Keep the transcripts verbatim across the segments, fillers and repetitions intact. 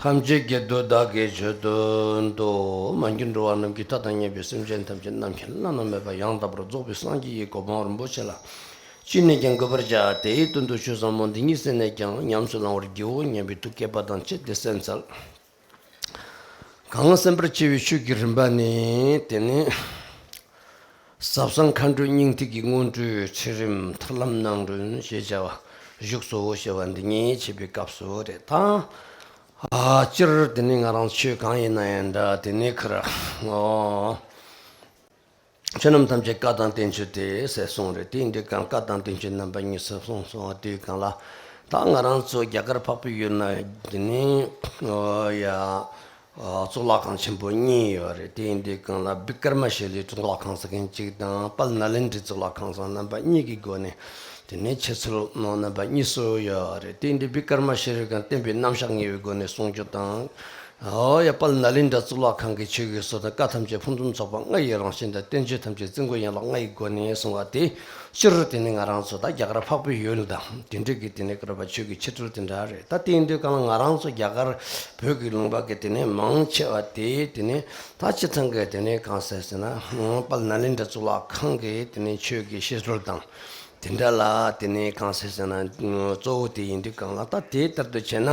ཐམས་ཅད་ཀྱི་དོན་བདག་གིས་བྱོན་དོན་དུ། མ་གྱུར་འགྲོ་བ་རྣམས་ཀྱི་མཐའ་དང་མཉམ་པའི་སེམས་ཅན་ཐམས་ཅད་ནམ་མཁའི་བླ་ན་མེད་པ་ཡང་དག་པར་རྫོགས་པའི་སངས་རྒྱས་ཀྱི་གོ་འཕང་རིན་པོ་ཆེ་ལ་ཅི་ནས་ཀྱང་འགོད་པར་བྱ། དེའི་དོན་དུ་ཆོས་ཟབ་མོ་འདི་ཉིད་གསན་ནས་ཀྱང་ཉམས་སུ་བླང་བར་བགྱིའོ་སྙམ་པའི་ཐུགས་བསྐྱེད་པ་དང་བཅས་ཏེ་གསན་འཚལ། གང་གསན་པར་བྱ་བའི་ཆོས་ཀྱི་རིམ་པ་ནི། དེ་ནི་ཟབ་གསང་མཁའ་འགྲོའི་སྙིང་ཐིག་གི་སྔོན་འགྲོའི་ཚུལ་རིམ་ཐར་ལམ་སྣང་སྒྲོན་ཞེས་བྱ་བ་བཞུགས་སོ་ཞེས་པ་འདི་ཉིད་འཆད་པའི་སྐབས་སུ་རེད་ད། ཨ་སྤྱིར་དེ་ནི་ང་རང་ཆོས་གང་ཡིན་ན་ཡང་འདྲ། དེ་ནི་ཁར་ཨོ། ཆོས་རྣམས་ཐམས་ཅད་བཀའ་དང་བསྟན་བཅོས་ཏེ་ཟེར་གསུངས་རེད། དེ་ཡིན་དུས་གང་བཀའ་དང་བསྟན་བཅོས་རྣམ་པ་གཉིས་སུ་གསུངས་སོང་བ་དེའི་སྒང་ལ། ད་ང་རང་ཚོ་རྒྱ་གར་འཕགས་པའི་ཡུལ་ན་དེ་ནི་ཨོ་ཡ་ཨོ་གཙུག་ལག་ཁང་ཆེན་པོ་གཉིས་ཡོད་རེད། དེ་ཡིན་དུས་གང་ལ་བི་ཀར་མ་ཤི་ལའི་གཙུག་ལག་ཁང་ཟེར་མཁན་གཅིག་དང་དཔལ་ནཱ་ལེནྡྲའི་གཙུག་ལག་ཁང་ཟེར་རྣམ་པ་གཉིས་ཀྱི་སྒོ་ནས་དེ་ནི་འཆད་ཚུལ་རྣམ་པ་གཉིས་སུ་ཡོད་རེད། དེ་ཡིན་དུས་བི་ཀར་མ་ཤི་ལའི་སྒང་བསྟན་པའི་རྣམ་གཞག་ངེས་པའི་སྒོ་ནས་གསུང་རྒྱུ་དང་། ཨོ་ཡ་དཔལ་ནཱ་ལེནྡྲ་གཙུག་ལག་ཁང་གི་ཆོས་ཀྱི་སྲོལ་དང་བཀའ་ཐམས་ཅད་ཕུན་སུམ་ཚོགས་པ་ལྔ་ཡི་རང་བཞིན་དང་བསྟན་བཅོས་ཐམས་ཅད་བཙུན་དགོན་ཡན་ལག་ལྔ་ཡི་སྒོ་ནས་གསུང་བ་དེ་སྤྱིར་དེ་ནི་ང་རང་ཚོ་ད་རྒྱ་གར་འཕགས་པའི་ཡུལ་དང་དེ་འདྲ་གི་དེ་ནི་བཀའ་ཆོས་ཀྱི་ཆོས་སྲོལ་དེ་འདྲ་རེད། ད་དེ་ཡིན་དུས་གང་ལ་ང་རང་ཚོ་རྒྱ་གར་བོད་ཀྱི་ལུང་པ་གི་དེ་ནི་མང་ཆེ་བ་དེ་དེ་ནི་ད་སྤྱི་བཏང་གི་དེ་ནི་གང་ཟེར་ཟེར་ན་དཔལ་ནཱ་ལེནྡྲ་གཙུག་ལག་ཁང་གི་དེ་ནི་ཆོས་ཀྱི་བཤད་སྲོལ་དང་། དེ་འདྲ་ལ་དེ་ནས་གང་ཟེར་ཟེར་ན་གཙོ་བོ་དེ་ཡིན་དུས་གང་ལ་ད་དེ་ལྟར་དུ་བྱས་ན་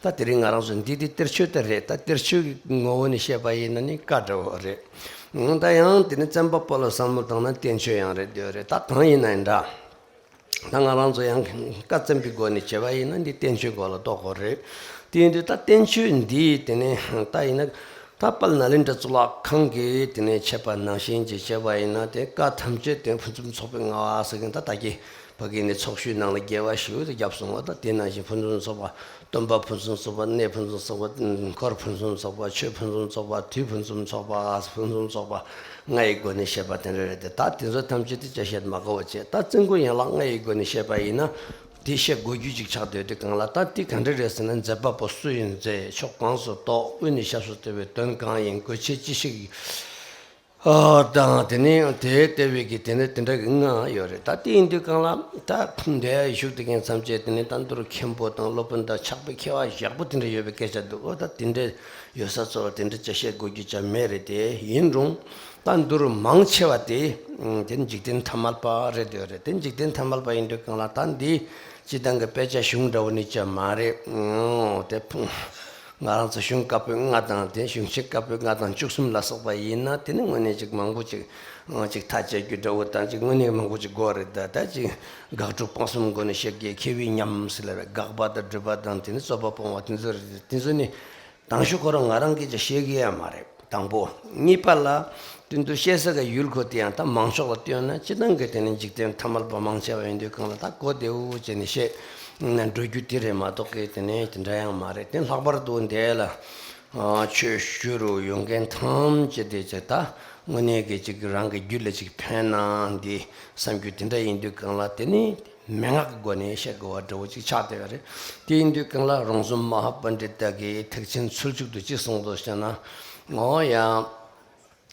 ད་དེ་རིང་ང་རང་ཚོ་འདི་དེ་གཏེར་ཆོས་དེ་རེད། ད་གཏེར་ཆོས་ཀྱི་ངོ་བོ་ནས་བཤད་པ་ཡིན་ན་ནི་བཀའ་འདྲ་བོ་རེད། ད་ཡང་དེ་ནི་བཙན་པོ་པོ་ལ་བསམ་བློ་བཏང་ན་བསྟན་བཅོས་ཡང་རེད་དེ་རེད། ད་གང་ཡིན་ན་ཡིན་འདྲ། ད་ང་རང་ཚོ་ཡང་བཀའ་བཙན་པོའི་སྒོ་ནས་བྱས་པ་ཡིན་ན་འདི་བསྟན་བཅོས་སྒོ་ལ་གཏོགས་དགོས་རེད། དེ་ཡིན་དུས་ད་བསྟན་བཅོས་འདི་དེ་ནས་ད་ཡིན་ན། ད་དཔལ་ནཱ་ལེནྡྲ་གཙུག་ལག་ཁང་གིས་དེ་ནས་འཆད་པ་ནང་བཞིན་གྱི་བྱས་པ་ཡིན་ན་དེ་བཀའ་ཐམས་ཅད་དེ་ཕུན་སུམ་ཚོགས་པའི་ལྔ་བ་ཟེར་མཁན་ད་ལྟ་གི་ཕ་གི་ནས་ཚོགས་ཞུས་ནང་ལ་རྒྱས་པ་ཞུ་དེ་རྒྱབ་སོང་བ། ད་དེ་ནང་བཞིན་ཕུན་སུམ་ཚོགས་པ་སྟོན་པ་ཕུན་སུམ་ཚོགས་པ་གནས་ཕུན་སུམ་ཚོགས་པ་འཁོར་ཕུན་སུམ་ཚོགས་པ་ཆོས་ཕུན་སུམ་ཚོགས་པ་དུས་ཕུན་སུམ་ཚོགས་པ་ཕུན་སུམ་ཚོགས་པ་ལྔ་ཡི་སྒོ་ནས་བཤད་པ་དེ་འདྲ་རེད་དེ། ད་དེ་ཚོ་ཐམས་ཅད་དེ་ཅི་བཤད་མ་དགོས་པ་བྱས། ད་བཙུན་དགོན་ཡན་ལག་ལྔ་ཡི་སྒོ་ནས་བཤད་པ་ཡིན་ན། དེ་བཤད་དགོས་རྒྱུ་ཅིག་ཆགས་སྡོད་དེ་གང་ལ་ད་དེ་ག་འདྲ་རེད་ཟེར་ན། མཛད་པ་པོ་སུ་ཡིན་མཛད། ཕྱོགས་གང་སུ་གཏོགས། དབུས་ནས་ཞབས་སུ་བསྟོད་པའི་དོན་གང་ཡིན། དགོས་ཆེད་ཅི་ཞིག་ཨ་དང་། དེ་ནས་དེའི་ལྟེ་བའི་གི་དེ་ནས་དེ་འདྲ་གི་ལྔ་ཡོད་རེད། ད་དེ་ཡིན་དུས་གང་ལ་ད་འདས་བཞུགས་དེ་མཁན་ཐམས་ཅད་དེ་ནས་ད་མདོར་མཁན་པོ་དང་སློབ་དཔོན་དང་ཕྱག་དཔེ་མཁས་པ་ཡག་པོ་དེ་འདྲ་ཡོད་པའི་སྐད་ཆ་འདུག་ཨོ་ད་དེ་འདྲ་ཡོད་ས་ཚོ་ལ་དེ་འདྲ་ཅི་བཤད་དགོས་རྒྱུ་ཅང་མེད་རེད་དེ། ཡིན་རུང་། ད་འདིར་མང་ཆེ་བ་དེ་དེ་འཇིག་རྟེན་ཐ་མལ་པ་རེད་འདོད་རེད། དེ་འཇིག་རྟེན་ཐ་མལ་པ་ཡིན་དུས་གང་ལ་ད་འདི་སྤྱི་བཏང་གི་དཔེ་ཆ་གཞུང་འདྲ་བོ་ནི་ཅང་མ་རེད། ཨོ་དེ་ཕུ་ང་རང་ཚོ་གཞུང་བཀའ་པོད་ལྔ་དང་དེ་གཞུང་ཆེན་བཀའ་པོད་ལྔ་དང་བཅུ་གསུམ་ལ་སོགས་པ་ཡིན་ན་དེ་ནི་དངོས་གནས་ཅིག་མང་པོ་ཅིག་ཅིག་ཐག་བཅད་རྒྱུ་འདྲ་བོ་དང་ཅིག་དངོས་གནས་མང་པོ་ཅིག་དགོས་རེད། ད་ད་ཅིག་དགག་སྒྲུབ་སྤང་གསུམ་སྒོ་ནས་བཤད་ཀྱི་མཁས་པའི་ཉམས་ཟེར་ལ་རེད། དགག་པ་དང་སྒྲུབ་པ་དང་དེ་ནི་རྩོད་པ་སྤོང་བ་དེ་ཚོ་རེད། དེ་ཚོ་ནི། དང་ཤོས་ཁོ་རང་ང་རང་གིས་ཀྱང་ཤེས་ཀྱི་ཡང་མ་རེད། དང་པོ། གཉིས་པ་ལ། དེ་ཚོ་བཤད་ས་གི་ཡུལ་ཁོ་དེ་ཡང་ད་མང་ཕྱོགས་ལ་བསྟན་ན་སྤྱི་བཏང་གི་དེ་ནི་འཇིག་རྟེན་ཐ་མལ་པ་མང་ཆེ་བ་ཡིན་དུས་གང་ལ་ད་གོ་བདེ་བོ་བྱས་ནས་བཤད་ན་འགྲོ་རྒྱུ་དེ་རེད་མ་གཏོགས་གི་དེ་ནི་དེ་འདྲ་ཡང་མ་རེད། དེ་ལྷག་པར་དུ་འདས་ལ་ཆོས་ཞུ་རུ་ཡོང་མཁན་ཐམས་ཅད་དེ་ཅིག་ད་དངོས་གནས་ཀྱི་ཅིག་རང་གི་རྒྱུད་ལ་ཅིག་ཕན་ན་འདི་བསམ་རྒྱུ་དེ་འདྲ་ཡིན་དུས་གང་ལ་དེ་ནི། མན་ངག་གི་སྒོ་ནས་བཤད་དགོས་པ་འདྲ་བོ་ཅིག་ཆགས་བསྡད་པ་རེད། དེ་ཡིན་དུས་གང་ལ་རོང་ཟོམ་མ་ཧཱ་པཎྜི་ཏ་གིས་ཐེག་ཆེན་ཚུལ་འཇུག་ཏུ་ཅི་གསུངས་འདུག་ཟེར་ན། འོ་ཡ།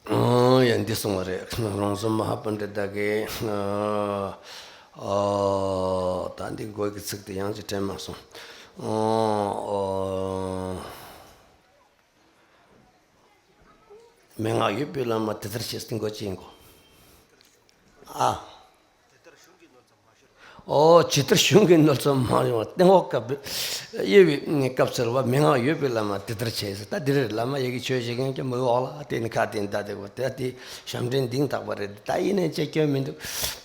འོ་ཡ་འདི་གསུངས་པ་རེད། རོང་ཟོམ་མ་ཧཱ་པཎྜི་ཏ་གིས། ཨ། ད་འདི་མགོ་གི་ཚིག་དེ་ཡང་ཅིག་དྲན་མ་སོང་། འོ། འོ། མན་ངག་ཡོད་པའི་བླ་མ་དེ་ལྟར་བྱས་ཟེར་མགོ་ཅིག་གོ། ཨ། ཨོ། ཇི་ལྟར་གཞུང་གི་མནོ་ཚབ་མ་ཡོང་བ་སྟེང་འོག་དཀའ་བའི་དབྱེ་བའི་སྐབས་སུ་ལ་བ་མན་ངག་ཡོད་པའི་བླ་མ་དེ་ལྟར་བྱས་ཟེར། ད་འདི་རེད། བླ་མ་ཡི་གེ་ཆོས་བྱེད་མཁན་གྱི་མི་འོག་ལ་དེ་ནི་ཁ་དེ་ནི་ད་དེ་གོ་དེ་དེ་ཞབས་འདྲེན་འདིང་དག་པ་རེད། ད་ཡིན་ནའི་ཅེས་སྐྱོན་མི་འདུག་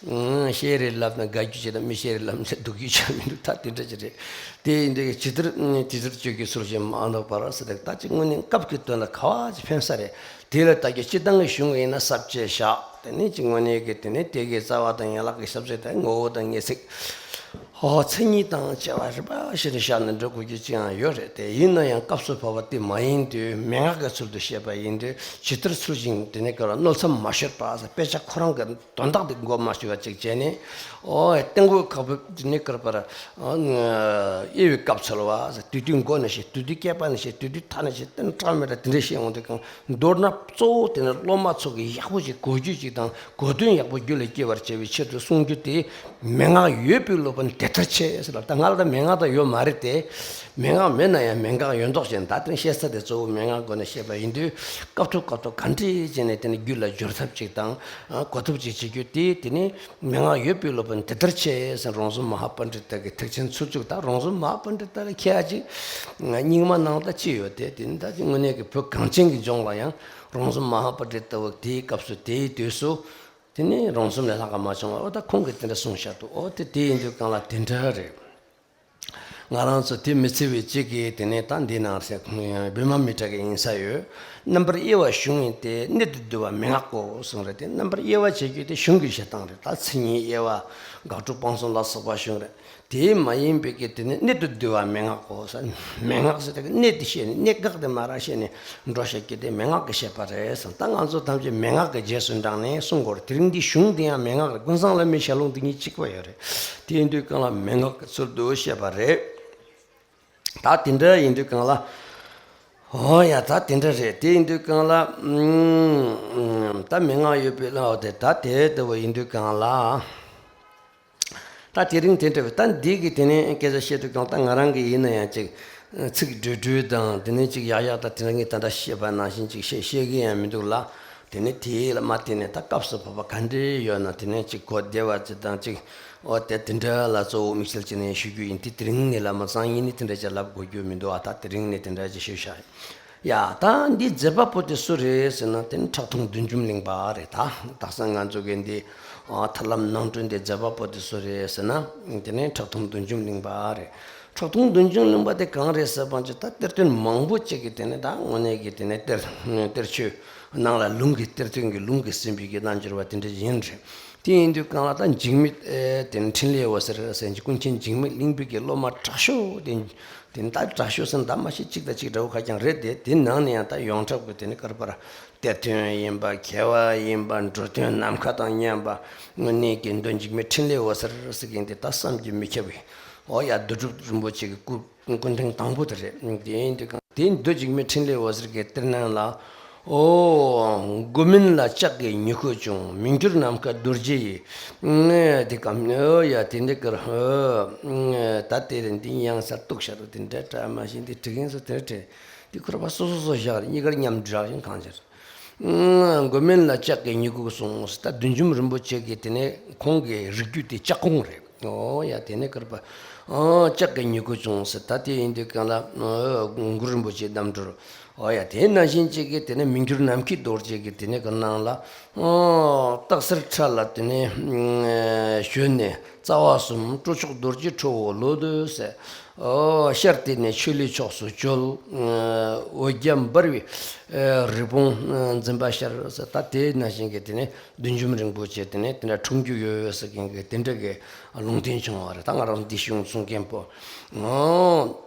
ཨང་། ཤེས་རེད་ལབ་ན་དགའ་རྒྱུ་བྱེད་དང་མི་ཤེས་རེད་ལབ་ན་སྡུག་རྒྱུ་བྱེད་མི་འདུག་ད་དེ་འདྲ་ཅིག་རེད། དེ་ཡིན་དུས་ཇི་ལྟར་དེ་ལྟར་ཆོས་ཀྱི་ཚུལ་བཞིན་མ་ནོར་བར་ཟེར་ཏེ་ད་ཅིག་དངོས་གནས་སྐབས་ཀྱི་དོན་ལ་ག་བ་ཅིག་ཕན་ས་རེད། དེ་ལ་ད་གི་སྤྱི་བཏང་གི་གཞུང་ཡིན་ན་ས་བཅད་བཞག་དེ་ནས་ཅིག་དངོས་གནས་ཀྱི་དེ་ནས་དེ་གའི་རྩ་བ་དང་ཡན་ལག་གི་ཞབས་ཚད་དང་ངོ་བོ་དང་ངེས་ཚིག་ཧོ། མཚན་ཉིད་དང་བཅས་པ་རིམ་པ་བཞིན་དུ་བཞག་ནས་འགྲོ་དགོས་རྒྱུ་ཅི་ཡང་ཡོད་རེད་དེ། ཡིན་ན་ཡང་སྐབས་སུ་བབ་པ་དེ་མ་ཡིན་དུས་མན་ངག་གི་ཚུལ་དུ་བཤད་པ་ཡིན་དུས་ཇི་ལྟར་ཚུལ་བཞིན་དེ་ནས་ག་ལ་མནོ་ཚབ་མ་ཤོར་བ་ཟེར་དཔེ་ཆ་ཁོ་རང་གི་དོན་དག་དེ་མགོ་མ་ཚོས་པ་ཅིག་བྱས་ནས། ཨོ་ཡ། སྟེང་འོག་དཀའ་བའི་དེ་ནས་ག་ལ་བར་དབྱེ་བའི་སྐབས་ཚོལ་བ་ཟེར། དུས་དུས་མགོ་ནས་བཤད། དུས་དུས་སྐེད་པ་ནས་བཤད། དུས་དུས་མཐའ་ནས་བཤད། དེ་ནས་གྲངས་མེད་དྲ་དེ་འདྲས་བཤད་འོང་དུས་གང་མདོར་ན་གཙོ་བོ་དེ་ནི་སློབ་མ་ཚོ་གི་ཡག་པོ་ཞིག་གོ་རྒྱུ་ཅིག་དང་གོ་དོན་ཡག་པོ་རྒྱུད་ལ་སྐྱེ་བར་བྱ་བའི་ཆེད་དུ་གསུང་རྒྱུ་དེ། མན་ངག་ཡོད་པའི་སློབ་དཔོན་དེ་ལྟར་བྱས་ཟེར་ལ། ད་ང་ལ་ད་མན་ངག་ད་ཡོད་མ་རེད་དེ། མན་ངག་མེད་ན་ཡང་མན་ངག་ཡོད་མདོག་བྱས་ནས། ད་དེ་ནི་བཤད་ས་དེ་གཙོ་བོ་མན་ངག་སྒོ་ནས་བཤད་པ་ཡིན་དུས། སྐབས་ཐོབ་སྐབས་ཐོབ་ག་འདྲ་བྱས་ནས་དེ་ནི་རྒྱུད་ལ་སྦྱོར་ཐབས་ཅིག་དང་། ཨ། གོ་ཐབས་ཅིག་བྱེད་རྒྱུ་དེ། དེ་ནི་མན་ངག་ཡོད་པའི་སློབ་དཔོན་དེ་ལྟར་བྱས་ཟེར། རོང་ཟོམ་མ་ཧཱ་པཎྜི་ཏ་གི་ཐེག་ཆེན་ཚུལ་བཞུགས་དང་། རོང་ཟོམ་མ་ཧཱ་པཎྜི་ཏ་ལ་མཁས་པ་ཅིག་རྙིང་མ་ནང་ད་ཅི་ཡོད་དེ། དེ་ནི་ད་དངོས་གནས་ཀྱི་བོད་གངས་ཅན་གྱི་ལྗོངས་ལ་ཡང་རོང་ཟོམ་མ་ཧཱ་པཎྜི་ཏ་བ་དེའི་སྐབས་སུ། དེའི་དུས་སུ། དེ་ནི་རོང་ཟོམ་ལས་ལྷག་ག་མ་བྱུང་བ། འོ་ད་ཁོང་གིས་དེ་འདྲ་གསུངས་བཞག་འདུག། འོ་དེ་དེ་ཡིན་དུས་གང་ལ་དེ་འདྲ་རེད། ང་རང་ཚོ་དེ་མི་ཚེ་བའི་གཅིག་གིས་དེ་ནས་ད་འདི་ནང་སེ་བི་མ་མི་ཏྲ་གི་ཡིན་ས་ཡོད། རྣམ་པར་དབྱེ་བ་གཞུང་ཡིན་ཏེ། གནད་དུ་བསྡུ་བ་མན་ངག་གོ་གསུངས་རེད་དེ། རྣམ་པར་དབྱེ་བ་བྱེད་རྒྱུ་དེ་གཞུང་གི་བཤད་སྟངས་རེད། ད་མཚན་ཉིད་དབྱེ་བ། དགག་སྒྲུབ་སྤང་གསུམ་ལ་སོགས་པ་གཞུང་རེད། དེ་མ་ཡིན་པའི་གི་དེ་ནི་གནད་དུ་བསྡུ་བ་མན་ངག་གོ་ཟེར། མན་ངག་ཟེར་དེ་གནད་དེ་བཤད་ནས། གནད་འགག་དེ་མར་བཤད་ནས་འགྲོ་བཤད་རྒྱུ་དེ་མན་ངག་གི་བཤད་པ་རེད་ཟེར། ད་ང་ཚོ་ཐམས་ཅད་མན་ངག་གི་རྗེས་སུ་འབྲངས་ནས་གསུང་དགོས་རེད། དེ་རིང་འདི་གཞུང་དེ་ཡང་མན་ངག་རེད། ཀུན་བཟང་བླ་མའི་ཞལ་ལུང་དེ་གཉིས་གཅིག་པ་ཡོད་རེད། དེ་ཡིན་དུས་གང་ལ་མན་ངག་གི་ཚུལ་དུ་བཤད་པ་རེད། ད་དེ་འདྲ་ཡིན་དུས་གང་ལ། འོ་ཡ། ད་དེ་འདྲ་རེད། དེ་ཡིན་དུས་གང་ལ། ཨུམ། ད་མན་ངག་ཡོད་པའི་ལ། འོ་དེ་ད་དེ་ལྟ་བུ་ཡིན་དུས་གང་ལ། ད་དེ་རིང་དེ་འདྲ་བས། ད་འདི་གི་དེ་ནས་སྐད་ཆ་བཤད་དུས་གང་། ད་ང་རང་གི་ཡིན་ན་ཡང་ཅིག་ཚིག་འགྲོས་འགྲོས་དང་། དེ་ནས་ཅིག་ཡག་ཡག་ད་དེ་རིང་གི་ད་ལྟ་བཤད་པ་ནང་བཞིན་ཅིག་བཤད་བཤད་གི་ཡང་མི་འདུག་ལ། དེ་ནས་དེ་ལ་མ་བརྟེན་ནས་ད་སྐབས་སུ་བབ་པ་ག་འདྲ་ཡོད་ན། དེ་ནས་ཅིག་གོ་བདེ་བ་ཅིག་དང་ཅིག། འོ་དེ་དེ་འདྲ་ལ་གཙོ་བོ་དམིགས་བསལ་བྱས་ནས་ཞུ་རྒྱུ་ཡིན། དེ་དེ་རིང་ནས་ལ་མ་ཚང་ཡིན་ནི་དེ་འདྲ་ཅིག་ལབ་དགོས་རྒྱུ་མི་འདུག་ཨ། ད་དེ་རིང་ནས་དེ་འདྲ་ཅིག་ཞུས་བཞག། ཡ། ད་འདི་མཛད་པ་པོ་དེ་སུ་རེད་ཟེར་ན། དེ་ནི་ཁྲག་འཐུང་བདུད་འཇོམས་གླིང་པ་རེད། ད་དག་ས་ང་ཚོ་གི་འདི་ཨ་ཐར་ལམ་ནང་དོན་དེ་མཛད་པ་པོ་དེ་སུ་རེད་ཟེར་ན། དེ་ནི་ཁྲག་འཐུང་བདུད་འཇོམས་གླིང་པ་རེད། ཁྲག་འཐུང་བདུད་འཇོམས་གླིང་པ་དེ་གང་རེད་ཟེར་བ་ཅིག། ད་གཏེར་སྟོན་མང་པོ་ཅིག་གིས་དེ་ནི་ད་དངོས་གནས་ཀྱི་དེ་ནི་གཏེར་གཏེར་ཆོས་ནང་ལ་ལུང་གི། གཏེར་སྟོན་གྱི་ལུང་གིས་ཟིན་པའི་གི་རྣལ་འབྱོར་བ་དེ་འདྲ་ཡིན་རེད། དེ་ཡིན་དུས་གང་ལ་ད་འཇིགས་མེད་ཨེ་དེ་ནི་འཕྲིན་ལས་འོད་ཟེར་ཟེར་གྱི། ཀུན་མཁྱེན་འཇིགས་མེད་གླིང་པའི་གི་སློབ་མ་དྲག་ཤོས་དེ། དེ་ནི་ད་དྲག་ཤོས་ཟེར་ན་ད་མ་གཞི་གཅིག་དང་གཅིག་འདྲ་བོ་ཁ་རྐྱང་རེད་དེ། དེ་ནང་ནས་ཡང་ད་ཡོངས་གྲགས་ཀྱི་དེ་ནི་ག་རེ་ཟེར། གཏེར་སྟོན་ཡིན་པ། མཁས་པ་ཡིན་པ། འགྲོ་དོན་ནམ་མཁའ་དང་མཉམ་པ། དངོས་གནས་ཀྱི་མདོ་འཇིགས་མེད་འཕྲིན་ལས་འོད་ཟེར་ཟེར་མཁན་དེ་ད་བསམ་གྱིས་མི་ཁྱབ་པའི། འོ་ཡ། རྡོ་གྲུབ་རིན་པོ་ཆེ་གི་སྐུ་སྐུ་ཕྲེང་དང་པོ་དེ་རེད། དེ་ཡིན་དུས་གང་དེ་མདོ་འཇིགས་མེད་འཕྲིན་ལས་འོད་ཟེར་གྱི་གཏེར་ནང་ལ། འོ། མགོ་མིན་ལ་ལྕགས་ཀྱི་མྱུ་གུ་བྱུང་། མི་འགྱུར་ནམ་མཁའ་རྡོ་རྗེ་ཡི། ཨེ་དེ་ག། འོ་ཡ། དེ་འདི་གར། ཨེ་ད་དེ་རེད། འདི་ཡང་ས་གཏུགས་ཤ་རུ་དེ་འདྲ་འདྲ་མ་ཤེས། འདི་འབྲི་མཁན་ཚོ་དེ་འདྲ་བྲིས། འདི་ཁོ་ར་པ་སོ་སོ་སོ་བཞག་རེད། གཉིས་ཀར་མཉམ་འདྲ་ཡིན་གང་ཕྱིར། མགོ་མིན་ལ་ལྕགས་ཀྱི་མྱུ་གུ་གསུངས། ད་བདུད་འཇོམས་རིན་པོ་ཆེ་གིས་དེ་ནས་ཁོང་གི་རིགས་རྒྱུད་དེ་ལྕགས་གོང་རེད། འོ་ཡ། དེ་ནས་གར་པ། ཨ། ལྕགས་ཀྱི་མྱུ་གུ་བྱུང་ཟེར། ད་དེ་ཡིན་དུས་གང་ལ། ཨ། གུ་རུ་རིན་པོ་ཆེའི་རྣམ་འཕྲུལ། འོ་ཡ། དེ་ནང་བཞིན་གཅིག་གིས་དེ་ནས་མི་འགྱུར་ནམ་མཁའི་རྡོ་རྗེ་གིས་དེ་ནས་ག་ནང་ལ། ཨ། སྟག་གཟིག་ཁྲ་ལ་དེ་ནས་ཞོན་ནས། རྩ་བ་གསུམ་སྤྲོ་མཆོག་རྡོ་རྗེ་ཁྲོ་བོ་ལོ་འདོད་ཟེར། ཨོ། ཤར་དེ་ནས་ཆོས་ལས་ཕྱོགས་སུ་བྱོལ། འོ་བརྒྱ་འབར་བའི་རི་བོང་འཛིན་པ་ཤར་ཟེར། ད་དེ་ནང་བཞིན་གྱི་དེ་ནས་བདུད་འཇོམས་རིན་པོ་ཆེ་དེ་ནས་དེ་འདྲ་འཁྲུངས་རྒྱུ་ཡོད་ཟེར་མཁན་གྱི་དེ་འདྲ་གི་ལུང་བསྟན་བྱུང་བ་རེད། ད་ང་རང་འདི་གཞུང་གསུང་མཁན་པོ། ཨོ།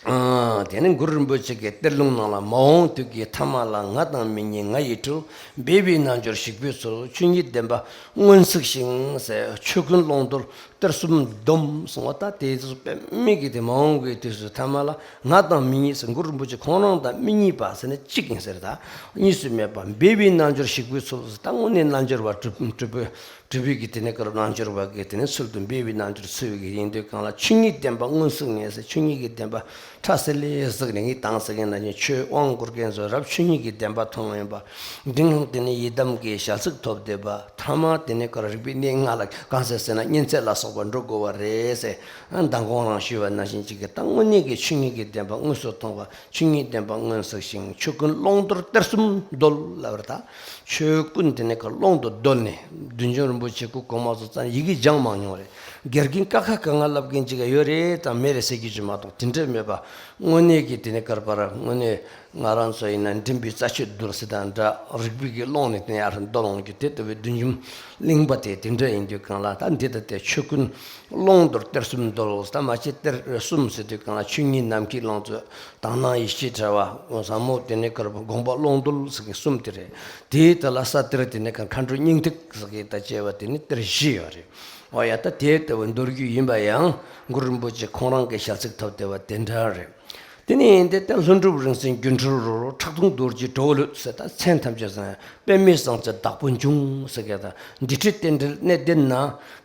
ཨ། དེ་ནས་གུ་རུ་རིན་པོ་ཆེ་གིས་གཏེར་ལུང་ནང་ལ། མ་འོངས་དུས་ཀྱི་ཐ་མ་ལ། ང་དང་མི་གཉིས་ང་ཡི་འཕྲུལ། སྦས་པའི་རྣལ་འབྱོར་ཞིག་པའི་ཚུལ། ཆོས་ཉིད་བདེན་པ་མངོན་གཟིགས་ཤིང་ཟེར། ཆོས་ཀུན་ཀློང་རྡོལ་གཏེར་གསུམ་སྡོམ་གསུངས་པ། ད་དེ་ཚོ་དཔེ་མི་སྲིད་དེ། མ་འོངས་ཀྱི་དུས་སུ་ཐ་མ་ལ་ང་དང་མི་གཉིས་ཟེར། གུ་རུ་རིན་པོ་ཆེ་ཁོང་རང་དང་མི་གཉིས་པ་ཟེར་ན་གཅིག་ཡིན་ཟེར། ད་གཉིས་སུ་མེད་པ། སྦས་པའི་རྣལ་འབྱོར་ཞིག་པའི་ཚུལ་ཟེར། ད་དངོས་གནས་རྣལ་འབྱོར་བ་གྲུབ་གྲུབ་པའི། གྲུབ་པའི་གི་དེ་ནས་ག་རེ། རྣལ་འབྱོར་བ་གི་དེ་ནས་ཚུལ་དུ་སྦས་པའི་རྣལ་འབྱོར་ཚུལ་གྱི་ཡིན་དུས་གང་ལ། ཆོས་ཉིད་བདེན་པ་མངོན་གཟིགས་ནས་ཟེར། ཆོས་ཉིད་ཀྱི་བདེན་པ་ཁྲ་སེ་ལེ་གཟིགས་ནས། ངས་དང་ཟེར་མཁན་ནང་བཞིན་ཆོས་དབང་བསྐུར་མཁན་ཚོ་རབ་ཆོས་ཉིད་ཀྱི་བདེན་པ་མཐོང་ཡོང་བ། འདི་སྔོན་དེ་ནས་ཡི་དམ་གྱི་ཞལ་གཟིགས་ཐོབ་བསྡད་པ། ཐ་མ་དེ་ནས་ག་རེ། རིག་པའི་གནས་ལྔ་ལ་གང་ཟེར་ཟེར་ན། མཉན་བཙལ་ལ་སོགས་པ་འགྲོ་དགོས་པ་རེད་ཟེར། མདང་དགོང་རང་ཞུས་པ་ནང་བཞིན་གཅིག་གི། ད་དངོས་གནས་ཀྱི་ཆོས་ཉིད་ཀྱི་བདེན་པ་དངོས་སུ་མཐོང་བ། ཆོས་ཉིད་བདེན་པ་མངོན་གཟིགས་ཤིང་། ཆོས་ཀུན་ཀློང་རྡོལ་གཏེར་གསུམ་རྡོལ་ལབ་པ་རེད། ད་ཆོས་ཀུན་དེ་ནས་ཀློང་དུ་རྡོལ་ནས། བདུད་འཇོམས་རིན་པོ་ཆེ་སྐུ་གོང་མ་ཚོ་ཙམ་ཡི་གེ་སྦྱང་མ་མྱོང་རེད། དགེ་རྒན་ཀ་ཁ་ག་ང་ལབ་མཁན་ཅིག་ཡོད་རེད་དང་མེད་རེད་ཟེར་རྒྱུ་ཅིག་མ་གཏོགས། དེ་འདྲ་མེད་པ། དངོས་གནས་ཀྱི་དེ་ནས་ག་རེ་ཟེར། དངོས་གནས་ང་རང་ཚོ་ཡིན་ན་མགྲིན་པའི་རྩ་ཆུ་རྡོལ་ཟེར་དང་འདྲ། རིག་པའི་གི་ཀློང་ནས་དེ་ནས་ཡར་རྡོལ་འོང་རྒྱུ་དེ་ལྟ་བུའི་བདུད་འཇོམས་གླིང་པ་དེ་དེ་འདྲ་ཡིན་དུས་གང་ལ། ད་འདི་ལྟ་སྟེ་ཆོས་ཀུན་ཀློང་རྡོལ་གཏེར་གསུམ་རྡོལ། ད་མ་གཞི་གཏེར་གསུམ་ཟེར་དུས་གང་ལ། ཆོས་ཉིད་ནམ་མཁའི་ཀློང་ཚོ། དག་སྣང་ཡེ་ཤེས་དྲྭ་བ། ཟབ་མོ་དེ་ནས་ག་རེ། དགོངས་པ་ཀློང་རྡོལ་ཟེར་མཁན་གསུམ་དེ་རེད། དེའི་ཐད་ལ་ས་གཏེར་དེ་ནས་ག་རེ། མཁའ་འགྲོ་སྙིང་ཐིག་ཟེར་མཁན་དང་བཅས་པ་དེ་ནས་གཏེར་བཞི་ཡོད་རེད། འོ་ཡ། ད་དེ་ལྟ་བུ་མདོ་རྒྱུད་ཡིན་པ་ཡང་གུ་རུ་རིན་པོ་ཆེ་ཁོང་རང་གི་ཞལ་གཟིགས་ཐོབ་བསྡད་པ་དེ་འདྲ་རེད། དེ་ནས་ཡིན་ཏེ། ད་ལྷུན་གྲུབ་རིང་བསྲེལ་སྒྱུ་འཕྲུལ་རོལ། ཁྲག་འཐུང་རྡོ་རྗེ་གྲོ་བོ་ལོད་ཟེར། ད་མཚན་ཐམས་ཅད་ཟེར་ན། པདྨའི་གསང་ཆེན་བདག་པོ་འབྱུང་ཟེར་མཁན་དང་། འདི་ཁྲིད་རྟེན་འབྲེལ་གནད་བརྟན་ན།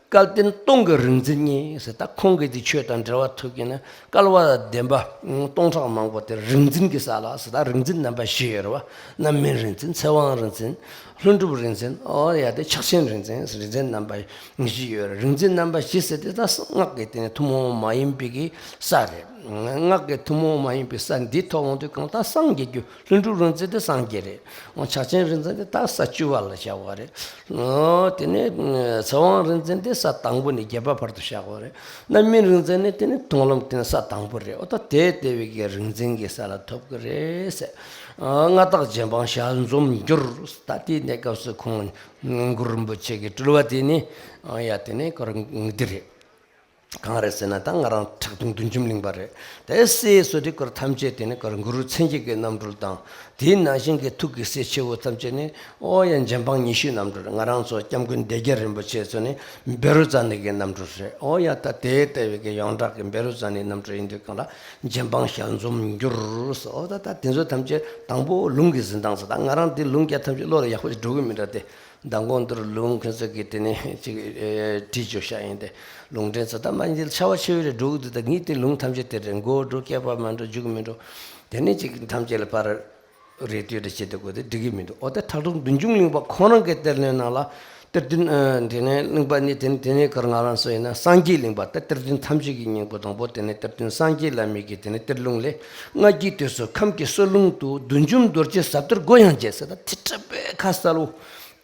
སྐལ་ལྡན་སྟོང་གི་རིག་འཛིན་ཉིད་ཟེར། ད་ཁོང་གིས་དེ་ཆོས་དང་འབྲེལ་བ་ཐུབ་ཀྱི་ན་སྐལ་བ་ལྡན་པ་སྟོང་ཕྲག་མང་པོ་དེ་རིག་འཛིན་གྱི་ས་ལ་ཟེར། ད་རིག་འཛིན་རྣམ་པ་བཞི་ཡོད་རེད་བ། རྣམ་སྨིན་རིག་འཛིན། ཚེ་དབང་རིག་འཛིན། ལྷུན་གྲུབ་རིག་འཛིན། ཨོ་ཡ་དེ་ཕྱག་ཆེན་རིག་འཛིན། རིག་འཛིན་རྣམ་པ་བཞི་ཡོད་རེད། རིག་འཛིན་རྣམ་པ་བཞི་ཟེར་དེ་ད་སྔགས་ཀྱི་དེ་ནི་ཐུན་མོང་མ་ཡིན་པའི་གི་ས་རེད། སྔགས་ཀྱི་ཐུན་མོང་མ་ཡིན་པའི་ས་འདི་ཐོབ་འོང་དུས་གང་ལྟར་སངས་རྒྱས་རྒྱུ། ལྷུན་གྲུབ་རིག་འཛིན་དེ་སངས་རྒྱས་རེད། འོ་ཕྱག་ཆེན་རིག་འཛིན་དེ་ད་ས་བཅུ་པ་ལ་བཞག་པ་རེད། འོ་དེ་ནས་ཚེ་དབང་རིག་འཛིན་དེ་ས་དང་པོ་ནས་བརྒྱད་པ་བར་དུ་བཞག་པ་རེད། རྣམ་སྨིན་རིག་འཛིན་ནི་དེ་ནི་མཐོང་ལམ་དེ་ནི་ས་དང་པོ་རེད། འོ་ད་དེ་ལྟ་བུའི་གི་རིག་འཛིན་གྱི་ས་ལ་ཐོབ་ཀྱི་རེད་ཟེར། མངའ་བདག་རྗེ་འབངས་ཞལ་འཛོམས་འགྱུར། ད་དེའི་གནས་སྐབས་སུ་ཁོང་གུ་རུ་རིན་པོ་ཆེ་གི་སྤྲུལ་བ་དེ་ནི་ཡ་དེ་ནི་ཁོ་རང་འདི་རེད། གང་རེད་ཟེར་ན་ད་ང་རང་ཁྲག་འཐུང་བདུད་འཇོམས་གླིང་པ་རེད། དེ་སྲས་སུ་དེ་ཁོ་རང་ཐམས་ཅད་དེ་ནི་ཁོ་རང་གུ་རུ་མཚན་བརྒྱད་ཀྱི་རྣམ་སྤྲུལ་དང་དེའི་ནང་བཞིན་གྱི་ཐུགས་ཀྱི་སྲས་ཆེ་བོ་ཐམས་ཅད་ནི་ཨོ་ཡ་རྗེ་འབངས་ཉི་ཤུའི་རྣམ་སྤྲུལ། ང་རང་ཚོ་སྐྱབས་མགོན་བདེ་རྒྱལ་རིན་པོ་ཆེ་ཚོ་ནི་བཻ་རོ་ཙ་ན་གི་རྣམ་སྤྲུལ་རེད། ཨོ་ཡ་ད་དེ་ལྟ་བུའི་གི་ཡོངས་གྲགས་ཀྱི་བཻ་རོ་ཙ་ནའི་རྣམ་སྤྲུལ་ཡིན་དུས་གང་ལ་རྗེ་འབངས་ཞལ་འཛོམས་འགྱུར་ཟེར། ཨོ་ད་ད་དེ་ཚོ་ཐམས་ཅད་དང་པོ་ལུང་གི་གཟི་མདངས་ཟེར། ད་ང་རང་དེ་ལུང་རྒྱ་ཐམས་ཅད་བློ་ལ་ཡག་པོ་ཞིག་འགྲོ་གི་མི་འདྲ་སྟེ། མདང་དགོང་འདིར་ལུང་ཁྱོད་ཚོ་གིས་དེ་ནས་ཅིག་ཨེ་བྲིས་བཅུག་ཤག་ཡིན་ཏེ། ལུང་འདྲེན་ཚོ་ད་མ་ཡིན་ཆེ་བ་ཆེ་བའི་རེ་འགྲོ་གི་འདུག་ད་ངས་དེ་ལུང་ཐམས་ཅད་དེ་རེ་མགོ་འགྲོ་སྐེད་པ་མ་འགྲོ་མཇུག་མི་འགྲོ། དེ་ནས་ཅིག་ཐམས་ཅད་ལ་ཕར་རེ་ལྟོས་རེ་བྱེད་དུ་དགོས་ཏེ་འགྲིག་གི་མི་འདུག་འོ་ད་ཁྲག་འཐུང་བདུད་འཇོམས་གླིང་པ་ཁོ་རང་གི་གཏེར་ལེན་ནང་ལ་གཏེར་སྟོན་ཨ་དེ་ནས་གླིང་པ་ནི་དེ་ནས་དེ་ནས་ཁར་ང་རང་ཚོ་ཡིན་ན་སངས་རྒྱས་གླིང་པ་ད་གཏེར་སྟོན་ཐམས་ཅད་ཀྱི་སྙིང་པོ་དང་པོ་དེ་ནས་གཏེར་སྟོན་སངས་རྒྱས་བླ་མའི་གི་དེ་ནས་གཏེར་ལུང་ལས། སྔ་དགྱེས་དུས་སུ་ཁམས་ཀྱི་གསེར་ལུང་དུ་བདུད་འཇོམས་རྡོ་རྗེ་ཟབ་གཏེར་སྒོ་ཡང་འབྱེད་ཟེར། ད་དེ་འདྲ་དཔེ་ཁ་གསལ་བོ།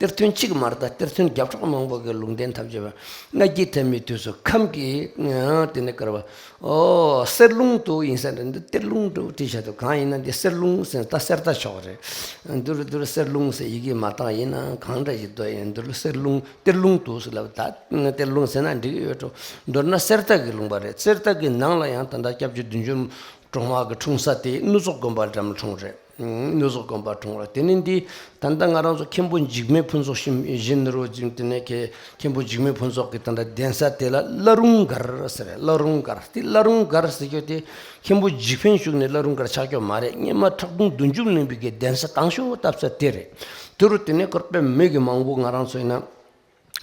གཏེར་སྟོན་གཅིག་མ་རེད། ད་གཏེར་སྟོན་བརྒྱ་ཕྲག་མང་པོ་གི་ལུང་བསྟན་ཐམས་ཅད་པ། སྔ་དགྱེས་ཐལ་མོའི་དུས་སུ་ཁམས་ཀྱི་ཨ་དེ་ནས་བསྐལ་པ། ཨོ་གསེར་ལུང་དུ་ཡིན་ས་འདྲ་འདི་གཏེར་ལུང་དུ་བྲིས་བཞག་འདུག་གང་ཡིན་ན་འདི་གསེར་ལུང་ཟེར་ད་གསེར་རྟ་ཆོག་རེད། འདིར་འདིར་གསེར་ལུང་ཟེར་ཡི་གེ་མ་བཏང་ཡིན་ན་གང་འདྲ་ཞིག་འདོད་ཡིན། འདིར་གསེར་ལུང་གཏེར་ལུང་དུ་ཟེར་ལབ། ད་གཏེར་ལུང་ཟེར་ན་འགྲིག་གི་ཡོད་འགྲོ། མདོར་ན་གསེར་རྟ་གི་ལུང་པ་རེད། གསེར་རྟ་གི་ནང་ལ་ཡང་ད་ལྟ་སྐྱབས་རྗེ་བདུད་འཇོམས་གྲོང་པ་གི་འཁྲུངས་ས་དེ་སྣུ་ཟོག་དགོན་པ་འགྲམ་འཁྲུངས་རེད། སྣུ་ཟོག་དགོན་པ་འཁྲུངས་རེད། དེ་ནི་འདི་ད་ལྟ་ང་རང་ཚོ་མཁན་པོ་འཇིགས་མེད་ཕུན་ཚོགས་ཤིང་བཞིན་རོ་འཛིན་དེ་ནས་ཁེ་མཁན་པོ་འཇིགས་མེད་ཕུན་ཚོགས་ཀྱི་ད་ལྟ་གདན་ས་དེ་ལ་བླ་རུང་སྒར་ཟེར་རེད། བླ་རུང་སྒར་དེ་བླ་རུང་སྒར་ཟེར་རྒྱུ་དེ་མཁན་པོ་འཇིགས་ཕུན་བཞུགས་ནས་བླ་རུང་སྒར་ཆགས་ཀྱོག་མ་རེད། སྔོན་མ་ཁྲག་འཐུང་བདུད་འཇོམས་གླིང་པའི་གི་གདན་ས་དང་ཤོས་བཏབ་ས་དེ་རེད། དེ་རུ་དེ་ནས་སྐོར་པའི་མི་གི་མང་པོ་ང་རང་ཚོ་ཡིན་ན།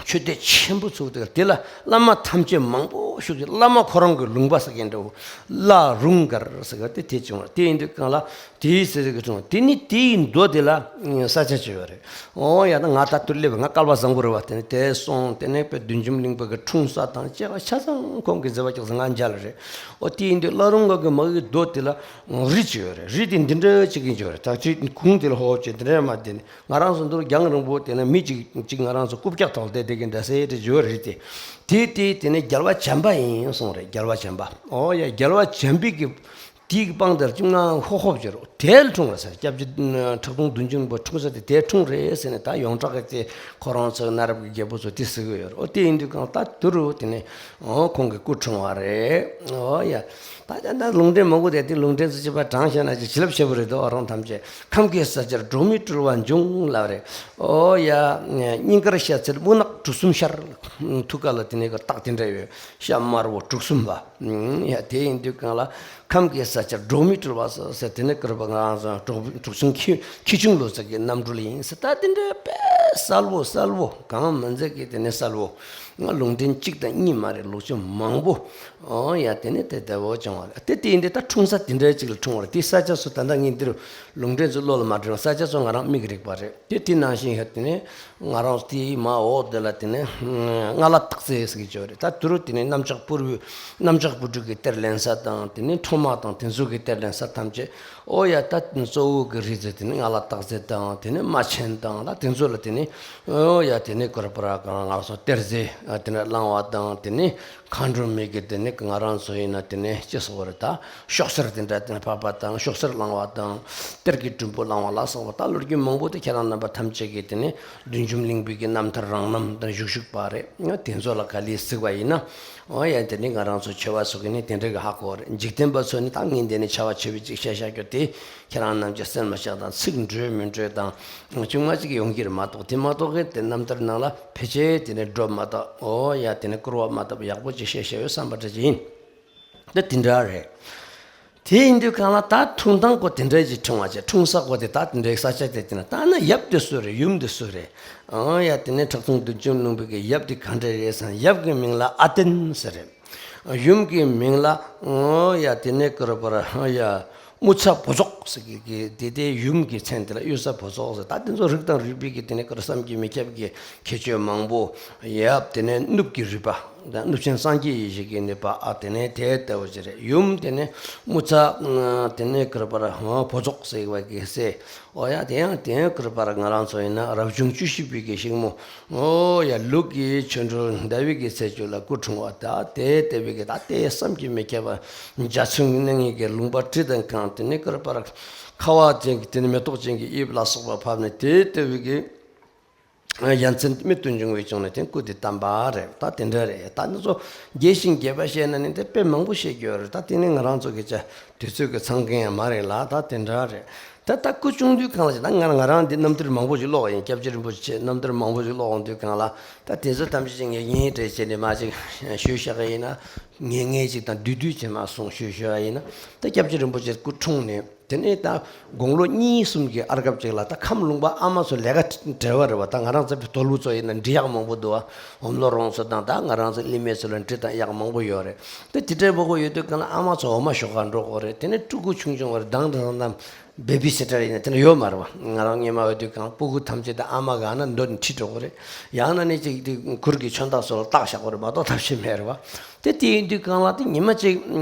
ཆོས་སྡེ་ཆེན་པོ་ཚུགས་དེ་དེ་ལ་བླ་མ་ཐམས་ཅད་མང་པོ་བཞུགས་ཀྱི་བླ་མ་ཁོ་རང་གི་ལུང་པ་ཟེར་མཁན་འདྲ་བོ་བླ་རུང་སྒར་ཟེར་ག་དེ་དེ་བྱུང་བ་དེ་ཡིན་དུས་གང་ལ་དེའི་ཟེར་གི་བྱུང་དེ་ནི་དེའི་མདོ་དེ་ལ་ས་ཆ་ཅིག་ཡོད་རེད། ཨོ་ཡ་ད་ང་ད་དུ་སླེབས་ང་སྐལ་བ་བཟང་པོ་རེད་བ། དེ་ནི་དེ་སོང་དེ་ནས་དཔེ་བདུད་འཇོམས་གླིང་པ་གི་འཁྲུངས་ས་དང་བཅས་པ་ཆ་ཚང་ཁོང་གི་མཛད་པ་ཀྱག་ཟེར་ང་མཇལ་རེད། ཨོ་དེ་ཡིན་དུས་བླ་རུང་སྒར་གི་མ་གི་མདོ་དེ་ལ་རི་ཅིག་ཡོད་རེད། རི་དེ་འདི་འདྲ་ཅིག་ཡིན་ཅིག་ཡོད་རེད། ད་ཅིག་གུང་དེ་ལ་ཧོ་ཅིག་འདི་འདྲ་མ་དེ་ནི། ང་རང་ཚོ་འདིར་རྒྱང་རིང་པོ་དེ་ན་མི་གཅིག་གཅིག་ང་རང་ཚོ་རྐུབ་བཀྱག་ཐོག་བསྡད་བསྡད་ཀྱི་འདྲ་སེ་དེ་བརྗོད་རེད་དེ། དེ་དེ་དེ་ནས་རྒྱལ་བ་བྱམས་པ་ཡིན་གསུངས་རེད། རྒྱལ་བ་བྱམས་པ། ཨོ་ཡ་རྒྱལ་བ་བྱམས་པའི་གི་དེའི་གི་པང་དེར་ཅིག་ང་ཧོ་ཧོ་བརྗོད་རོགས་དེར་འཁྲུངས་རེད་ཟེར། སྐྱབས་རྗེ་ཁྲག་འཐུང་བདུད་འཇོམས་པ་འཁྲུངས་ས་དེ་དེར་འཁྲུངས་རེད་ཟེར་ནས་ད་ཡོངས་གྲགས་ཀྱི་དེ་ཁོ་རང་ཚོ་གནའ་རབས་ཀྱི་རྒྱལ་པོ་ཚོ་དེ་ཟེར་གི་ཡོད་རེད། ཨོ་དེ་ཡིན་དུས་གང་ལྟར་དེ་རུ་དེ་ནས་ཨོ་ཁོང་གི་སྐུ་འཁྲུངས་པ་རེད། ཨོ་ཡ། ད་ད་ད་ལུང་འདྲེན་མང་པོ་དེ་དེ་ལུང་འདྲེན་ཚོ་བྱེད་པ་དྲང་བཤད་ན་ཅིག་བྱིན་རླབས་ཆེ་པོ་རེད་དོ། ཨ་རོང་ཐམས་ཅད་ཁམས་ཀྱི་ས་ཆར་འབྲོག་མི་སྤྲུལ་བ་འབྱུང་ལབ་རེད། ཨོ་ཡ། སྙིང་གར་ཤ་ཚིལ་སྨུག་ནག་གྲུ་གསུམ་ཤར། ཐུགས་ཀ་ལ་དེ་ནས་ཀ་རྟགས་དེ་འདྲ་ཡོད། ཤ་དམར་པོ་གྲུ་གསུམ་པ། ཡ་དེ་ཡིན་དུས་གང་ལ་ཁམས་ཀྱི་ས་ཆར་འབྲོག་མི་སྤྲུལ་བ་ཟེར་དེ་ནས་ཀར་པ་ང་རང་ཚོ་འབྲོག་འབྲོག་ཆུང་ཁྱི་ཁྱི་ཆུང་ལོ་ཙཱ་གི་རྣམ་སྤྲུལ་ཡིན་ཟེར། ད་དེ་འདྲ་དཔེ་གསལ་བོ་གསལ་བོ་གང་མ་མཛད་ཀྱི་དེ་ནས་གསལ་བོ། ང་ལུང་འདྲེན་གཅིག་དང་གཉིས་མ་རེད། ལོ་ཆུང་མང་པོ། ཨོ་ཡ་དེ་ནས་དེ་ལྟ་བུ་བྱུང་བ་རེད། དེ་དེ་ཡིན་དུས་ད་འཁྲུངས་ས་དེ་འདྲའི་ཅིག་ལ་འཁྲུངས་པ་རེད། དེ་ས་ཆ་ཚོ་ད་ལྟ་ངས་འདིར་ལུང་འདྲེན་ཚོ་བློ་ལ་མ་དྲན་པ་ས་ཆ་ཚོ་ང་རང་མིག་རིག་པ་རེད། དེ་དེ་ནང་བཞིན་ཡོད། དེ་ནས་ང་རང་དེའི་མ་འོག་དེ་ལ་དེ་ནས་སྔགས་བླ་སྟག་རྩེ་ཟེར་གྱི་ཅིག་ཡོད་རེད། ད་དེ་རུ་དེ་ནས་གནམ་ལྕགས་ཕུར་བུའི་གནམ་ལྕགས་ཕུར་དྲུག་གི་གཏེར་ལེན་ས་དང་དེ་ནས་ཁྲོ་མ་དང་དེ་ཚོ་གི་གཏེར་ལེན་ས་ཐམས་ཅད། ཨོ་ཡ་ད་གཙོ་བོ་གི་རིགས་ཚོ་དེ་ནི་སྔགས་བླ་སྟག་རྩེ་དང་དེ་ནི་རྨ་ཆེན་དང་ལ་དེ་ཚོ་ལ་དེ་ནི་ཨོ་ཡ་དེ་ནི་གུ་རུ་པ་ར་གང་ང་ཚོ་གཏེར་རྫས་དེ་ནི་བླང་བ་དང་དེ་ནི་མཁའ་འགྲོ་མའི་གི་དེ་ནི་ང་རང་ཚོ་ཡིན་ན་དེ་ནི་ཅི་ཟེར་བ་རེད། ད་ཤོག་སེར་དེ་འདྲ་དེ་ནི་ཕག་པ་དང་ཤོག་སེར་བླང་བ་དང་གཏེར་གྱི་སྲིན་པོ་བླང་བ་ལ་སོགས་པ་ད་ལོ་རྒྱུས་མང་པོ་དེ་ཁྱེད་རང་རྣམ་པ་ཐམས་ཅད་ཀྱིས་དེ་ནི་བདུད་འཇོམས་གླིང་པའི་གི་རྣམ་ཐར་རང་རྣམ་དང་བཞུགས་བཞུགས་པ་རེད། དེ་ཚོ་ལ་ག་ལེར་གཟིགས་པ་ཡིན་ན། ཨོ་ཡ་དེ་ནི་ང་རང་ཚོ་ཆོས་པ་ཚོ་གི་ནི་དེ་འདྲ་གི་ཧ་གོ་རེད། འཇིག་རྟེན་པ་ཚོ་ནི་ད་ངས་འདི་ནི་ཆ་བ་ཆེ་བའི་ཅིག་བཤད་བཞག་རྒྱུ་དེ་ཁྱེད་རང་རྣམས་ཀྱི་སེམས་ལ་བཞག་དང་ཚིག་འགྲོས་མི་འགྲོས་དང་ཅུང་མ་ཅིག་ཡོང་གི་རེད་མ་གཏོགས་དེ་མ་གཏོགས་གི་དེ་རྣམ་ཐར་ནང་ལ་ཕལ་ཆེར་དེ་ནི་སྒྲོ་མ་བཏགས། ཨོ་ཡ་དེ་ནི་སྐུར་བ་མ་བཏབ་ཡག་པོ་ཅིག་བཤད་བཤད་ཡོད་བསམ་པ་འདྲ་ཅིག་ཡིན། ད་དེ་འདྲ་རེད། དེ་ཡིན་དུས་གང་ལ་ད་འཁྲུངས་སྟངས་སྐོར་དེ་འདྲ་ཞིག་འཁྲུངས་པ་བྱས། འཁྲུངས་ས་སྐོར་དེ་ད་དེ་འདྲའི་ས་ཆ་དེ་དེ་ན་ད་ན་ཡབ་དེ་སུ་རེད། ཡུམ་དེ་སུ་རེད། ཨང་ཡ་དེ་ནས་ཁྲག་འཐུང་བདུད་འཇོམས་ལུང་པའི་གི་ཡབ་དེ་ག་འདྲ་རེད་ཟེར་ན། ཡབ་ཀྱི་མིང་ལ་ཨ་བརྟན་ཟེར་རེད། ཡུམ་གྱི་མིང་ལ་ཨང་ཡ་དེ་ནས་ཀར་པར་ཡ་དམུ་ཚ་བུ་ཚོགས་ཟེར་གི་གི་དེ་དེ་ཡུམ་གྱི་མཚན་དེ་ལ་དབུ་ཚ་བུ་ཚོགས་ཟེར། ད་དེ་ཚོ་རིགས་དང་རུས་པའི་གི་དེ་ནས་ཀར་བསམ་གྱིས་མི་ཁྱབ་ཀྱི་ཁྱད་ཆོས་མང་པོ། ཡབ་དེ་ནས་གནུབས་ཀྱི་རུས་པ། ད་གནུབས་ཆེན་སངས་རྒྱས་ཡེ་ཤེས་ཀྱི་ནུས་པ། ཨ་དེ་ནས་དེ་ལྟ་བུ་ཅིག་རེད། ཡུམ་དེ་ནས་དམུ་ཚ་དེ་ནས་ཀར་པར་བུ་ཚོགས་ཟེར་བ་གི་སྲས། ཨོ་ཡ་དེ་ཡང་དེ་ཡང་ཀར་པར་ང་རང་ཚོ་ཡིན་ན་རབ་བྱུང་བཅུ་བཞི་པའི་གི་ཤིང་མོ། ཨོ་ཡ་ལུག་གི་ཆོ་འཕྲུལ་ཟླ་བའི་གི་ཚེས་བཅུ་ལ་སྐུ་འཁྲུངས་པ། ད་དེ་ལྟ་བུའི་གི་ད་དེ་བསམ་གྱིས་མི་ཁྱབ་པ་འཇའ་ཚོན་གྱི་སྣང་བའི་གི་ལུང་པ་དྲི་དང་གང་། དེ་ནས་ཀར་པར་ཁ་བ་ཅན་གྱི་དེ་ནས་མེ་ཏོག་ཅན་གྱི་དབྱིབས་ལ་སོགས་པ་ཕབ་ནས་དེ་ལྟ་བུའི་གི་ཡ་མཚན་མིག་ཏུ་འབྱུང་བའི་ཅུང་ནས་དེ་སྐུ་དེ་བལྟམས་པ་རེད། ད་དེ་འདྲ་རེད། ད་འདི་ཚོ་རྒྱས་ཤིང་རྒྱས་པ་བཤད་ན་ནི་དེ་དཔེ་མང་པོ་བཤད་རྒྱུ་ཡོད་རེད། ད་དེ་ནི་ང་རང་ཚོ་གི་ཆ་དུས་ཚོད་ཀྱི་ཚང་མཁན་ཡང་མ་རེད་ལ། ད་དེ་འདྲ་རེད། ད་ད་སྐུ་ཆུང་དུས་གང་ལ་ཞིག་ད་ང་ང་རང་འདི་རྣམ་ཐར་མང་པོ་ཞིག་ཀློག་ཡིན། སྐྱབས་རྗེ་རིན་པོ་ཆེ་རྣམ་ཐར་མང་པོ་ཞིག་ཀློག་ཡོང་དུས་གང་ལ་ད་དེ་ཚོ་ཐམས་ཅད་ཀྱི་ངས་ཡིན་དྲན་བྱས་ནས་མ་ཅིག་ཞུས་བཞག་གི་ཡིན་ན། ངས་ངས་ཅིག་དང་བསྡུས་བསྡུས་བྱས་མ་སོང་ཞུས་ཞུ་བ་ཡིན་ན། ད་སྐྱབས་རྗེ་རིན་པོ་ཆེ་སྐུ་འཁྲུངས་ནས། དེ་ནས་ད་དགུང་ལོ་གཉིས་གསུམ་གྱི་ཨར་སྐབས་ཅིག་ལ་ད་ཁམས་ལུང་པ་ཨ་མ་ཚོ་ལས་ཀ་བྲེལ་བ་རེད་བ། ད་ང་རང་ཚོ་བོད་ལུགས་ཚོ་ཡིན་ན་འབྲི་གཡག་མང་པོ་འདུག་བ། འོམ་ལོ་རོང་ཚོ་དང་ད་ང་རང་ཚོ་གླིང་མེད་ཚོ་ལ་འབྲི་དང་གཡག་མང་པོ་ཡོད་རེད། དེ་དེ་འདྲའི་མང་པོ་ཡོད་དུས་གང་ལ་ཨ་མ་ཚོ་འོ་མ་ཞོགས་ཁ་འགྲོ་དགོས་རེད། དེ་ནས་ཕྲུ་གུ་ཆུང་ཆུང་བར་དང་དང་དང་བེ་བི་སི་ཊར་ཡིན་ན་དེ་འདྲ་ཡོད་མ་རེད་བ། ང་རང་སྔོན་མ་ཡོད་དུས་གང་ལ་སྤུ་གུ་ཐམས་ཅད་ད་ཨ་མ་ག་ན་འདོན་ཁྲིད་འགྲོ་དགོས་རེད། ཡང་ན་ནི་ཅིག་དེ་གུར་གྱི་ཆོན་ཐག་སོགས་ལ་བཏགས་བཞག་དགོས་རེད་མ་གཏོགས་ཐབས་ཤེས་མེད་རེད་བ། དེ་དེ་ཡིན་དུས་གང་ལ་དེ་ཉི་མ་གཅིག་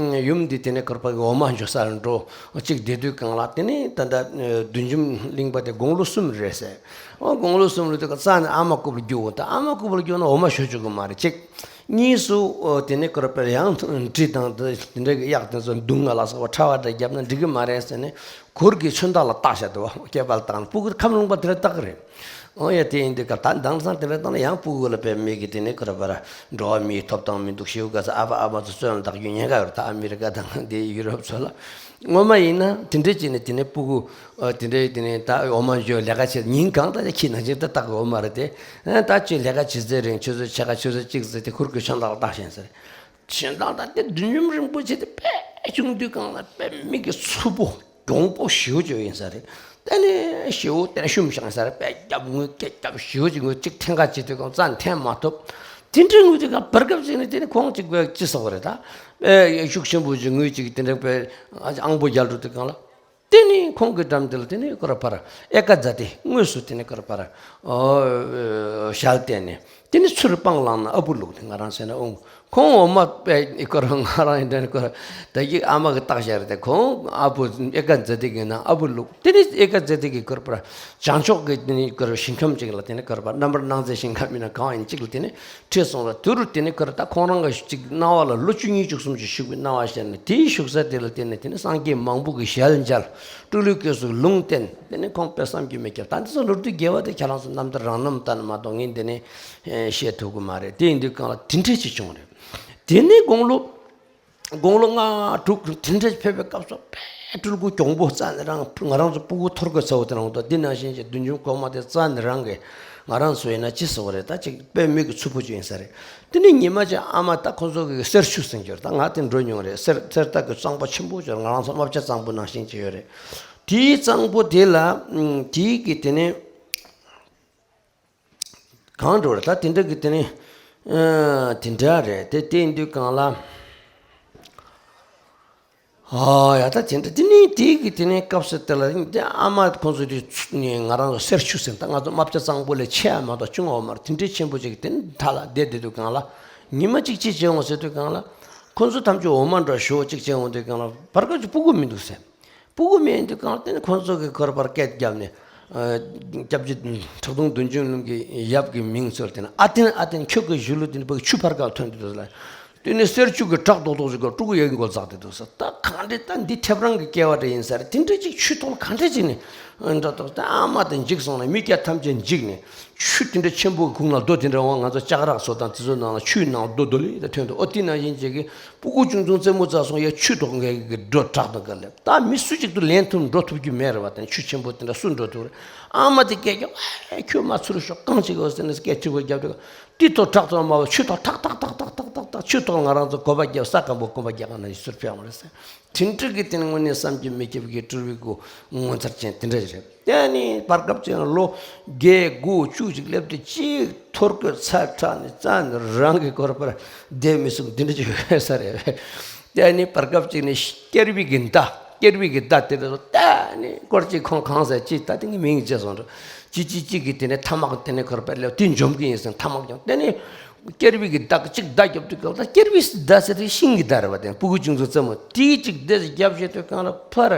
ཡུམ་འདི་དེ་ནས་ཀར་པ་གི་འོ་མ་འཇོ་ས་ལ་འགྲོ་གཅིག་བསྡད་དུས་གང་ལ་དེ་ནས་ད་ལྟ་བདུད་འཇོམས་གླིང་པ་དེ་དགུང་ལོ་གསུམ་རེད་ཟེར། ཨོ་དགུང་ལོ་གསུམ་རེད་དུས་གང་རྩ་ནས་ཨ་མ་སྐུ་པར་རྒྱུག་འོ། ད་ཨ་མ་སྐུ་པར་རྒྱུག་ན་འོ་མ་ཞོ་བཅུག་གི་མ་རེད་གཅིག་གཉིས་སུ་དེ་ནས་ཀར་པ་ཡང་གྲི་དང་དེ་འདྲ་གི་གཡག་དེ་ཚོ་མདུང་ང་ལ་སོགས་པ་ཕྲ་བ་འདྲ་བརྒྱབ་ན་འགྲིག་གི་མ་རེད་ཟེར་ནས་གུར་གྱི་ཆོན་ཐག་ལ་བཏགས་བཞག་འདུག་སྐེད་པ་ལ་བཏགས་ནས་སྤུ་གུ་ཁམས་ལུང་པ་དེ་འདྲ་བཏགས་གི་རེད། ཨོ་ཡ་དེ་ཡིན་དུས་སྐབས་ད་དེང་སང་དེ་འདྲ་བཏང་ན་ཡང་སྤུ་གུ་ལ་དཔེ་མེད་ཀི་དེ་ནས་ཁོ་ར་བར་འགྲོ་བ་མིའི་ཐོབ་ཐང་མི་འདུག་ཞེའུ་ག་ས་ཨ་ཕ་ཨ་མ་ཚོ་བཙོན་ལ་བཏགས་རྒྱུ་ཉེན་ཁ་ཡོད་རེད། ད་ཨ་མི་རི་ཀ་དང་དེ་ཡུ་རོབ་ཚོ་ལ་སྔོན་མ་ཡིན་ན་དེ་འདྲ་བྱས་ནས་དེ་ནས་སྤུ་གུ་དེ་འདྲ་དེ་ནས་ད་འོ་མ་འཇོ་ལས་ཀ་བྱེད་ཉིན་གང་ད་ཁྱི་ནང་ཆེན་ད་བཏགས་གི་འོ་མ་རེད་དེ། ད་ཁྱོད་ལས་ཀ་བྱེད་ཚེ་རིང་ཆུ་ཚོད་ཕྱེད་ཀ་ཆུ་ཚོད་གཅིག་ཚེ་དེ་ཁུར་གི་ཆོན་ཐག་ལ་བཏགས་ཤེས་ཟེར། ཆོན་ཐག་ད་དེ་བདུད་འཇོམས་རིན་པོ་ཆེ་དེ་དཔེ་ཆུང་དུས་གང་ལ་དཔེ་མིག་གི་མཚུར་པོ། གྱོང་པོ་ཞེ་པོ་ཅིག་ཡིན་ས་རེད། དེ་ནས་ཞེ་པོ་དེ་ནས་ཤུམ་བཞག་ས་རེད། དཔེ་རྒྱབ་ངུས་སྐད་རྒྱབ་ཞེ་པོ་ཅིག་ངུས་གཅིག་འཐེན་ཁ་བྱེད་དུས་གང་རྩ་འཐེན་མ་ཐུབ། དེ་འདྲའི་ངུས་དུས་གང་བར་སྐབས་ཅིག་ནས་དེ་ནས་ཁོང་གཅིག་པོས་ཅི་ཟེར་བ་རེད་ད། དཔེ་ཤུགས་ཆེན་པོ་ཅིག་ངུས་ཅིག་དེ་འདྲ་དཔེ་ཨང་པོ་རྒྱག་འགྲོ་དུས་གང་ལ། དེ་ནས་ཁོང་གི་འགྲམ་དེ་ལ་དེ་ནས་ཁོ་ར་ཕར་ཨེ་ཀ་ཛ་ཏི་དངོས་སུ་དེ་ནས་ཁོ་ར་ཕར་ཞལ་བསྟན་ནས་དེ་ནས་ཚུར་སྤང་བླངས་ན་ཨ་བུ་ལུག་དེ་ང་རང་ཟེར་ན་ཨོང་། ཁོང་འོ་མ་དཔེ་ཁོ་རང་ང་རང་ཡིན་དྲན་ཁོ་ར་ད་ཡིག་ཨ་མ་གི་བཏགས་བཞག་རེད་དེ། ཁོང་ཨ་བུ་ཨེ་ཀ་ཛ་ཏི་གི་ནང་ཨ་བུ་ལུག་དེ་ནི་ཨེ་ཀ་ཛ་ཏི་གི་ཁོ་ར་ཕར་བྱང་ཕྱོགས་ཀྱི་དེ་ནི་ཁོ་ར་ཞིང་ཁམས་ཅིག་ལ་དེ་ནི་ཁོ་ར་ཕར་རྣམ་པར་སྣང་མཛད་ཞིང་ཁམས་མིན་ན་གང་ཡིན་གཅིག་ལ་དེ་ནི་ཁྲིད་སོང་ལ། དུ་རུ་དེ་ནི་ཁོ་ར་ད་ཁོང་རང་གི་ཅིག་སྣང་བ་ལ་ལོ་བཅུ་གཉིས་བཅུ་གསུམ་ཅིག་བཞུགས་པའི་སྣང་བ་ཤར་ནས་དེའི་བཞུགས་ས་དེ་ལ་དེ་ནི་དེ་ནི་སངས་རྒྱས་མང་པོ་གི་ཞལ་མཇལ། སྤྲུལ་སྐུའི་སྐྱེས་སུ་ལུང་བསྟན། དེ་ནི་ཁོང་དཔེ་བསམ་གྱིས་མི་ཁྱབ། ད་འདི་ཚོ་ལོ་རྒྱུས་དགེ་བ་དེ་ཁྱེད་རང་ཚོ་རྣམ་ཐར་རང་རྣམ་ལྟ་ན་མ་གཏོགས་ངས་འདི་ནས་བཤད་ཐུབ་ཀྱི་མ་རེད། དེ་ཡིན་དུས་གང་ལ་དེ་འདྲས་ཅིག་བྱུང་རེད། དེ་ནས་དགུང་ལོ་དགུང་ལོ་ལྔ་དྲུག་དེ་འདྲས་ཕེབས་པའི་སྐབས་སུ་དཔེ་སྤྲུལ་སྐུ་གྱོང་པོ་རྩ་ནས་རང་ང་རང་ཚོ་སྤུ་གུ་ཐོར་གོ་ཚ་བོ་དེ་རང་དོ་འདི་ནང་བཞིན་གྱི་བདུད་འཇོམས་གོང་མ་དེ་རྩ་ནས་རང་གི་ང་རང་ཚོ་ཡིན་ན་ཅི་ཟེར་བ་རེད། ད་ཅིག་དཔེ་མིག་གི་མཚུར་ཕུ་ཅིག་ཡིན་ས་རེད། དེ་ནས་ཉི་མ་ཅིག་ཨ་མ་ད་ཁོ་ཚོ་གི་གསེར་ཆུ་ཟེར་གྱི་རེད། ད་ང་དེ་འགྲོ་མྱོང་རེད། གསེར་གསེར་རྟ་གི་གཙང་པོ་ཆེན་པོ་ཅིག་ང་རང་ཚོ་རྨ་བྱ་གཙང་པོ་ནང་བཞིན་ཅིག་ཡོད་རེད། དེའི་གཙང་པོ་དེ་ལ་དེའི་གི་དེ་ནས། གང་འགྲོ་རེད་ད་དེ་འདྲ་གི་དེ་ནི། ཨ་དེ་འདྲ་རེད་དེ། དེ་ཡིན་དུས་གང་ལ། ཨ་ཡ་ད་དེ་འདྲ་དེ་ནི་དེའི་གི་དེ་ནི་སྐབས་སུ་དེ་ལ་དེ་ཨ་མ་ཁོང་ཚོ་དེ་ཚུ་ནི་ང་རང་ཚོ་གསེར་ཆུ་ཟེར་ད་ང་ཚོ་རྨ་བྱ་གཙང་པོ་ལས་ཆེ་ཡ་མ་གཏོགས་ཆུང་བ་མ་རེད། དེ་འདྲའི་ཆེན་པོ་ཅིག་གི་དེ་ནི་མཐའ་ལ་བསྡད་བསྡད་དུས་གང་ལ་ཉི་མ་གཅིག་ཅི་བྱས་འོང་ཟེར་དུས་གང་ལ། ཁོང་ཚོ་ཐམས་ཅད་འོ་མ་འདྲ་ཞོ་གཅིག་བྱས་འོང་དུས་གང་ལ་བར་སྐབས་ཀྱི་སྤུ་གུ་མི་འདུག་ཟེར། སྤུ་གུ་མེད་དུས་གང་དེ་ནི་ཁོང་ཚོ་གི་ཁོར་པར་སྐད་བརྒྱབ་ནས། ཨ་སྐྱབས་རྗེ་ཁྲག་འཐུང་བདུད་འཇོམས་གླིང་གི་ཡབ་ཀྱི་མིང་ཚོར་དེ་ན་ཨ་བརྟན་ཨ་བརྟན་ཁྱོད་ཀྱི་གཞུག་ལུ་དེ་ནི་བོད་ཆུ་ཕར་ཁ་ཐོན་དུས་ལ། དེ་ནི་གསེར་ཆུ་གི་བྲག་རྡོག་རྡོག་ཅིག་ག་སྤྲུལ་སྐུ་ཡ་གི་མགོ་འཛག་དེ་འདུག་ས། ད་གང་འདྲེ་ད་འདི་ཐེབས་རང་གི་སྐལ་བ་འདྲ་ཡིན་ས་རེད། དེ་འདྲ་ཅིག་ཆུ་ཐོག་གང་འདྲ་ཅིག་ནི་འདྲ་ཐོག་ད་ཨ་མ་དང་འཇིགས་སོང་ནས་མི་སྐྱ་ཐམས་ཅད་འཇིགས་ནས། ཆུ་དེ་འདྲ་ཆེན་པོ་གི་ཁུག་ནང་རྡོ་དེ་འདྲ་འོང་། ང་ཚོ་ལྕགས་རག་བཟོ་སྟངས་དེ་ཚོ་ནང་ལ་ཆུའི་ནང་རྡོ་རྡོ་ལི་དེ་ཐོན་འདུག་ཨོ་དེ་ནང་བཞིན་ཅིག་གི་སྤུ་གུ་ཆུང་ཆུང་རྩེད་མོ་རྩེ་སོང་ཡ་ཆུ་ཐོག་འགའ་གི་འགྲོ་དྲག་དང་འགའ་ལེབ། ད་མི་སུ་གཅིག་ཏུ་ལན་ཐུབ་འགྲོ་ཐུབ་རྒྱུ་མེད་རེད་བ། དེ་ཆུ་ཆེན་པོ་དེ་འདྲ་སུ་འགྲོ་ཐུབ་རེད། ཨ་མ་དེ་སྐད་རྒྱབ། ཨེ་ཁྱོད་མ་ཚུར་ཤོག་གང་བྱེད་གི་ཟེར་ནས་སྐད་ཆུ་བོ་རྒྱབ་དུས་དེ་ཐོག་དྲག་ཐོག་མ་བ་ཆུ་ཐོག་ཐག་ཐག་ཐག་ཐག་ཐག་ཐག་ཐག་ ཆུ་ཐོག་ང་རང་ཚོ་གོམ་པ་རྒྱབ། ས་སྐམ་པོ་གོམ་པ་རྒྱག་ན་ཡི་སུར་ཕེབས་པ་རེད་ཟེར། དེ་འདྲ་གི་དེ་ནི་དངོས་གནས་བསམ་གྱིས་མི་ཁྱབ་ཀྱི་སྤྲུལ་པའི་སྐུ་ངོ་མཚར་ཅན་དེ་འདྲ་ཞིག་རེད། དེ་ནི་བར་སྐབས་ཅིག་ལོ་བརྒྱད་དགུ་བཅུ་ཅིག་སླེབས་དུས་གཅིག་ཐོར་གོས་ཚ་དྲགས་ནས་རྩ་ནས་རང་གི་སྐོར་པར་བསྡད་མི་སྲིད་འདི་འདྲ་ཅིག་ཡོད་ས་རེད། དེ་ནི་བར་སྐབས་ཅིག་ནི་སྐྱེར་པའི་གི་མདའ། སྐྱེར་པའི་གི་མདའ་དེ་རེད། ད་ནི་སྐོར་གཅིག་ཁོང་གང་ཟེར་ཅིག་ད་དེ་གི་མིང་བརྗེད་སོང་འགྲོ། ཅི་ཅི་ཅི་གི་དེ་ནས་ཐ་མག་དེ་ནས་ཁོར་པར་སླེབས་དེ་འཇོམས་ཀྱི་ཡིན་ཟེར། ཐ་མག་ཀྱང་དེ་ནས་སྐྱེར་པའི་གི་མདའ་གཅིག་མདའ་རྒྱབ་དུས་སྐབས་ད་སྐྱེར་པའི་མདའ་ཟེར་དེ་ཤིང་གི་མདའ་རེད་བ། དེ་ཕྲུ་གུ་ཆུང་ཆུང་རྩེ་མོ་དེའི་གཅིག་དེ་རྒྱབ་བྱེད་དུས་གང་ལ་ཕར་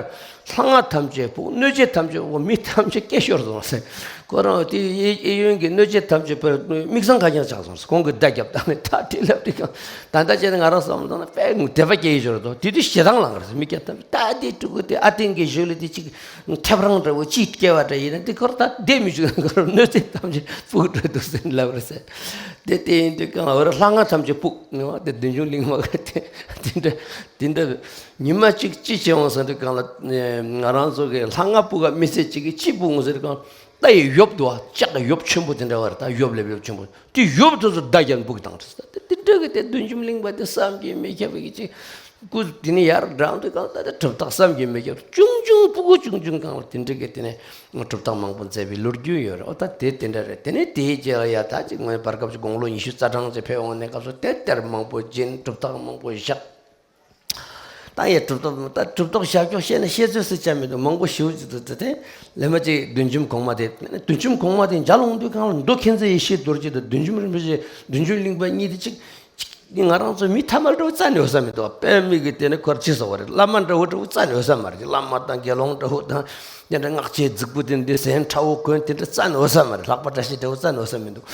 ལྷ་ང་ཐམས་ཅད་ཕུག། གནོད་བྱེད་ཐམས་ཅད་འོ། མི་ཐམས་ཅད་སྐད་ཤོར་སོང་ཟེར། ཁོ་རང་དེ་ཨེ་ཨེ་ཡོན་གྱི་གནོད་བྱེད་ཐམས་ཅད་ཕར་མིག་སང་ཁ་རྐྱང་ཆགས་སོང་ཟེར། ཁོང་གི་མདའ་རྒྱབ་སྟངས་ནི་ད་དེ་ལབ་དུས་གང་ད་ལྟ་བྱས་ན་ང་རང་བསམ་བློ་བཏང་ན་དཔེ་དད་པ་སྐྱེ་ཡི་ཤོར་དོ། དེ་དུས་ཞེ་སྡང་ལངས་རེད་ཟེར། མི་སྐྱ་ཐམས་ཅད་ད་དེ་ཕྲུ་གུ་དེ་ཨ་ཏིང་གི་ཞོལ་ལ་དེ་གཅིག་ཐེབ་རང་འདྲ་བོ་ཅིག་སྐྱེ་བ་འདྲ་ཡིན་ན་དེ་ཁོར་ད་བསྡད་མི་བཅུག་ན་ཁོར་གནོད་འཚེ་ཐམས་ཅད་ཕུག་འགྲོ་འདུག་ཟེར་ལབ་རེད་ཟེར། དེ་དེ་ཡིན་དུས་གང་ལ་འོ་ར་ལྷ་ང་ཐམས་ཅད་ཕུག་ནི་བ། དེ་བདུད་འཇོམས་གླིང་པ་ག་དེ་དེ་འདྲ་དེ་འདྲ་ཉི་མ་གཅིག་ཅི་བྱེད་འོང་ཟེར་དུས་གང་ལ་ང་རང་ཚོ་གི་ལྷ་ང་ཕུག་ག་མི་ཚེ་གཅིག་གི་ཅི་ཕུག་འོང་ཟེར་གང་ལྟ་ཡི་ཡོབ་འདུག་བ། ལྕགས་ཡོབ་ཆེན་པོ་དེ་འདྲ་བ་རེད། ད་ཡོབ་ལེབ་ཡོབ་ཆེན་པོ། དེ་ཡོབ་དེ་ཚོ་མདའ་རྒྱབ་འབུག་བཏང་། དེ་འདྲ་གི་དེ་བདུད་འཇོམས་གླིང་པ་དེ་བསམ་གྱིས་མི་ཁྱབ་པའི་ཅིག་སྐུ་དེ་ནི་ཡར་འགྲངས་དུས་གང་ལྟར་དེ་གྲུབ་རྟགས་བསམ་གྱིས་མི་ཁྱབ་ཆུང་ཆུང་ཕྲུ་གུ་ཆུང་ཆུང་གང་ལ་དེ་འདྲ་གི་དེ་ནས་གྲུབ་རྟགས་མང་པོ་མཛད་པའི་ལོ་རྒྱུས་ཡོད་རེད། ཨོ་ད་དེ་དེ་འདྲ་རེད། དེ་ནས་དེའི་རྗེས་ལ་ཡ་ད་ཅིག་ངོས་བར་སྐབས་ཅིག་དགུང་ལོ་ཉི་ཤུ་རྩ་གྲངས་ཅིག་ཕེབས་འོང་ནས་སྐབས་སུ་དེ་ལྟར་མང་པོ་སྦྱིན། གྲུབ་རྟགས་མང་པོ་བཞག་ད་ཡ་གྲུབ་རྟགས་ད་གྲུབ་རྟགས་ཞབས་ཀྱོག་བཤད་ན་བཤད་ཚོད་སུ་བྱ་མི་འདུག་མང་པོ་ཞེ་པོ་ཅིག་འདུག་དེ་ལས་མ་ཅིག་བདུད་འཇོམས་གོང་མ་དེ། བདུད་འཇོམས་གོང་མ་དེ་མཇལ་འོང་དུས་གང་ལ་མདོ་མཁྱེན་བརྩེ་ཡེ་ཤེས་རྡོ་རྗེ་དང་བདུད་འཇོམས་རིན་པོ་ཆེ་བདུད་འཇོམས་གླིང་པ་གཉིས་དེ་གཅིག་གཅིག་ང་རང་ཚོ་མི་ཐ་མལ་འདྲ་བོ་རྩ་ནས་ཡོད་ས་མི་འདུག་དཔེ་མི་གི་དེ་ནི་ཁོར་ཅི་ཟེར་བ་རེད། བླ་མ་འདྲ་བོ་འདྲ་བོ་རྩ་ནས་ཡོད་ས་མ་རེད། བླ་མ་དང་དགེ་སློང་འདྲ་བོ་དང་དེ་འདྲ་སྔགས་ཆས་རྫིག་པོ་དེ་འདི་ཟན་ཁྲ་བོ་གོན་དེ་འདྲ་རྩ་ནས་ཡོད་ས་མ་རེད། ལྷག་པ་བཀྲ་ཤིས་འདྲ་བོ་རྩ་ནས་ཡོད་ས་མི་འདུག་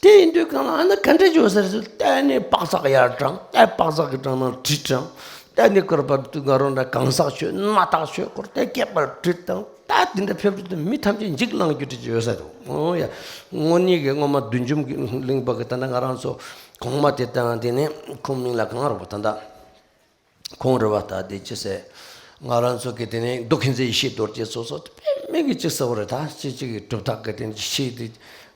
དེ་ཡིན་དུས་གང་ལ་ཨ་ན་ག་འདྲ་བྱོས་ས་རེད་ཟེར། ལྟ་ནས་པགས་ཚག་ཡར་དྲངས། ལྟ་པགས་ཚག་གི་དྲངས་ན་གྲི་དྲངས། ལྟ་ནས་སྐོར་པ་དུ་ང་རང་འདྲ་གང་ཟག་ཆོས་སྣ་ཐག་ཆོད་སྐོར་ལྟ་སྐེད་པར་གྲི་དང་ལྟ་དེ་འདྲ་ཕེབས་དུས་མི་ཐམས་ཅད་འཇིགས་སྣང་རྒྱུ་འདྲ་ཅིག་ཡོད་ས་འདུག་ཨོ་ཡ། དངོས་གནས་ཀྱི་སྔོན་མ་བདུད་འཇོམས་ཀྱི་གླིང་པ་གི་ད་ལྟ་ང་རང་ཚོ་གོང་མ་དེ་དང་དེ་ནས་ཁོང་མིང་ལ་གང་རུ་བ་ད་ལྟ། ཁོང་རེད་བ། ད་དེ་ཅི་ཟེར། ང་རང་ཚོ་གི་དེ་ནས་མདོ་མཁྱེན་བརྩེ་ཡེ་ཤེས་རྡོ་རྗེ་སོ་སོ་དཔེ་མེད་ཀྱི་ཅི་ཟེར་བ་རེད། ད་ཅི་ཅི་གི་གྲུབ་རྟགས་གི་དེ་ནས་ཆེས་དེ་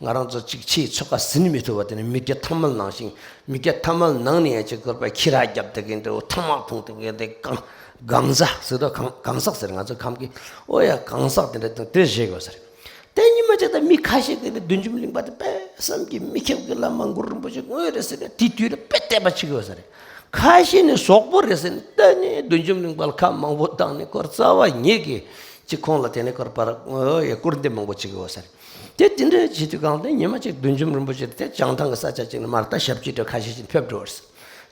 ང་རང་ཚོ་ཅིག་ཆེས་ཚོད་ཀ་ཟིན་མི་ཐུབ་པ། དེ་ནས་མི་སྐྱ་ཐ་མལ་ནང་བཞིན་མི་སྐྱ་ཐ་མལ་ནང་ནས་ཡང་ཅིག་སྐོར་པ་ཁྱི་ར་རྒྱབ་དེ་གི་འདྲ་བོ་ཐ་མག་འཐུང་དེ་གི་འདྲ་གང་གང་ཟག་ཟེར་དོ། གང་གང་ཟག་ཟེར། ང་ཚོ་ཁམས་ཀྱི་ཨོ་ཡ་གང་ཟག་དེ་འདྲ་དང་དེ་བཞེས་དགོས་ཟེར། དེ་ཉི་མ་ཅིག་ད་མི་ཁ་ཤས་ཀྱིས་ནི་བདུད་འཇོམས་གླིང་པ་དེ་དཔེ་བསམ་གྱིས་མི་ཁྱབ་ཀྱི་བླ་མ་གུ་རུ་རིན་པོ་ཆེ་དངོས་རེད་ཟེར་ནས་དེ་དུས་ལ་དཔེ་དད་པ་བྱེད་ཀྱི་ཡོད་ས་རེད། ཁ་ཤས་ནི་ཟོག་པོ་རེད་ཟེར་ནས་ད་ནི་བདུད་འཇོམས་གླིང་པ་ལ་ཁ་མང་པོ་བཏང་ནས་སྐོར་རྩ་བ་ཉིད་ཀྱིས་ཅིག་ཁོང་ལ་དེ་ནས་སྐོར་པར་ཨོ་ཡ་སྐུར་འདེབས་མང་པོ་བྱེད་ཀྱི་ཡོད་ས་རེད། དེ་དེ་འདྲ་བྱེད་དུས་གང་དེ་ཉི་མ་ཅིག་བདུད་འཇོམས་རིན་པོ་ཆེ་དེ་བྱང་ཐང་གི་ས་ཆ་ཅིག་ནས་མར་ད་ཞབས་ཕྱི་འདྲ་ཁ་ཤས་ཤིག་ཕེབས་འགྲོ་བ་རེད།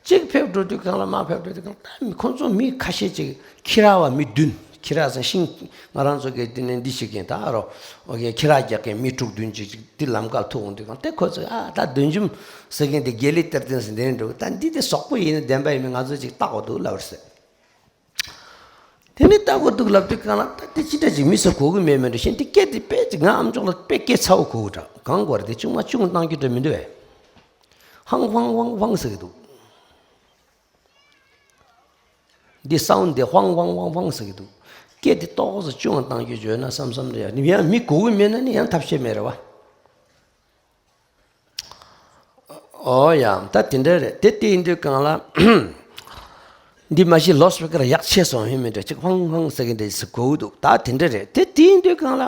གཅིག་ཕེབས་འགྲོ་དུས་གང་ལ་མ་ཕེབས་འགྲོ་དུས་གང་ལ་ད་མི་ཁོང་ཚོ་མི་ཁ་ཤས་ཅིག་ཁྱི་ར་བ་མི་བདུན། ཁྱི་ར་ཟེར་ཤིང་ང་རང་ཚོ་གི་དེ་ནས་འདི་ཞིག་གིན་ད་རོ་ཨོ་ཁྱི་ར་རྒྱག་གིན་མི་དྲུག་བདུན་ཅིག་ཅིག་དེ་ལམ་ཁར་ཐུག་འོང་དུས་གང་དེ་ཁོ་ཚོས་ཨ་ད་བདུད་འཇོམས་ཟེར་གིན་དེ་དགེ་ལེགས་གཏེར་སྟོན་ཟེར་འདི་ནས་འགྲོ་ད་འདི་དེ་ཟོག་པོ་ཡིན་ན་བདེན་པ་ཡིན་མིན་ང་ཚོ་ཅིག་བལྟ་དགོས་འདུག་ལབ་རེད་ཟེར། དེ་ནས་ལྟ་དགོས་འདུག་ལབ་དུས་གང་ལ་ད་དེ་ཅི་འདྲ་ཅིག་མི་ཚོ་གོ་གི་མེད་མེད་འདྲ་ཤེས་འདི་སྐད་དེ་དཔེ་ཅིག་ང་ཨམ་ཅོག་ལ་དཔེ་སྐད་ཚ་བོ་གོ་གི་འདྲ་གང་དགོས་རེད། དེ་ཅུང་མ་ཅུང་བཏང་རྒྱུ་འདྲ་མི་འདུག་བས། ཧང་ཧང་ཧང་ཧང་ཟེར་གི་འདུག་འདི་སའུན་འདི་ཧང་ཧང་ཧང་ཧང་ཟེར་གི་འདུག་སྐད་འདི་ཏོག་ཙམ་ཆུང་བ་བཏང་རྒྱུ་བརྗོད་ན་བསམ་བསམ་རེད། ཡང་མི་གོ་གི་མེད་ན་ནི་ཡང་ཐབས་ཤེས་མེད་རེད་བ། ཨོ་ཡ་ད་དེ་འདྲ་རེད། དེ་དེ་ཡིན་དུས་གང་ལ་འདི་མ་གཞི་ལོ་སི་པི་ཀར་ཡག་ཆེ་སོང་ཧེ་མེད་འདྲ་ཅིག་ཧང་ཧང་ཟེར་གི་འདྲ་ཟེར་གོ་གི་འདུག་ད་དེ་འདྲ་རེད། དེ་དེ་ཡིན་དུས་གང་ལ་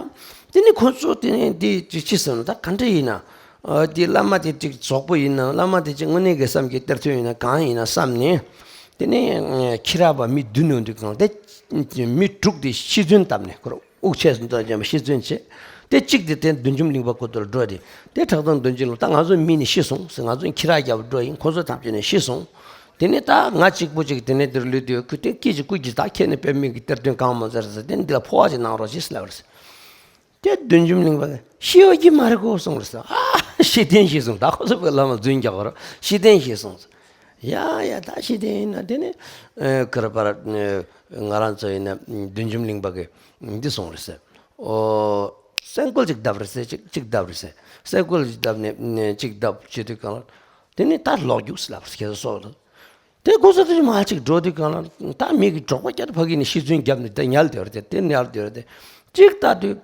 དེ་ནི་ཁོ་ཚོ་དེ་ནི་འདི་ཅིག་ཅི་ཟེར་ན་ད་ག་འདྲ་ཡིན་ན། ཨ་དེ་བླ་མ་དེ་ཅིག་ཟོག་པོ་ཡིན་ན་བླ་མ་དེ་ཅིག་དངོས་གནས་ཀྱི་བསམ་གྱི་གཏེར་སྟོན་ཡིན་ན་གང་ཡིན་ན་བསམ་ནས། དེ་ནས་ཁྱི་ར་བ་མི་བདུན་ཡོང་དུས་གང་དེ་མི་དྲུག་དེ་ཤི་རྫུན་བཏབ་ནས་ཁོ་རང་དབུགས་ཆད་སོང་ཙང་ཤི་རྫུན་བྱས། དེ་གཅིག་དེ་དེ་བདུད་འཇོམས་གླིང་པ་ཁོ་ཚོར་འགྲོ་དེ་དེ་ཁྲག་འཐུང་བདུད་འཇོམས་ལ་ད་ང་ཚོ་མི་ནི་ཤི་སོང་ཟེར། ང་ཚོ་ཁྱི་ར་རྒྱབ་འགྲོ་ཡིན། ཁོ་ཚོ་ཐམས་ཅད་ནས་ཤི་སོང་། དེ་ནས་ད་ང་གཅིག་པུ་ཅིག་དེ་ནས་དེར་ལུས་དུས་ཁུ་དེ་སྐད་ཅིག་སྐུ་གྱི་ད་ཁྱེད་ནི་དཔེ་མི་གི་གཏེར་སྟོན་གང་མ་ཟེར་ཟེར་དེ་འདི་ལ་འཕོ་བ་ཅིག་གནང་རོགས་ཞེས་ལབ་རེད། དེ་བདུད་འཇོམས་གླིང་པ་ཤི་ཡོད་ཀྱི་མ་རེད་གོ་གསུངས་རེད་ཟེར། ཨ་ཤི་རྟེན་ཤི་སོང་། ད་ཁོ་ཚོ་བོད་ལ་མ་རྫུན་རྒྱག་གོ་ར་ཤི་རྟེན་ཤི་སོང་ཟེར། ཡ་ཡ་ད་ཤི་རྟེན་ཡིན་ན་དེ་ནི་ཨེ་ཁར་པར་ཨེ་ང་རང་ཚོ་ཡིན་ན་བདུད་འཇོམས་གླིང་པ་གི་འདི་སོང་རེད་ཟེར། ཨོ་སེང་ཀོལ་ཅིག་བརྡབ་རེད་ཟེར། ཅིག་ཅིག་བརྡབ་རེད་ཟེར། སེང་ཀོལ་ཅིག་བརྡབ་ནས་ཅིག་བརྡབ་བྱེད་དུས་གང་ལ་དེ་ནི་ད་ལོག་རྒྱུགས་ལབ་རེད་ཁྱེད་ཚོ་སོགས་དང་། དེ་ཁོ་ཚོ་དེ་མ་ཅིག་འགྲོ་དུས་གང་ལ་ད་མི་གི་འབྲོག་པ་བསྐྱར་ཕ་གི་ནས་ཤི་རྫུན་བརྒྱབ་ནས་དེ་ཉལ་དེ་རེད་དེ་དེ་ཉལ་དེ་རེད་དེ་ཅིག་ལྟ་དུས།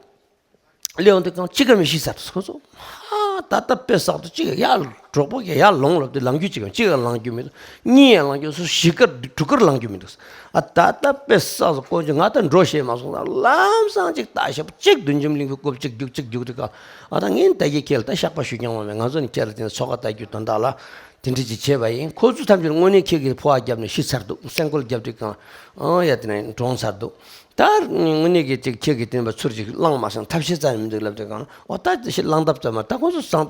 སླེབས་འོང་དུས་གང་ཅི་ག་མི་ཤི་ས་རེད་ཁོ་ཚོ། ཧ་ད་ལྟ་དཔེ་བསགས་འདུག་གཅིག་ཡར་གྲོགས་པོ་གིས་ཡར་ལོངས་ལབ་དུས་ལང་རྒྱུ་གཅིག་ཡང་གཅིག་ཡང་ལང་རྒྱུ་མི་འདུག་གཉིས་ཡང་ལང་རྒྱུ་སུ་བཞི་སྐར་དྲུག་སྐར་ལང་རྒྱུ་མི་འདུག་ཨ་ད་ལྟ་དཔེ་བསགས་སུ་དཀོན་མཆོག་ང་ད་འགྲོ་ཤེས་མ་སོང་ད་ལམ་སང་གཅིག་ལྟ་ཞེ་པོ་གཅིག་བདུད་འཇོམས་གླིང་པའི་སྐོར་གཅིག་རྒྱུག་གཅིག་རྒྱུག་དུས་ག་ཨ་ད་ངས་ད་ཡི་ཁྱེད་ལ་ད་བཤགས་པ་ཞུ་མྱོང་བ་མེད། ང་ཚོ་ནི་ཁྱེད་ལ་དེ་ཚོ་ཁ་ལྟ་རྒྱུ་དོན་དག་ལ་དེ་འདྲ་ཅིག་བྱས་པ་ཡིན། ཁོ་ཚོ་ཐམས་ཅད་དངོས་གནས་ཁྱེད་ཀྱིས་ཕོ་བ་བརྒྱབ་ནས་ཤི་ཚར་འདུག་སེམས་ཁུར་བརྒྱབ་དུས་གང་ཨང་ཡ་དེ་ནས་གྲོངས་ཚར་འདུག་ད་དངོས་གནས་ཀྱི་ཅིག་ཁྱེད་ཀྱིས་བསྟན་པ་ཚུར་ཅིག་བླངས་མ་སོང་ཐབས་ཤེས་རྩ་ནས་མི་འདུག་ལབ་དུས་གང་ཨོ་ད་ཞིག་བླངས་ཐབས་རྩ་མ་ད་ཁོ་ཚོ་བཟང་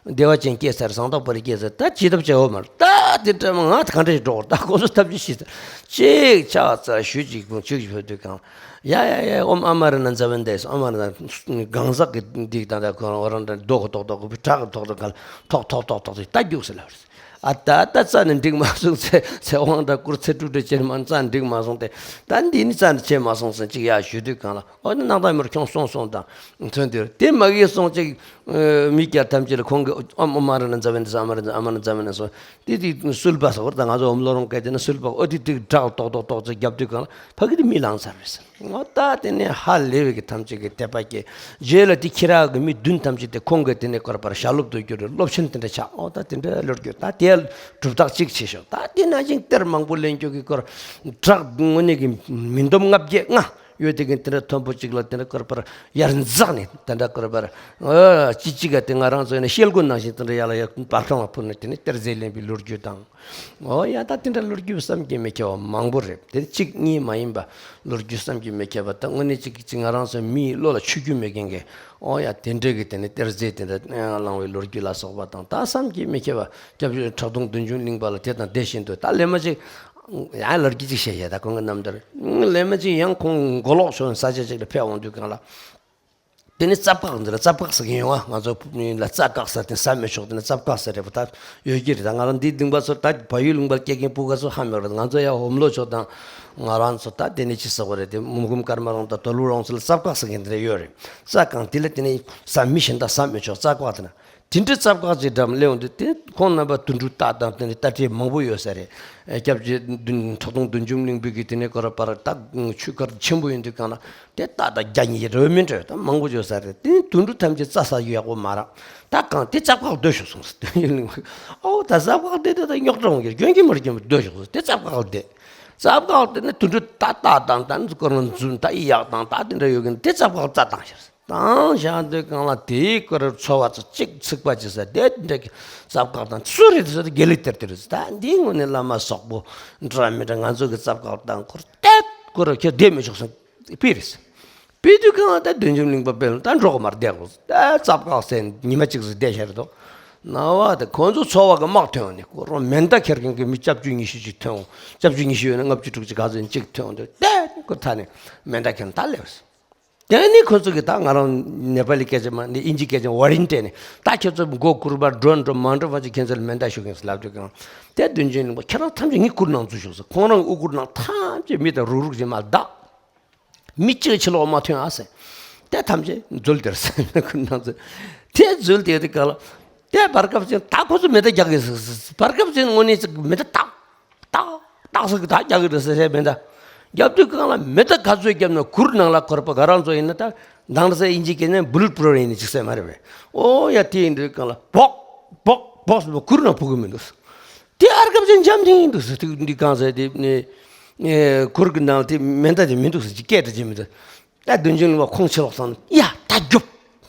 བདེ་བ་ཅན་སྐྱེས་ཚར་ཟངས་མདོག་དཔལ་རི་སྐྱེས་ཚར་ད་ཅི་ཐབས་བྱེད་འོ་མར་ད་དེ་འདྲ་མ་ང་ད་གང་འདྲ་ཞིག་འགྲོ་བར་ད་ཁོ་ཚོ་ཐབས་ཅི་ཤེས་ཚར་ཅིག་ཆགས་ཚར་ཞུས་ཅིག་ཅིག་ཕེབས་དུས་གང་ཡ་ཡ་ཡ་ཨོཾ་ཨ་མ་ར་ན་ཛ་བན་དེ་ཨོཾ་ཨ་མ་ར་ན་གང་ཟག་གི་འདིག་དང་ད་ཁོ་རང་རང་འདྲ་རྡོ་གི་ཏོག་ཏོག་གི་བྲག་གི་ཏོག་ཏོག་ག་ཐོག་ཐོག་ཐོག་ཐོག་ཅིག་ད་རྒྱུགས་སེ་ལབ་རེད། ཨ་ད་ད་རྩ་ནས་འགྲིག་མ་སོང་ཚེ་ཚེ་དབང་དང་བསྐུར་ཚེ་དྲུག་སྒྲིལ་ཅན་མ་རྩ་འགྲིག་མ་སོང་སྟེ་ད་འདི་ནི་རྩ་ནས་བྱས་མ་སོང་ཟེར་ཅིག་ཡ་ཞུ་དུས་གང་ལ་ཨོ་ནི་སྣང་དག་མེར་ཁྱོང་སོང་སོང་དང་མཚོན་དུས་དེ་མ་གིས་སོང་ཅིག་མི་སྐྱ་ཐམས་ཅད་ལ་ཁོང་གི་ཨམ་ཨོ་མ་ར་ན་ཛ་བན་དེ་ཨ་མ་ར་ན་ཛ་ཨ་མ་ར་ན་ཛ་བན་ན་སོང་དེ་དེ་སུལ་པ་ཟེར་བར་ད་ང་ཚོ་ཨོམ་ལོ་རོང་སྐད་དེ་ན་སུལ་པ་ཨོ་དེ་དེ་བྲག་ཏོག་ཏོག་ཏོག་ཅིག་བརྒྱབ་དུས་གང་ལ་ཕ་གི་དེ་མི་ལངས་ཚར་བས། ཨོ་ད་དེ་ནས་ཧ་ལས་པའི་གི་ཐམས་ཅད་ཀྱི་དད་པ་སྐྱེས། རྗེས་ལ་དེ་ཁྱི་རག་གི་མི་བདུན་ཐམས་ཅད་དེ་ཁོང་གི་དེ་ནས་སྐོར་པར་ཞྭ་སློབ་ཏུ་གྱུར་སློབ་ཆེན་དེ་འདྲ་ཆགས། ཨོ་ད་དེ་འདྲ་ལོ་རྒྱུས་ད་དེ་གྲུབ་རྟགས་གཅིག་བྱས་ཤོག་ད་དེ་ནང་བཞིན་གཏེར་མང་པོ་ལེན་རྒྱུ་གི་སྐོར་བྲག་དངོས་གནས་ཀྱི་མི་འདོམ་ལྔ་བརྒྱ་ལྔ་ཡོད་དེ་གི་དེ་འདྲ་མཐོན་པོ་གཅིག་ལ་དེ་འདྲ་སྐོར་པར་ཡར་འཛེགས་ནས་དེ་འདྲ་སྐོར་པར་ཨོ་ཅི་གཅིག་ག་དེ་ང་རང་ཚོ་ཡིན་ན་ཤེལ་སྒོ་ནང་བཞིན་དེ་འདྲ་ཡར་ལ་ཡར་བར་ཁང་ལ་འཕུར་ནས་དེ་ནས་གཏེར་རྫས་ལེན་པའི་ལོ་རྒྱུས་དང་། ཨོ་ཡ་ད་དེ་འདྲ་ལོ་རྒྱུས་བསམ་གྱིས་མི་ཁྱབ་པ་མང་པོ་རེད། དེ་གཅིག་གཉིས་མ་ཡིན་པ་ལོ་རྒྱུས་བསམ་གྱིས་མི་ཁྱབ་པ་ད་དངོས་གནས་གཅིག་གཅིག་ང་རང་ཚོ་མིའི་བློ་ལ་ཆུད་རྒྱུ་མེད་མཁན་གྱི་ཨོ་ཡ་དེ་འདྲ་གི་དེ་ནས་གཏེར་རྫས་དེ་འདྲ་བླངས་པའི་ལོ་རྒྱུས་ལ་སོགས་པ་དང་ད་བསམ་གྱིས་མི་ཁྱབ་པ་སྐྱབས་བཅོལ་ཁྲག་འཐུང་བདུད་འཇོམས་གླིང་པ་ལ་དེ་དང་དེ་བཞིན་དུ་ད་ལས་མ་གཅིག་ཡང་ལོ་རྒྱུས་གཅིག་བཤད་བཤད་ད་ཁོང་གི་རྣམ་ཐར་ལས་མ་གཅིག་ཡང་ཁོང་མགོ་ལོག་ཕྱོགས་ས་ཆ་གཅིག་ལ་ཕེབས་འོང་དུས་གང་ལ། དེ་ནི་རྩབ་ཀག་འདི་ལ་རྩབ་ཀག་ཟེར་གྱི་ཡོང་ང་། ང་ཚོ་ལ་རྩ་བཀག་ཟེར་དེ་ཟ་མི་ཆོག་དེ་ནི་རྩབ་ཀག་ཟེར་རེད་པ། ད་ཡོད་ཀྱི་རེད། ད་ང་རང་འདི་གདིང་པ་ཚོ་ད་བལ་ཡུལ་ལུང་པར་སྐྱེས་མཁན་སྤུ་ག་ཚོ་ཧ་མི་རེད། ང་ཚོ་ཡ་འོམ་ལོ་ཆོག་དང་ང་རང་ཚོ་ད་དེ་ནི་ཅི་ཟེར་བ་རེད། དེ་མུ་གུམ་དཀར་མ་རོང་དང་དོ་ལུ་རོང་ཚོ་ལ་རྩབ་ཀག་ཟེར་མཁན་དེ་འདྲ་ཡོད་རེད། རྩ་ཀག་དེ་ལ་དེ་ནི་ཟ་མི་གཞན་དག་ཟ་མི་ཆོག་རྩབ་ཀག་དེ་ན། དེ་འདྲའི་རྩབ་ཀག་ཅིག་འགྲམ་སླེབས་འོང་དུས་དེ་ཁོང་རྣམ་པ་དུད་འགྲོ་རྟ་དང་དེ་འདྲའི་རྟ་དྲེལ་མང་པོ་ཡོད་ས་རེད། སྐྱབས་རྗེ་བདུན་ཁྲག་འཐུང་བདུད་འཇོམས་གླིང་པའི་གི་དེ་ནས་ཀོ་ར་པར་རྟ་ཆུ་ཁར་ཆེན་པོ་ཡིན་དུས་གང་ལ་དེ་རྟ་དང་རྒྱ་གཉིས་རོལ་མོ་འགྲོ་ད་མང་པོ་ཡོད་ས་རེད། དེ་ནས་དུད་འགྲོ་ཐམས་ཅད་རྩྭ་ཟ་རྒྱུ་ཡག་པོ་མ་རག་ད་གང་དེ་རྩབ་ཀག་སྡོད་ཤོག་གསུངས་སོ། དུད་འཇོམས་གླིང་པས་ཨོ་ད་རྩབ་ཀག་དེ་དེ་ད་རྙོག་དྲ་འོང་གི་རྒྱུན་གྱི་མར་རྒྱུན་པར་སྡོད་ཤོག་གསུངས། དེ་རྩབ་ཀག་དེ་རྩབ་ཀག་དེ་ནས་དུད་འགྲོ་རྟ་རྟ་དང་ད་ནི་ཀོ་ར་འཛུན་ད་ཡི་ཡག་དང་ད་དེ་འདྲ་ཡོད་གི་དེ་རྩབ་ཀག་རྩྭ་བཏང་ཤར། དང་བཞག་དུས་གང་ལ་དེའི་སྐོར་འཚོ་བ་ཚོ་གཅིག་ཚིག་པ་ཅི་ཟེར་དེ་འདྲ་གི་རྩབ་ཀག་དང་སུ་རེད་ཟེར་དེ་དགེ་ལེགས་གཏེར་དེ་རེད་ཟེར། ད་འདིའི་ངོས་ནས་བླ་མ་སོག་པོ་འདྲ་མི་འདྲ་ང་ཚོ་གི་རྩབ་ཀག་དང་སྐོར་དེ་སྐོར་ཁྱེད་བསྡད་མི་ཆོག་ཟེར་པི་རེད་ཟེར། པི་དུས་གང་ལ་ད་བདུད་འཇོམས་གླིང་པ་དཔེ་ལ་ད་འགྲོ་གི་མར་བསྡད་དགོས་ཟེར། ད་རྩབ་ཀག་ཟེར་ཉི་མ་གཅིག་ཟེར་བསྡད་ཤར་དོ། ན་བ་དེ་ཁོང་ཚོ་འཚོ་བ་གི་དམག་ཐོན་འོང་ནས་ཁོ་རང་མེ་མདའ་ཁྱེར་མཁན་གི་མི་བཅུ་བཅུ་ཉི་ཤུ་ཅིག་ཐོན་འོང་། བཅུ་བཅུ་ཉི་ཤུ་ཡོད་ན་ལྔ་བཅུ་དྲུག་ཅུ་ག་ཚོད་ཡིན་གཅིག་ཐོན་འོང་དུས་དེ་ཁོ་ཐ་ནས་མེ་མདའ་ཁྱེར་ནས་ད་སླེབས་ཟེར། དེ་ནི་ཁོ་ཚོ་གིས་ད་ང་རང་ནེ་པ་ལི་སྐད་ཆ་མ་ནི་ཨིན་ཇི་སྐད་ཆ་ཝ་རིན་སྤྲད་ནས་ད་ཁྱེད་ཚོ་མགོ་སྐོར་བ་འགྲོ་འགྲོ་མ་འགྲོ་བ་ཅིག་ཁྱེད་ཚོ་ལ་མེ་མདའ་གཞུ་གིན་ཟེར་ལབ་དུས་གང་དེ་བདུད་འཇོམས་གླིང་པ་ཁྱེད་རང་ཐམས་ཅད་ངའི་སྐུར་ནང་འཛུལ་ཤོག་ཟེར། ཁོང་རང་དབུ་སྐུར་ནང་ཐམས་ཅད་མི་དང་རུག་རུག་ཅིག་མར་བདག་མི་གཅིག་ཕྱི་ལོགས་མ་ཐོན་ཨ་ཟེར། དེ་ཐམས་ཅད་འཛུལ་དེར་ཟེར་ངའི་སྐུར་ནང་འཛུལ། དེ་འཛུལ་དེ་དེ་ག་ལ་དེ་བར་སྐབས་ཅིག་ད་ཁོ་ཚོ་མེ་མདའ་རྒྱག་གི་ཟེར་ཟེར། བར་སྐབས་ཅིག་དངོས་གནས་ཅིག་མེ་མདའ་བཏང་། ཏག་ཏག་ཟེར་གི་ད་རྒྱག་གི་རེད་ཟེར་ཟེར་མེ་མདའ། རྒྱབ་དུས་གང་ལ་མེ་མདའ་ག་ཚོད་བརྒྱབ་ན་གུར་ནང་ལ་འཁོར་པ་ག་རང་ཚོ་ཡིན་ན་ད་དང་ས་ཨིན་ཇི་སྐད་ནས་བུ་ལེཊ་པུ་རུབ་ཡིན་ནི་ཅིག་ཟེར་མ་རེད་པས། ཨོ་ཡ་དེ་ཡིན་དུས་གང་ལ་སྦོག་སྦོག་སྦོག་ཟེར་བ་གུར་ནང་ཕུག་གི་མི་འདུག་དེ་བར་སྐབས་ཅིག་འཇམ་ཐིང་ཐིང་འདུག་ཟེར། དེ་འདི་གང་ཟེར་དེ་ནས་གུར་གི་ནང་དེ་མེ་མདའ་དེ་མི་འདུག་ཟེར་ཅིག་སྐད་འདྲ་ཅིག་མི་འདུག་ད་བདུད་འཇོམས་གླིང་པ་ཁོང་ཕྱི་ལོགས་སོང་ནས་ཡ་ད་རྒྱོབ།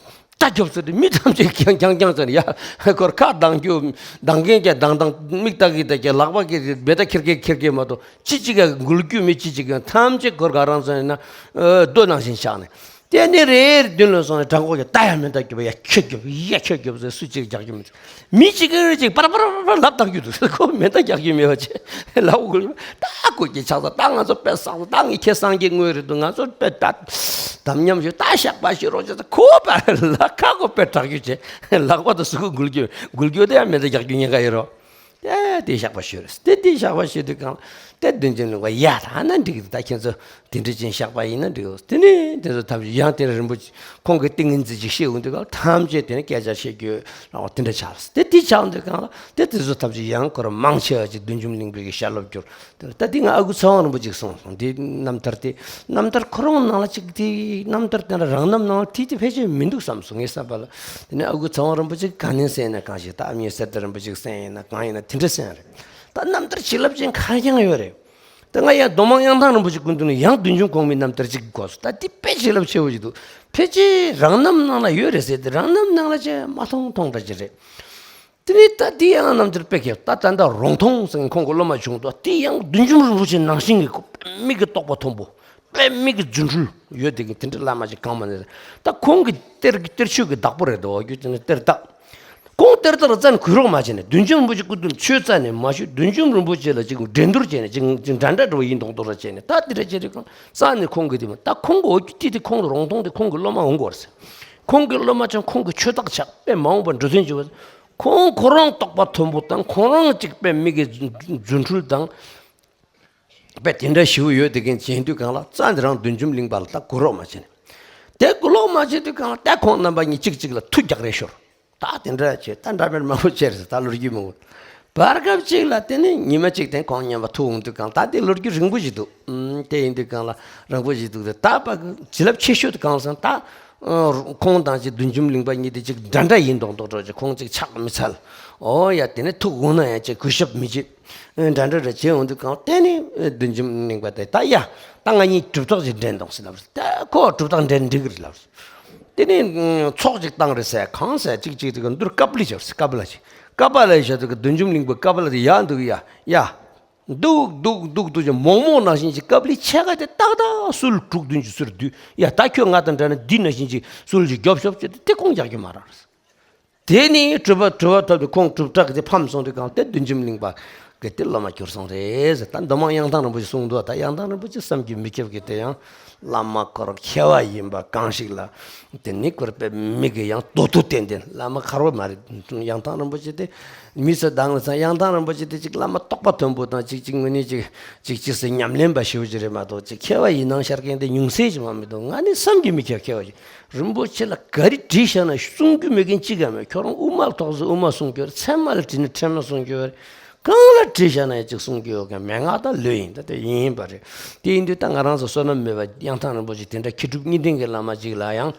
ད་རྒྱོབ་ཟེར་ཏེ་མི་ཐམས་ཅད་རྐྱང་རྐྱང་རྐྱང་ཟེར་ཡ་ཁོར་ཁ་གདངས་རྒྱུ་གདངས་མཁན་གྱི་གདངས་གདངས་མིག་ལྟ་གི་ལྟ་གི་ལག་པ་གི་མེ་མདའ་ཁྱེར་གི་ཁྱེར་གི་མ་གཏོགས་ཅི་གཅིག་ག་འགུལ་རྒྱུ་མེད། ཅི་གཅིག་ག་ཐམས་ཅད་ཁོར་ག་རང་ཟེར་ན་རྡོ་ནང་བཞིན་བཞག་ནས་དེ་ནས་རེ་རེ་མདུན་ལ་སོང་ནས་དྲང་པོ་གི་ད་ཡ་མེ་མདའ་རྒྱོབ་ཡ་ཁྱོད་རྒྱོབ་ཡ་ཁྱོད་རྒྱོབ་ཟེར་སུ་གཅིག་རྒྱག་རྒྱུ་མེད། མི་གཅིག་གིས་གཅིག་པར་པར་པར་ལབ་བཏང་རྒྱུ་འདུག་ཁོ་མེ་མདའ་རྒྱག་རྒྱུ་མེད་པ་བྱས་ལབ་དགོས། ད་ཁོ་གི་ཆགས་ས་ད་ང་ཚོ་དཔེ་བསགས་ས་ད་ངས་ཁྱེད་སངས་རྒྱས་དངོས་རེད་འདུག་ང་ཚོ་དཔེ་ད་དམ་ཉམས་ཞུ་ད་བཤགས་པ་ཞུ་རོགས་བྱས་ས་ཁོ་པར་ལ་ཁ་ཁོ་དཔེ་དྲག་རྒྱུ་བྱས་ལག་པ་དང་གཟུགས་པོ་འགུལ་རྒྱུ་འགུལ་རྒྱུ་དེ་ཡང་མེ་མདའ་རྒྱག་རྒྱུ་ཉེན་ཁ་ཡོད་རོགས། དེ་དེ་བཤགས་པ་ཞུ་རེད། དེ་དེ་བཤགས་པ་ཞུ་དུས་གང་ལ་ དེ་བདུད་འཇོམས་གླིང་པ་ཡ་ད་ན་འགྲིག་གི་ད་ཁྱེད་ཚོ་དེ་འདྲ་ཅན་བཞག་པ་ཡིན་ན་འགྲིག་གོ་དེ་ནས་དེ་ཚོ་ཐམས་ཅད་ཡང་དེ་རིན་པོ་ཆེ་ཁོང་གི་ཏིང་ངེ་འཛིན་ཅིག་ཤེས་འོང་དུས་སྐབས་ཐམས་ཅད་དེ་ནས་སྐད་ཆ་བཤད་རྒྱུ་རང་དེ་འདྲ་ཆགས་སོང་། དེ་དེ་ཆགས་འདུག་གང་ལ་དེ་དེ་ཚོ་ཐམས་ཅད་ཡང་ཁོ་རང་མང་ཆེ་བ་ཅིག་བདུད་འཇོམས་གླིང་པའི་གི་ཞལ་སློབ་གྱུར། དེ་ལ་ད་དེ་ང་ཨ་ཁུ་ཚེ་དབང་རིན་པོ་ཆེ་གསུངས་སོང་དེ་རྣམ་ཐར་དེ་རྣམ་ཐར་ཁོ་རང་ནང་ལ་ཅིག་དེ་རྣམ་ཐར་དེ་འདྲ་རང་རྣམ་ནང་ལ་དེ་དེ་ཕལ་ཆེར་མི་འདུག་བསམ་སོང་ངའི་བསམ་པ་ལ། དེ་ནས་ཨ་ཁུ་ཚེ་དབང་རིན་པོ་ཆེ་གང་ནས་གསན་ན་གང་ཞིག་ད་ཨ་མྱེས་གསེར་རྟ་རིན་པོ་ཆེ་གསན་ཡིན་ན་གང་ཡིན་ན་དེ་འདྲ་གསན་རེད། ད་རྣམ་ཐར་བྱིན་རླབས་ཅན་གང་ཡང་ཡོད་རེད། ད་ང་ཡང་མདོ་མང་གཡང་ཐང་རིན་པོ་ཆེ་སྐུ་མདུན་ནས་ཡང་བདུད་འཇོམས་གོང་མའི་རྣམ་ཐར་ཅིག་གོ་སོང་། ད་འདི་དཔེ་བྱིན་རླབས་ཆེ་བོ་ཞིག་འདུག་ཕལ་ཆེར་རང་རྣམ་ནང་ལ་ཡོད་རེད་ཟེར་ཏེ་རང་རྣམ་ནང་ལ་ཅིག་མ་མཐོང་མཐོང་འདྲ་ཅིག་རེད། དེ་ནས་ད་འདི་ཡང་རྣམ་ཐར་དཔེ་ཁྱད་ད་ད་ལྟ་རོང་ཐུང་ཟེར་ཁོང་གི་སློབ་མ་བྱུང་འདུག་འདི་ཡང་བདུད་འཇོམས་རིན་པོ་ཆེ་ནང་བཞིན་གྱི་དཔེ་མིག་གི་རྟོགས་པ་མཐོན་པོ། དཔེ་མིག་གི་རྫུ་འཕྲུལ་ཡོད་དེ་གི་དེ་འདྲ་བླ་མ་ཅིག་གང་མ་ནས་ད་ཁོང་གི་གཏེར་གཏེར་ཆོས་ཀྱི་བདག་པོ་རེད་འདུག་བ་རྒྱུ་དེ་ནི་གཏེར་བདག་ཁོང་གཏེར་བདག་རྩ་ནས་གུས་རོགས་མ་བྱས་ནས་བདུད་འཇོམས་རིན་པོ་ཆེ་སྐུ་མདུན་ཆོས་རྩ་ནས་མ་ཞུས། བདུད་འཇོམས་རིན་པོ་ཆེ་ལ་ཅིག་འགྲན་བསྡུར་བྱས་ནས་ཅིག་ཅིག་འདྲ་འདྲ་འདྲ་བོ་ཡིན་མདོག་མདོག་ར་བྱས་ནས་ད་དེ་འདྲ་བྱས་རེད་ཁོང་རྩ་ནས་ཁོང་གི་དེ་མ་ད་ཁོང་གི་འོ་རྒྱུ་དེ་དེ་ཁོང་གི་རོང་ཐུང་དེ་ཁོང་གི་སློབ་མ་འོང་དགོས་རེད། ཁོང་གི་སློབ་མ་ཚོ་ཁོང་གི་ཆོས་བདག་ཆགས་དཔེ་མ་འོངས་པར་འགྲོ་དོན་བྱེད་པ་ཁོང་ཁོ་རང་རྟོགས་པ་མཐོན་པོ་དང་ཁོ་རང་ཅིག་དཔེ་མིག་གི་རྫུ་འཕྲུལ་དང་། དཔེ་དེ་འདྲ་ཞིག་ཡོད་དེ་གིན་བྱེད་དུས་གང་ལ་རྩ་འདི་རང་བདུད་འཇོམས་གླིང་པ་ལ་ད་གུས་རོགས་མ་བྱས་ནས། དེ་གུས་རོགས་མ་བྱས་དུས་གང་ལ་ད་ཁོང་རྣམ་པ་གཉིས་གཅིག་གཅིག་ལ་ཐུགས་རྒྱག་རེས་ཤོར། ད་དེ་འདྲ་བྱས་ད་འདྲ་མིན་མང་པོ་བྱས་རེད་ད་ལོ་རྒྱུས་མང་པོ། བར་སྐབས་གཅིག་ལ་དེ་ནི་ཉི་མ་གཅིག་དེ་ཁོང་མཉམ་པ་ཐུག་འོང་དུས་གང་ད་དེ་ལོ་རྒྱུས་རིང་པོ་ཞིག་འདུག་ཨུམ། དེ་ཡིན་དུས་གང་ལ་རིང་པོ་ཞིག་འདུག་དེ་ད་པ་བྱིན་རླབས་ཆེ་ཤོས་དེ་གང་སོང་ད། ཁོང་དང་ཅིག་བདུད་འཇོམས་གླིང་པ་གཉིས་དེ་ཅིག་འདྲ་འདྲ་ཡིན་མདོག་མདོག་འདྲ་ཅིག་ཁོང་ཅིག་ཕྱག་མི་འཚལ། ཨོ་ཡ་དེ་ནས་ཐུག་འོང་ན་ཡང་ཅིག་གུས་ཞབས་མི་བྱེད། འདྲ་འདྲ་འདྲ་བྱེད་འོང་དུས་གང་དེ་ནས་བདུད་འཇོམས་གླིང་པ་དེ་ད་ཡ་ད་ང་གཉིས་གྲུབ་རྟགས་ཅིག་འདྲེན་འདུག་ཟེར་ལབ་རེད། ད་ཁོ་གྲུབ་རྟགས་འདྲེན་འགྲིག་གི་རེད་ལབ་རེད། དེ་ནས་ཚོགས་ཅིག་བཏང་རེད་ཟེར་གང་ཟེར་ཅིག་ཅིག་དེ་ག་འདུར་ཀ་པ་ལི་བྱ་རེད་ཀ་པ་ལ་ཅིག་ཀ་པ་ལ་བྱ་དེ་ག་བདུད་འཇོམས་གླིང་པ་ཀ་པ་ལ་དེ་ཡ་འདུག་ཡ་ཡ། འདུག་འདུག་འདུག་འདུག་ཅེས་མོག་མོག་ནང་བཞིན་གྱི་ཀ་པ་ལི་ཕྱེད་ཀ་དེ་ཏག་ཏག་སུལ་དྲུག་བདུན་གྱི་སུལ་བསྡུས། ཡ་ད་ཁྱོད་ང་དང་འདྲ་ན་འདི་ནང་བཞིན་གྱི་སུལ་གྱི་རྒྱོབ་ཤོབ་ཅེས་དེ་ཁོང་རྒྱག་གི་མ་རེད། དེ་ནི་གྲུབ་པ་གྲུབ་པ་ཐོབ་སྟེ་ཁོང་གྲུབ་རྟགས་ཀྱི་དེ་ཕམ་སོང་དུས་གང་དེ་བདུད་འཇོམས་གླིང་པ་གི་དེ་སློབ་མ་གྱུར་སོང་རེད་ཟེར། ད་མདོ་མང་གཡང་ཐང་རིན་པོ་ཆེ་གསུངས་འདུག་ད་གཡང་ཐང་རིན་པོ་ཆེ་བསམ་གྱིས་མི་ཁྱབ་ཀྱི་དེ་ཡང་བླ་མ་ཁོ་རང་མཁས་པ་ཡིན་པ་གང་ཞིག་ལ། དེ་ནི་ཁོར་དཔེ་མིག་གི་ཡང་མདོག་མདོག་ཏན་ཏན་བླ་མ་མཁར་བ་མ་རེད། གཡང་ཐང་རིན་པོ་ཆེ་དེ་མི་ཚོ་དང་ལ་ཚང་གཡང་ཐང་རིན་པོ་ཆེ་དེ་ཅིག་བླ་མ་རྟོགས་པ་མཐོན་པོ་དང་ཅིག་ཅིག་ངོས་ནས་ཅིག་ཅིག་ཅིག་སེ་ཉམས་ལེན་པ་ཞེ་པོ་ཅིག་རེད་མ་གཏོགས་ཅིག་མཁས་པ་ཡིན་ནང་ཤར་མཁན་དེ་ཉུང་ཤས་ཅིག་མ་མི་འདུག་ང་ནི་བསམ་གྱིས་མི་ཁྱབ་མཁས་པ་ཞིག་རིན་པོ་ཆེ་ལ་ག་རེ་དྲིས་བཞག་ན་གསུང་རྒྱུ་མེད་མཁན་གཅིག་ཀྱང་མེད། ཁྱོད་རང་དབུ་མ་ཐོག་ཚོ་དབུ་མ་གསུང་རྒྱུ་རེད། ཚད་མ་ལ་དྲིས་ན་ཚད་མ་གསུང་རྒྱུ་རེད། གང་ལ་དྲིས་བཞག་ན་ཡང་གཅིག་གསུང་རྒྱུ་ཡོད་མཁན་མན་ངག་དང་ལོས་ཡིན། ད་དེ་ཡིན་པ་རེད། དེ་ཡིན་དུས་ད་ང་རང་ཚོ་བསོད་ནམས་མེད་པ་གཡང་ཐང་རིན་པོ་ཆེ་དེ་འདྲ་མཁས་གྲུབ་གཉིས་ལྡན་གྱི་བླ་མ་གཅིག་ལ་ཡང་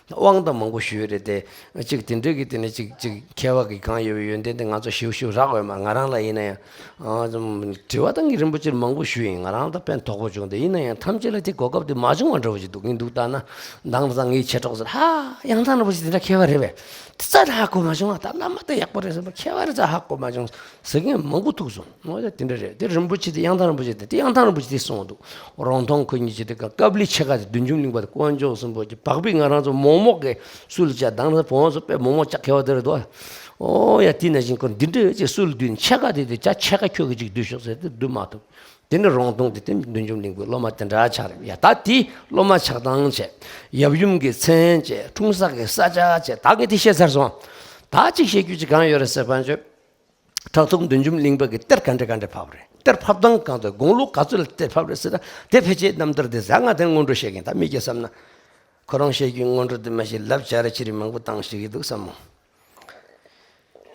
དབང་དང་མང་པོ་ཞུས་རེད་དེ། གཅིག་དེ་འདྲ་གི་དེ་ནས་གཅིག་གཅིག་མཁས་པ་གི་གང་ཡོད་པའི་ཡོན་ཏན་དེ་ང་ཚོ་ཞིབ་ཞིབ་རག་འོས་མ་ང་རང་ལ་ཡིན་ན་ཡང་། ཨ་དྲི་བ་ད་ངས་རིན་པོ་ཆེར་མང་པོ་ཞུས་ཡིན། ང་རང་ད་ཕན་ཐོགས་པོ་བྱུང་སྟེ་ཡིན་ན་ཡང་ཐམས་ཅད་ལ་དེ་གོ་སྐབས་དེ་མ་བྱུང་བ་འདྲ་བོ་ཞིག་འདུག་ངས་འདུག་ལྟ་ན་མདང་ལ་ད་ངའི་མཆེད་གྲོགས་ཚོར་ཧ་གཡང་ཐང་རིན་པོ་ཆེ་དེ་འདྲ་མཁས་པ་རེད་པས། དེ་རྩ་ད་ཧ་གོ་མ་བྱུང་བ། ད་བླ་མ་ད་ཡག་པོ་རེད་ཟེར་བ་མཁས་པ་རེད་རྩ་ཧ་གོ་མ་བྱུང་ཟེར་མཁན་མང་པོ་ཐུག་སོང་། འོ་ད་དེ་འདྲ་རེད། དེ་རིན་པོ་ཆེ་དེ་གཡང་ཐང་རིན་པོ་ཆེ་དེ་དེ་གཡང་ཐང་རིན་པོ་ཆེ་དེ་གསུངས་འདུག་རོང་ཐུང་ཁོ་གཉིས་ཀྱིས་དེ་ཀ་ཀ་པ་ལི་ཕྱེད་ཀ་དེ་བདུད་འཇོམས་གླིང་པ་དེ་དཀོན་མཆོག་གསུམ་པོ་གྱི་བག་ཕེབས་ང་རང་ཚོ་མོག་མོག་གི་སུལ་བྱ་དང་ན་བོང་བ་ཚོ་དཔེ་མོག་མོག་ལྕགས་ཁེ་བ་དེ་རེད་དོ། ཨོ་ཡ་དེ་ནང་བཞིན་ཁོ་འདི་འདྲ་ཅིག་སུལ་བསྡུས་ནས་ཕྱེད་ཀ་དེ་དེ་ཅག་ཕྱེད་ཀ་ཁྱོད་ཀྱིས་ཅིག་བསྡུས་ཤོག་ཟེར་ཏེ་བསྡུ་མ་ཐུབ། དེ་ནས་རོང་ཐུང་དེ་དེ་བདུད་འཇོམས་གླིང་པའི་སློབ་མ་དེ་འདྲ་ཆགས་རེད། ཡ་ད་དེ་སློབ་མ་ཆགས་སྟངས་བྱས། ཡབ་ཡུམ་གྱི་མཚན་བྱས། འཁྲུངས་ས་གི་ས་ཆ་བྱས། ད་གི་དེ་བཤད་ཚར་སོང་། ད་ཅིག་བཤད་རྒྱུ་ཅིག་གང་ཡོད་རེད་ཟེར་བ་ཅོ། ཁྲག་འཐུང་བདུད་འཇོམས་གླིང་པ་གི་གཏེར་ག་འདྲ་ག་འདྲ་ཕབ་རེད། གཏེར་ཕབ་སྟངས་གང་དང་དགུང་ལོ་ག་ཚོད་ལ་གཏེར་ཕབ་རེད་ཟེར་ན་དེ་ཕལ་ཆེར་རྣམ་ཐར་དེ་ཟ་ང་དེ་སྔོན་འགྲོ་བཤད་གིན་ད་མི་སྐྱེ་བསམ་ན། ཁོ་རང་བཤད་རྒྱུའི་སྔོན་འགྲོ་དེ་མ་ཤེས་ལབ་བྱ་ར་ཕྱི་རི་མང་པོ་བཏང་ཞིག་གི་འདུག་བསམ་མོ།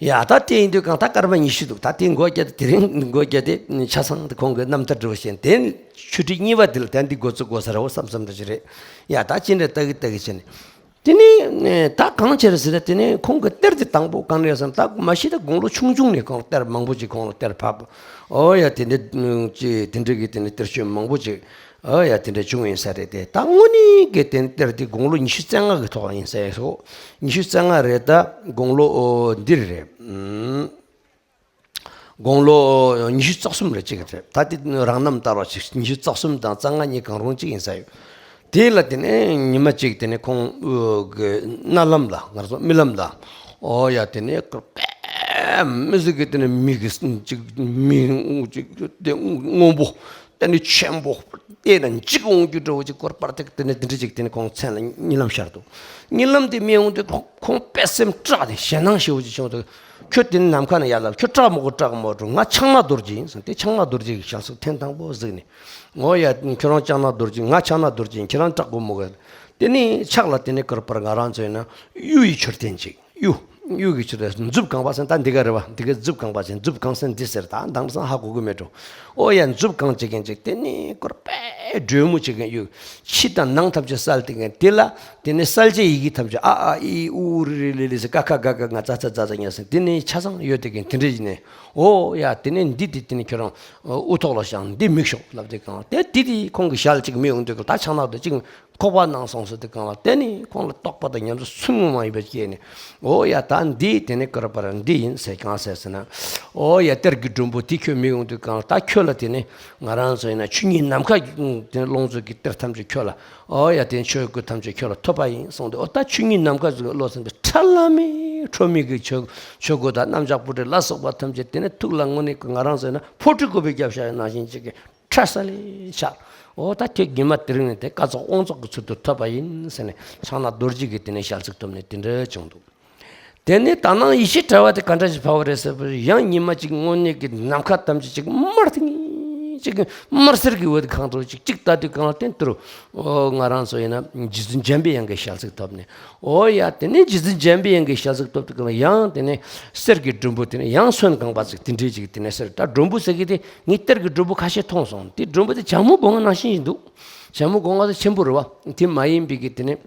ཡ་ད་དེ་ཡིན་དུས་གང་ད་སྐར་མ་ཉི་ཤུ་འདུག་ད་དེ་འགོ་བརྒྱབ་དེ་རིང་འགོ་བརྒྱབ་དེ་ཆ་ཚང་དེ་ཁོང་གི་རྣམ་ཐར་འགྲོ་བཞིན་དེ་ཆོས་ཁྲིད་གཉིས་པ་དེ་ལ་དེ་འདི་འགོ་ཚུགས་དགོས་ས་ར་བོ་བསམ་བསམ་འདྲ་ཞིག་རེད། ཡ་ད་ཅི་འདྲ་ལྟ་གི་ལྟ་གི་བྱས་ནས། དེ་ནས་ད་གང་བྱས་རེད་ཟེར་ན་དེ་ནས་ཁོང་གི་གཏེར་དེ་དང་པོ་གང་རེད་ཟེར་ན་ད་མ་གཞི་ད་དགུང་ལོ་ཆུང་ཆུང་ནས་ཁོང་གཏེར་མང་པོ་ཅིག་ཁོང་ལ་གཏེར་ཕབ། ཨོ་ཡ་དེ་འདྲ་ཅིག་དེ་འདྲ་གི་དེ་ནས་གཏེར་ཆོས་མང་པོ་ཅིག་ཨོ་ཡ་དེ་འདྲ་བྱུང་ཡིན་ས་རེད་དེ། ད་དངོས་གནས་གི་དེ་ནས་གཏེར་དེ་དགུང་ལོ་ཉི་ཤུ་རྩ་ལྔ་གི་ཐོག་ཡིན་ས་ཡིན་སོ། ཉི་ཤུ་རྩ་ལྔ་རེད་ད་དགུང་ལོ་འདིར་རེད། དགུང་ལོ་ཉི་ཤུ་རྩ་གསུམ་རེ་གཅིག་རེད། ད་དེ་རང་རྣམ་ལྟར་བ་ཞིག་ཉི་ཤུ་རྩ་གསུམ་དང་རྩ་ལྔ་གཉིས་གང་རུང་གཅིག་ཡིན་ས་ཡོད། དེ་ལ་དེ་ནས་ཉི་མ་གཅིག་དེ་ནས་ཁོང་གི་མནལ་ལམ་ལ་ང་ཚོ་རྨི་ལམ་ལ་ཨོ་ཡ་དེ་ནས་དཔེ་མི་ཟིག་གི་དེ་ནས་མི་གི་གཅིག་མི་གཅིག་དེ་སྔོན་པོ་ དེ་ནི་ཆེན་པོ་བལྟས་ན་འཇིགས་འོང་རྒྱུ་འདྲ་བོ་ཅིག་སྐོར་པར་དེ་དེ་ནི་དེ་འདྲ་ཅིག་དེ་ནི་ཁོང་མཚན་ལ་གཉིད་ལམ་ཤར་འདུག། གཉིད་ལམ་དེ་མི་འོང་དུས་ཁོང་ཁོང་དཔེ་སེམས་སྐྲག་སྟེ་ཞེད་སྣང་ཞེ་བོ་ཅིག་བྱུང་འདུག། ཁྱོད་དེ་ནི་ནམ་མཁའ་ནས་ཡར་ལབ། ཁྱོད་སྐྲག་མི་དགོས། སྐྲག་མ་འགྲོ། ང་ཕྱག་ན་རྡོ་རྗེ་ཡིན་ཟེར། དེ་ཕྱག་ན་རྡོ་རྗེ་གི་ཞལ་ཟུག་ཐེངས་དང་པོ་གཟིགས་ནས། འོ་ཡ། ཁྱོད་རང་ཕྱག་ན་རྡོ་རྗེ། ང་ཕྱག་ན་རྡོ་རྗེ་ཡིན། ཁྱེད་རང་སྐྲག་དགོས་མི་དགོས། དེ་ནི་ཕྱག་ལ་དེ་ནི་སྐོར་པར་ང་རང་ཚོ་ཡིན་ན་གཡུ་ཡི་མཆོད་རྟེན་ཅིག། གཡུ། གཡུ་གི་མཆོད་རྟེན། མཛུབ་གང་པ་ཟེར། ད་འདི་ག་རེད་བ། འདི་ག་མཛུབ་གང་པ་ཟེར། མཛུབ་གང་ཟེར་འདི་ཟེར། ད་དེང་སང་ཧ་གོ་གི་མེད་འགྲོ། འོ་ཡ། མཛུབ་གང་བྱེད་མཁན་ཅིག། དེ་ནི་སྐོར་པའི་སྒྲོལ་མོ་བྱེད་མཁན། གཡུ་ཕྱི་དང་ནང་ཐམས་ཅད་གསལ་ཏེ་མཁན་དེ་ལ། དེ་ནི་གསལ་བྱེད་ཡི་གེ་ཐམས་ཅད། ཨ་ཨ་ཨི་ཨུ་རི་རི་ལི་ལི་ཟེར། ཀ་ཁ་ག་ག་ང་ཙ་ཚ་ཛ་ཛ་ཉ་ཟེར། དེ་ནི་ཆ་ཚང་ཡོད་དེ་མཁན་དེ་འདྲ་ཡིན་ནས། འོ་ཡ། དེ་ནི་འདི་དེ་དེ་ནི་ཁྱོད་རང་དབུ་ཐོག་ལ་བཞག། འདི་མིག་ཤོག་ལབ་དེ་གང་། དེ་དེ་དེ་ཁོང་གི་ཞལ་གཅིག་མི་འོང་དུས་ད་ཕྱག་ན་རྡོ་གཅིག་ཁོག་པ་ནང་སོང་ཟེར་དུས་གང་ལ། དེ་ནི་ཁོང་ལ་རྟོགས་པ་དང་ཉམས་སུ་སུན་མོ་མ་ཡིན་པ་སྐྱེས་ནས། འོ་ཡ། ད་འདི་དེ་ནི་སྐོར་པར་འདི་ཡིན་ཟེར། གང་ཟེར་ཟེར་ན། འོ་ཡ། གཏེར་གྱི་སྒྲོམ་བུ་དེ་ཁྱོད་མི་འོང་དུས་གང་ལ། ད་ཁྱོད་ལ་དེ་ནི་ང་རང་ཚོ་ཡིན་ན་ཆོས་ཉིད་ནམ་མཁའ་དེ་ནི་ཀློང་རྫོགས་ཀྱི་གཏེར་ཐམས་ཅད་ཁྱོད་ལ། འོ་ཡ། དེ་ནི་ཆོས་སྐུ་ཐམས་ཅད་ཁྱོད་ལ་ཐོབ་པ་ཡིན་གསུངས་ཏེ། འོ་ད་ཆོས་ཉིད་ནམ་མཁའ་ཟེར་བའི་བློ་ཟེར་བའི་ཁྲ་ལམ་མེ་ཁྲོ་མི་གི་ཆོས་ཆོས་སྐུ་དང་གནམ་ལྕགས་པོ་ཏི་ལ་སོགས་པ་ཐམས་ཅད་དེ་ནི་ཐུགས་ལ་དངོས་གནས་ཀྱི་ང་རང་ཚོ་ཡིན་ན་ཕོ་ཁྲི་གུ་པའི་རྒྱབ་ཤ་ནང་བཞིན་ཅིག་གི་ཁྲ་ས་ལེ་ཤ། འོ་ད་ཁྱེད་ཉི་མ་དེ་རིང་ནས་དེ་བཀའ་རྫོགས་དབང་རྫོགས་ཀྱི་ཚུལ་དུ་ཐོབ་པ་ཡིན་ཟེར་ནས་ཕྱག་ན་རྡོ་རྗེ་གི་དེ་ནས་ཞལ་གཟིགས་ཐོབ་ནས་དེ་འདྲ་བྱུང་འདུག། དེ་ནས་དག་སྣང་ཡེ་ཤེས་བྲལ་བ་དེ་ག་འདྲ་ཞིག་འཕགས་པ་རེད་ཟེར་བ། ཡང་ཉི་མ་གཅིག་དངོས་གནས་ཀྱི་ནམ་མཁའ་ཐམས་ཅད་ཅིག་དམར་ཐིང་ངེ་ཅིག་དམར་སེར་གྱི་འོད་ཁེངས་འགྲོ་ཅིག་ཅིག་ལྟ་དུས་གང་ལ་བརྟེན་དུ་རུ། ཨོ་ང་རང་ཚོ་ཡིན་ན་རྗེ་བཙུན་འཇམ་པའི་དབྱངས་ཀྱི་ཞལ་གཟིགས་ཐོབ་ནས། ཨོ་ཡ། དེ་ནས་རྗེ་བཙུན་འཇམ་པའི་དབྱངས་ཀྱི་ཞལ་གཟིགས་ཐོབ་དུས་གང་ལ་ཡང་དེ་ནས་གསེར་གྱི་སྒྲོམ་བུ་དེ་ནས་ཡང་ཚོན་གང་པ་ཅིག་དེ་འདྲའི་ཅིག་དེ་ནས་གསེར། ད་སྒྲོམ་བུ་ཟེར་གི་དེ་ངས་གཏེར་གྱི་སྒྲོམ་བུ་ཁ་ཤས་མཐོང་སོང་། དེ་སྒྲོམ་བུ་དེ་ཇ་མོ་སྒོ་ང་ནང་བཞིན་ཞིག་འདུག། ཇ་མོ་སྒོ་ང་དེ་ཆེན་པོ་རེད་བ། དེ་མ་ཡིན་པའི་གི་དེ་ནས།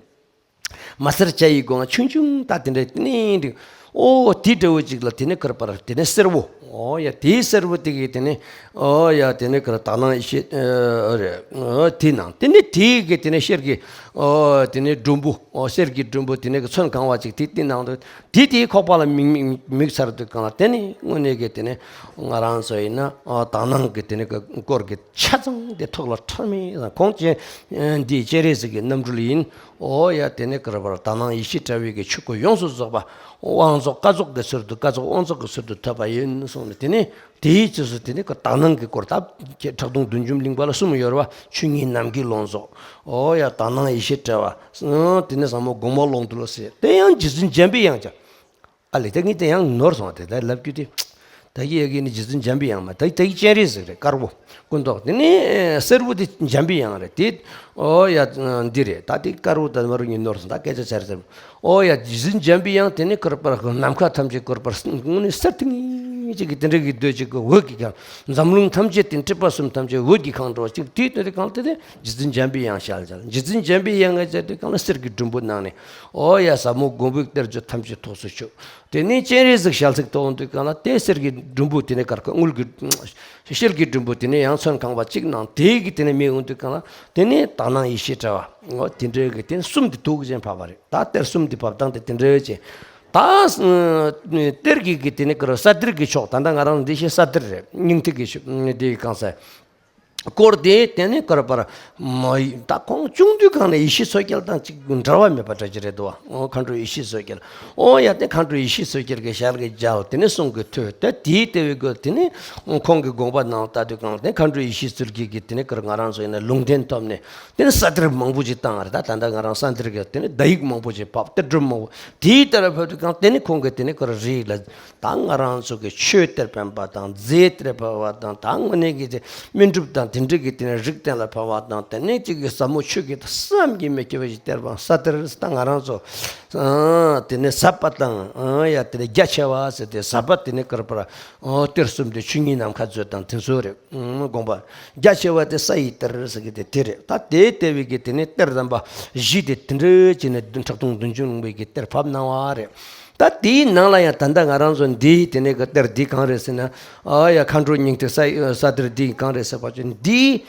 མ་སེར་བྱ་ཡི་སྒོ་ང་ཆུང་ཆུང་ད་དེ་འདྲ་ནི་འདུག། ཨོ་དེ་འདྲ་བོ་ཅིག་ལ་དེ་ནས་ཁར་པར་དེ་ནས་སེར་བོ། ཨོ་ཡ། དེའི་སེར་བོ་དེ་གི་དེ་ནས། ཨོ་ཡ། དེ་ནས་ཁར་དག་སྣང་ཡེ་ཤེས་རེད། ཨོ་དེ་ནང་དེ་ནས་དེ་གི་དེ་ནས་གསེར་གྱི། ཨོ་དེ་ནས་སྒྲོམ་བུ། ཨོ་གསེར་གྱི་སྒྲོམ་བུ་དེ་ནས་གི་ཚོན་གང་བ་ཅིག་དེ་དེ་ནང་དུ་དེ་དེའི་ཁོག་པ་ལ་མིག་མིག་མིག་ཚར་དུས་གང་ལ་དེ་ནས་དངོས་གནས་གི་དེ་ནས་ང་རང་ཚོ་ཡིན་ན། ཨོ་དག་སྣང་གི་དེ་ནས་གི་སྐོར་གི་ཆ་ཚང་དེ་ཐོག་ལ་ཁྲ་མེད་ཁོང་ཅན་འདི་སྤྱན་རས་གཟིགས་ཀྱི་རྣམ་སྤྲུལ་ཡིན། ཨོ་ཡ། དེ་ནས་ཁར་པར་དག་སྣང་ཡེ་ཤེས་བྲལ་བའི་གི་ཆོས་སྐུ་ཡོངས་སུ་རྫོགས་པ་དབང་རྫོགས་བཀའ་རྫོགས་ཀྱི་ཚུལ་དུ་བཀའ་རྫོགས་དབང་རྫོགས་ཀྱི་ཚུལ་དུ་ཐོབ་པ་ཡིན་གསུངས་ནས། དེ་ནས་དེའི་རྗེས་སུ་དེ་ནས་ཁོ་དག་སྣང་གི་སྐོར་ད་ཁྲག་འཐུང་བདུད་འཇོམས་གླིང་པ་ལ་གསུམ་ཡོད་རེད་བ། ཆོས་ཉིད་ནམ་མཁའི་ཀློང་རྫོགས། ཨོ་ཡ། དག་སྣང་ཡེ་ཤེས་བྲལ་བ། དེ་ནས་ཟབ་མོ་དགོངས་པ་ཀློང་རྡོལ་ཟེར། དེ་ཡང་རྗེ་བཙུན་འཇམ་པའི་དབྱངས་ཀྱང་། ཨ་ལས། ད་ངས་དེ་ཡང་ནོར་སོང་བ། དེ་ད་ལབ་རྒྱུ་དེ། ད་གི་ཡ་གི་ནི་རྗེ་བཙུན་འཇམ་པའི་དབྱངས་མ། ད་ད་གི་སྤྱན་རས་གཟིགས་རེད། དཀར་པོ་སྐུ་མདོག། དེ་ནས་སེར་པོ་དེ་འཇམ་པའི་དབྱངས་རེད་དེ། ཨོ་ཡ། འདི་རེད། ད་དེ་དཀར་པོ་ད་མ་རུ་ངས་ནོར་སོང་། ད་སྐད་ཆ་ཚར་ཚར། ཨོ་ཡ། རྗེ་བཙུན་འཇམ་པའི་དབྱངས་དེ་ནས་ཁར་པར་ནམ་མཁའ་ཐམས་ཅད་ཁར་པར་དངོས་གནས་སེར་ཐིང་ངེ་ཅིག་གི་དེ་འདྲ་གི་འདོད་ཅིག་གི་འོད་ཀྱིས་ཁེངས། འཛམ་གླིང་ཐམས་ཅད་དེ་སྲིད་པ་གསུམ་ཐམས་ཅད་འོད་ཀྱིས་ཁེངས་འགྲོ་ཅིག། དེའི་དོན་དེ་གང་དེ་དེ་རྗེ་བཙུན་འཇམ་པའི་དབྱངས་ཞལ་མཇལ། རྗེ་བཙུན་འཇམ་པའི་དབྱངས་ཀྱི་མཇལ་དུས་གང་ལ་གསེར་གྱི་སྒྲོམ་བུ་ནང་ནས། ཨོ་ཡ། ཟབ་མོ་དགོངས་པའི་གཏེར་ཆོས་ཐམས་ཅད་ཐོགས་སུ་ཆུད། དེ་ནས་སྤྱན་རས་གཟིགས་ཞལ་གཟིགས་ཐོབ་འོང་དུས་གང་ལ་དེ་གསེར་གྱི་སྒྲོམ་བུ་དེ་ནས་དཀར་ཁ་དངུལ་གྱི། གསེར་གྱི་སྒྲོམ་བུ་དེ་ནས་ཡང་ཚོན་གང་བ་གཅིག་ནང་དེ་གི་དེ་ནས་མི་འོང་དུས་གང་ལ་དེ་ནས་དག་སྣང་ཡེ་ཤེས་བྲལ་བ། འོ་དེ་འདྲའི་གི་དེ་ནས་གསུམ་དེ་ཐུགས་ཅན་འཕགས་པ་རེད། ད་གཏེར་གསུམ་དེ་བབས་སྟངས་དེ་དེ་འདྲའི་ཅན། ད་གཏེར་གྱི་གི་དེ་ནས་ཀ་ར་ས་གཏེར་གྱི་ཕྱོགས། ད་ལྟ་ང་རང་འདི་བཞིན་ས་གཏེར་རེད། སྙིང་ཐིག་གི་ཕྱོགས་དེ་གང་ཟེར། སྐོར་དེ་དེ་ནས་ཀ་ར་པར་མ་ཡི་ད་ཁོང་བྱུང་དུས་གང་ནས་ཡེ་ཤེས་མཚོ་རྒྱལ་དང་གཅིག་འདྲ་བ་མེད་པ་འདྲ་ཅིག་རེད་འདུག་བ། ཨོ་མཁའ་འགྲོ་ཡེ་ཤེས་མཚོ་རྒྱལ། ཨོ་ཡ། དེ་མཁའ་འགྲོ་ཡེ་ཤེས་མཚོ་རྒྱལ་གྱི་ཞལ་གྱི་མཇལ། དེ་ནས་གསུང་གི་ཐོས། དེ་དེའི་ལྟེ་བའི་སྒོ་དེ་ནས་ཁོང་གི་དགོངས་པ་ནང་ལྟ་དུས་གང་དེ་མཁའ་འགྲོ་ཡེ་ཤེས་མཚོ་རྒྱལ་གྱི་དེ་ནས་ཀ་ར་ང་རང་ཚོ་ཡིན་ན་ལུང་བསྟན་ཐོབ་ནས། དེ་ནས་ས་གཏེར་མང་པོ་ཅིག་བཏང་བ་རེད། ད་ད་ལྟ་ང་རང་ས་གཏེར་གྱི་དེ་ནས་བརྡ་ཡིག་མང་པོ་ཅིག་ཕབ། གཏེར་སྒྲུབ་མང་པོ་དེའི་ལྟར་ཕབ་དུས་གང་དེ་ནས་ཁོང་གིས་དེ་ནས་ཁོ་ར་རིགས་ལ་ད་ང་རང་ཚོ་གི་ཆོས་གཏེར་ཕབ་པ་དང་རྫས་གཏེར་ཕབ་པ་དང་ད་དངོས་གནས་ཀྱི་དེ་སྨིན་གྲུབ་དང་དེ་འདྲ་གི་དེ་ནས་རིགས་གཏེར་ལ་ཕབ་པ་དང་དེ་ནས་གཅིག་གི་ཟབ་མོ་ཆོས་ཀྱི་བསམ་གྱིས་མི་ཁྱབ་པ་ཞིག་གཏེར་ཕབ། ས་གཏེར་ད་ང་རང་ཚོ་དེ་ནས་ཟབ་པ་དང་ཡ་དེ་ནས་རྒྱ་ཆེ་བ་ཟེར་ཏེ་ཟབ་པ་དེ་ནས་ཀ་ར་པར་གཏེར་གསུམ་དེ་ཆོས་ཉིད་ནམ་མཁའ་མཛོད་དང་དེ་ཚོ་རེད། དགོངས་པ་རྒྱ་ཆེ་བ་དེ་ས་ཡི་གཏེར་ཟེར་གི་དེ་དེ་རེད། ད་དེའི་ལྟེ་བའི་གི་དེ་ནས་གཏེར་དམ་པ་བཞི་དེ་དེ་འདྲ་བྱས་ནས་ཁྲག་འཐུང་བདུད་འཇོམས་གླིང་པའི་གི་གཏེར་ཕབ་གནང་བ་རེད། ད་དེའི་ནང་ལ་ཡང་ད་ལྟ་ང་རང་ཚོ་འདིའི་དེ་ནས་གི་གཏེར་འདི་གང་རེད་ཟེར་ན། ཨ་ཡ། མཁའ་འགྲོ་སྙིང་ཐིག་ས་ས་གཏེར་འདི་གང་རེད་ཟེར་བ་ཅིག་འདི།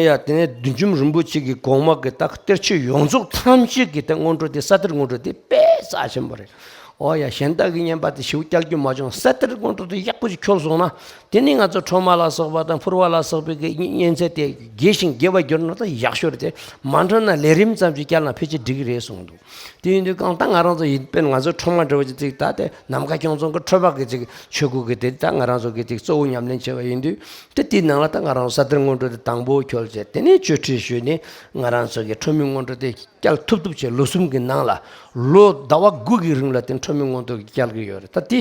ཡ་དེ་ནས་བདུད་འཇོམས་རིན་པོ་ཆེ་གི་གོང་མ་གི་ད་གཏེར་ཆོས་ཡོངས་རྫོགས་ཐམས་ཅད་ཀྱི་ད་སྔོན་འགྲོ་དེ་ས་གཏེར་སྔོན་འགྲོ་དེ་དཔེ་རྩ་ཆེན་པོ་རེད། ཨོ་ཡ། གཞན་དག་གི་བསྙེན་པ་དེ་ཞེ་པོ་སྐྱལ་རྒྱུ་མ་བྱུང་། གསལ་ཐེར་སྔོན་འགྲོ་དེ་ཡག་པོ་ཞིག་འཁྱོལ་སོང་ན། དེ་ནི་ང་ཚོ་ཁྲོ་མ་ལ་སོགས་པ་དང་ཕུར་བ་ལ་སོགས་པའི་གི་བསྙེན་ཚད་དེ་རྒྱས་ཤིང་རྒྱས་པར་གྱུར་ན་ད་ཡག་ཤོས་རེད་དེ། མ་འགྲོ་ན་ལས་རིམ་ཙམ་ཞིག་བསྐྱལ་ན་ཕལ་ཆེར་འགྲིག་གི་རེད་གསུངས་འདུག་དེ་ཡིན་དུས་གང་ལྟར་ང་རང་ཚོ་ཡིན་པས་ང་ཚོ་ཁྲོ་མ་འདྲ་བོ་ཅིག་ཅིག་ད་དེ་ནམ་མཁའ་ཁྱུང་རྫོང་གི་ཁྲོ་པ་གི་ཅིག་ཆོས་སྐུ་གི་དེ་ད་ང་རང་ཚོ་གི་ཅིག་གཙོ་བོ་ཉམས་ལེན་བྱས་པ་ཡིན་དུས། དེ་དེའི་ནང་ལ་ད་ང་རང་ཚོ་གསལ་ཐེར་སྔོན་འགྲོ་དེ་དང་པོ་འཁྱོལ་བྱས། དེ་ནས་གཅོད་ཁྲིད་ཞུས་ནས་ང་རང་ཚོ་གི་ཁྲོ་མའི་སྔོན་འགྲོ་དེ་བསྐྱལ་ཐུབ་ཐུབ་བྱས། ལོ་གསུམ་གྱི་ནང་ལ། ལོ་ཟླ་བ་དགུ་གི་རིང་ལ་དེ་ཁྲོ་མའི་སྔོན་འགྲོ་བསྐྱལ་གྱི་ཡོད་རེད། ད་དེ་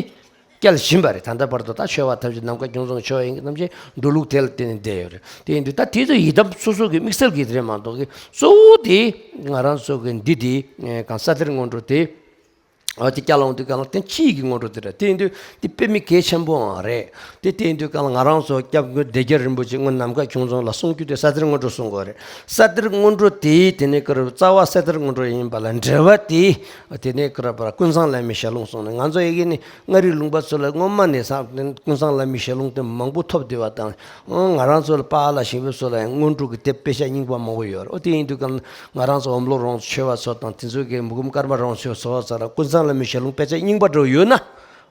བསྐྱལ་བཞིན་པ་རེད། ད་ལྟ་བར་དུ་ད་ཆོས་པ་ཐམས་ཅད་ནམ་མཁའ་ཁྱུང་རྫོང་ཆོས་པ་ཡིན་གྱི་རྣམས་ཀྱིས་འགྲོ་ལུགས་དེ་ལ་བརྟེན་ནས་བསྡད་ཡོད་རེད། དེ་ཡིན་དུས་ད་དེ་ཚོ་ཡི་དམ་སོ་སོ་གི་དམིགས་བསལ་གྱི་དེ་རེད་མ་གཏོགས་གི་གཙོ་བོ་དེ་ང་རང་ཚོ་གི་འདི་དེ་གང་གསལ་ཐེར་སྔོན་འགྲོ་དེ། ཨོ་དེ་བསྐྱལ་འོང་དུས་གང་ལ་དེ་ཕྱིའི་གི་སྔོན་འགྲོ་དེ་རེད། དེ་ཡིན་དུས་དེ་དཔེ་མི་གལ་ཆེན་པོའང་རེད། དེ་དེ་ཡིན་དུས་གང་ལ་ང་རང་ཚོ་སྐྱབས་མགོན་བདེ་རྒྱལ་རིན་པོ་ཆེ་སྔོན་ནམ་མཁའ་ཁྱུང་རྫོང་ལ་གསུང་རྒྱུ་དེ་གསལ་ཐེར་སྔོན་འགྲོ་གསུང་དགོས་རེད། གསལ་ཐེར་སྔོན་འགྲོ་དེའི་དེ་ནས་ཀར་རྩ་བ་གསལ་ཐེར་སྔོན་འགྲོ་ཡིན་པ་ལ་འགྲེལ་པ་དེ་དེ་ནས་ཀར་པར་ཀུན་བཟང་བླ་མའི་ཞལ་ལུང་གསུངས་ནས། ང་ཚོ་ཡི་གེ་ནི་མངའ་རིས་ལུང་པ་ཚོ་ལ་སྔོན་མ་ནས་ས་ཀུན་བཟང་བླ་མའི་ཞལ་ལུང་དེ་མང་པོ་ཐོབ་བསྡད་པ་དང་། ང་རང་ཚོ་ལ་པཱ་ལགས་ཞིང་ཕེབས་སོགས་ལ་ཡང་སྔོན་འགྲོ་གི་དེབ་དཔེ་ཆ་རྙིང་པ་མང་པོ་ཡོད་རེད། ཨོ་དེ་ཡིན་དུས་གང་ང་རང་ཚོ་འོམ་ལོ་རོང་ཆོས་པ་ཚོ་དང་དེ་ཚོ་གི་མུ་གུམ་ཀརྨ་རོང་ཆོས་ཚོ་ཚོ་ལ་ཀུན་བཟང་བླ་མའི་ཞལ་ལུང་དཔེ་ཆ་རྙིང་པ་འདྲ་བོ་ཡོད་ན།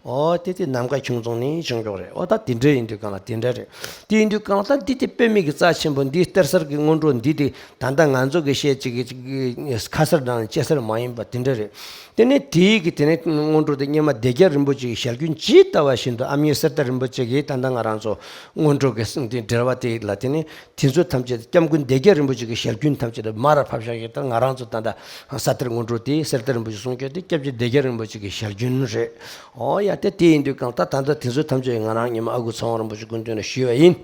ཨོ་དེ་དེ་ནམ་མཁའ་ཁྱུང་རྫོང་ནས་བྱུང་ཆོག་རེད། ཨོ་ད་དེ་འདྲ་ཡིན་དུས་གང་ལ་དེ་འདྲ་རེད། དེ་ཡིན་དུས་གང་ལ་ད་འདི་དེ་དཔེ་མེད་ཀྱི་རྩ་ཆེན་པོ་འདི་གཏེར་གསར་གྱི་སྔོན་འགྲོ་འདི་དེ་ད་ལྟ་ང་ཚོ་གི་བཤད་ཅིག་གི་ཅིག་གི་ཁ་གསར་དང་དཔྱད་གསར་མ་ཡིན་པ་དེ་འདྲ་རེད། དེ་ནས་དེའི་གི་དེ་ནས་སྔོན་འགྲོ་དེ་སྔོན་མ་བདེ་རྒྱལ་རིན་པོ་ཆེ་གི་ཞལ་རྒྱུན་ཇི་ལྟ་བ་བཞིན་དུ་ཨ་མྱེས་གསེར་རྟ་རིན་པོ་ཆེ་གིས་ད་ལྟ་ང་རང་ཚོ་སྔོན་འགྲོ་གི་གསུང་དེ་འགྲེལ་བ་དེ་ལ་དེ་ནས་དེ་ཚོ་ཐམས་ཅད་སྐྱབས་མགོན་བདེ་རྒྱལ་རིན་པོ་ཆེ་གི་ཞལ་རྒྱུན་ཐམས་ཅད་དེ་མར་ཕབ་བཞག་ཡོད། ད་ང་རང་ཚོ་ད་ལྟ་གསལ་ཐེར་སྔོན་འགྲོ་དེ་གསེར་རྟ་རིན་པོ་ཆེ་གསུང་སྐྱོར་དེ་སྐྱབས་རྗེ་བདེ་རྒྱལ་རིན་པོ་ཆེ་གི་ཞལ་རྒྱུན་རེད། ཨོ་ཡ་དེ་དེ་ཡིན་དུས་གང་ལྟར་ད་ལྟ་དེ་ཚོ་ཐམས་ཅད་ང་རང་སྔོན་མ་ཨ་ཁུ་ཚེ་དབང་རིན་པོ་ཆེ་སྐུ་མདུན་ལ་ཞུས་པ་ཡིན།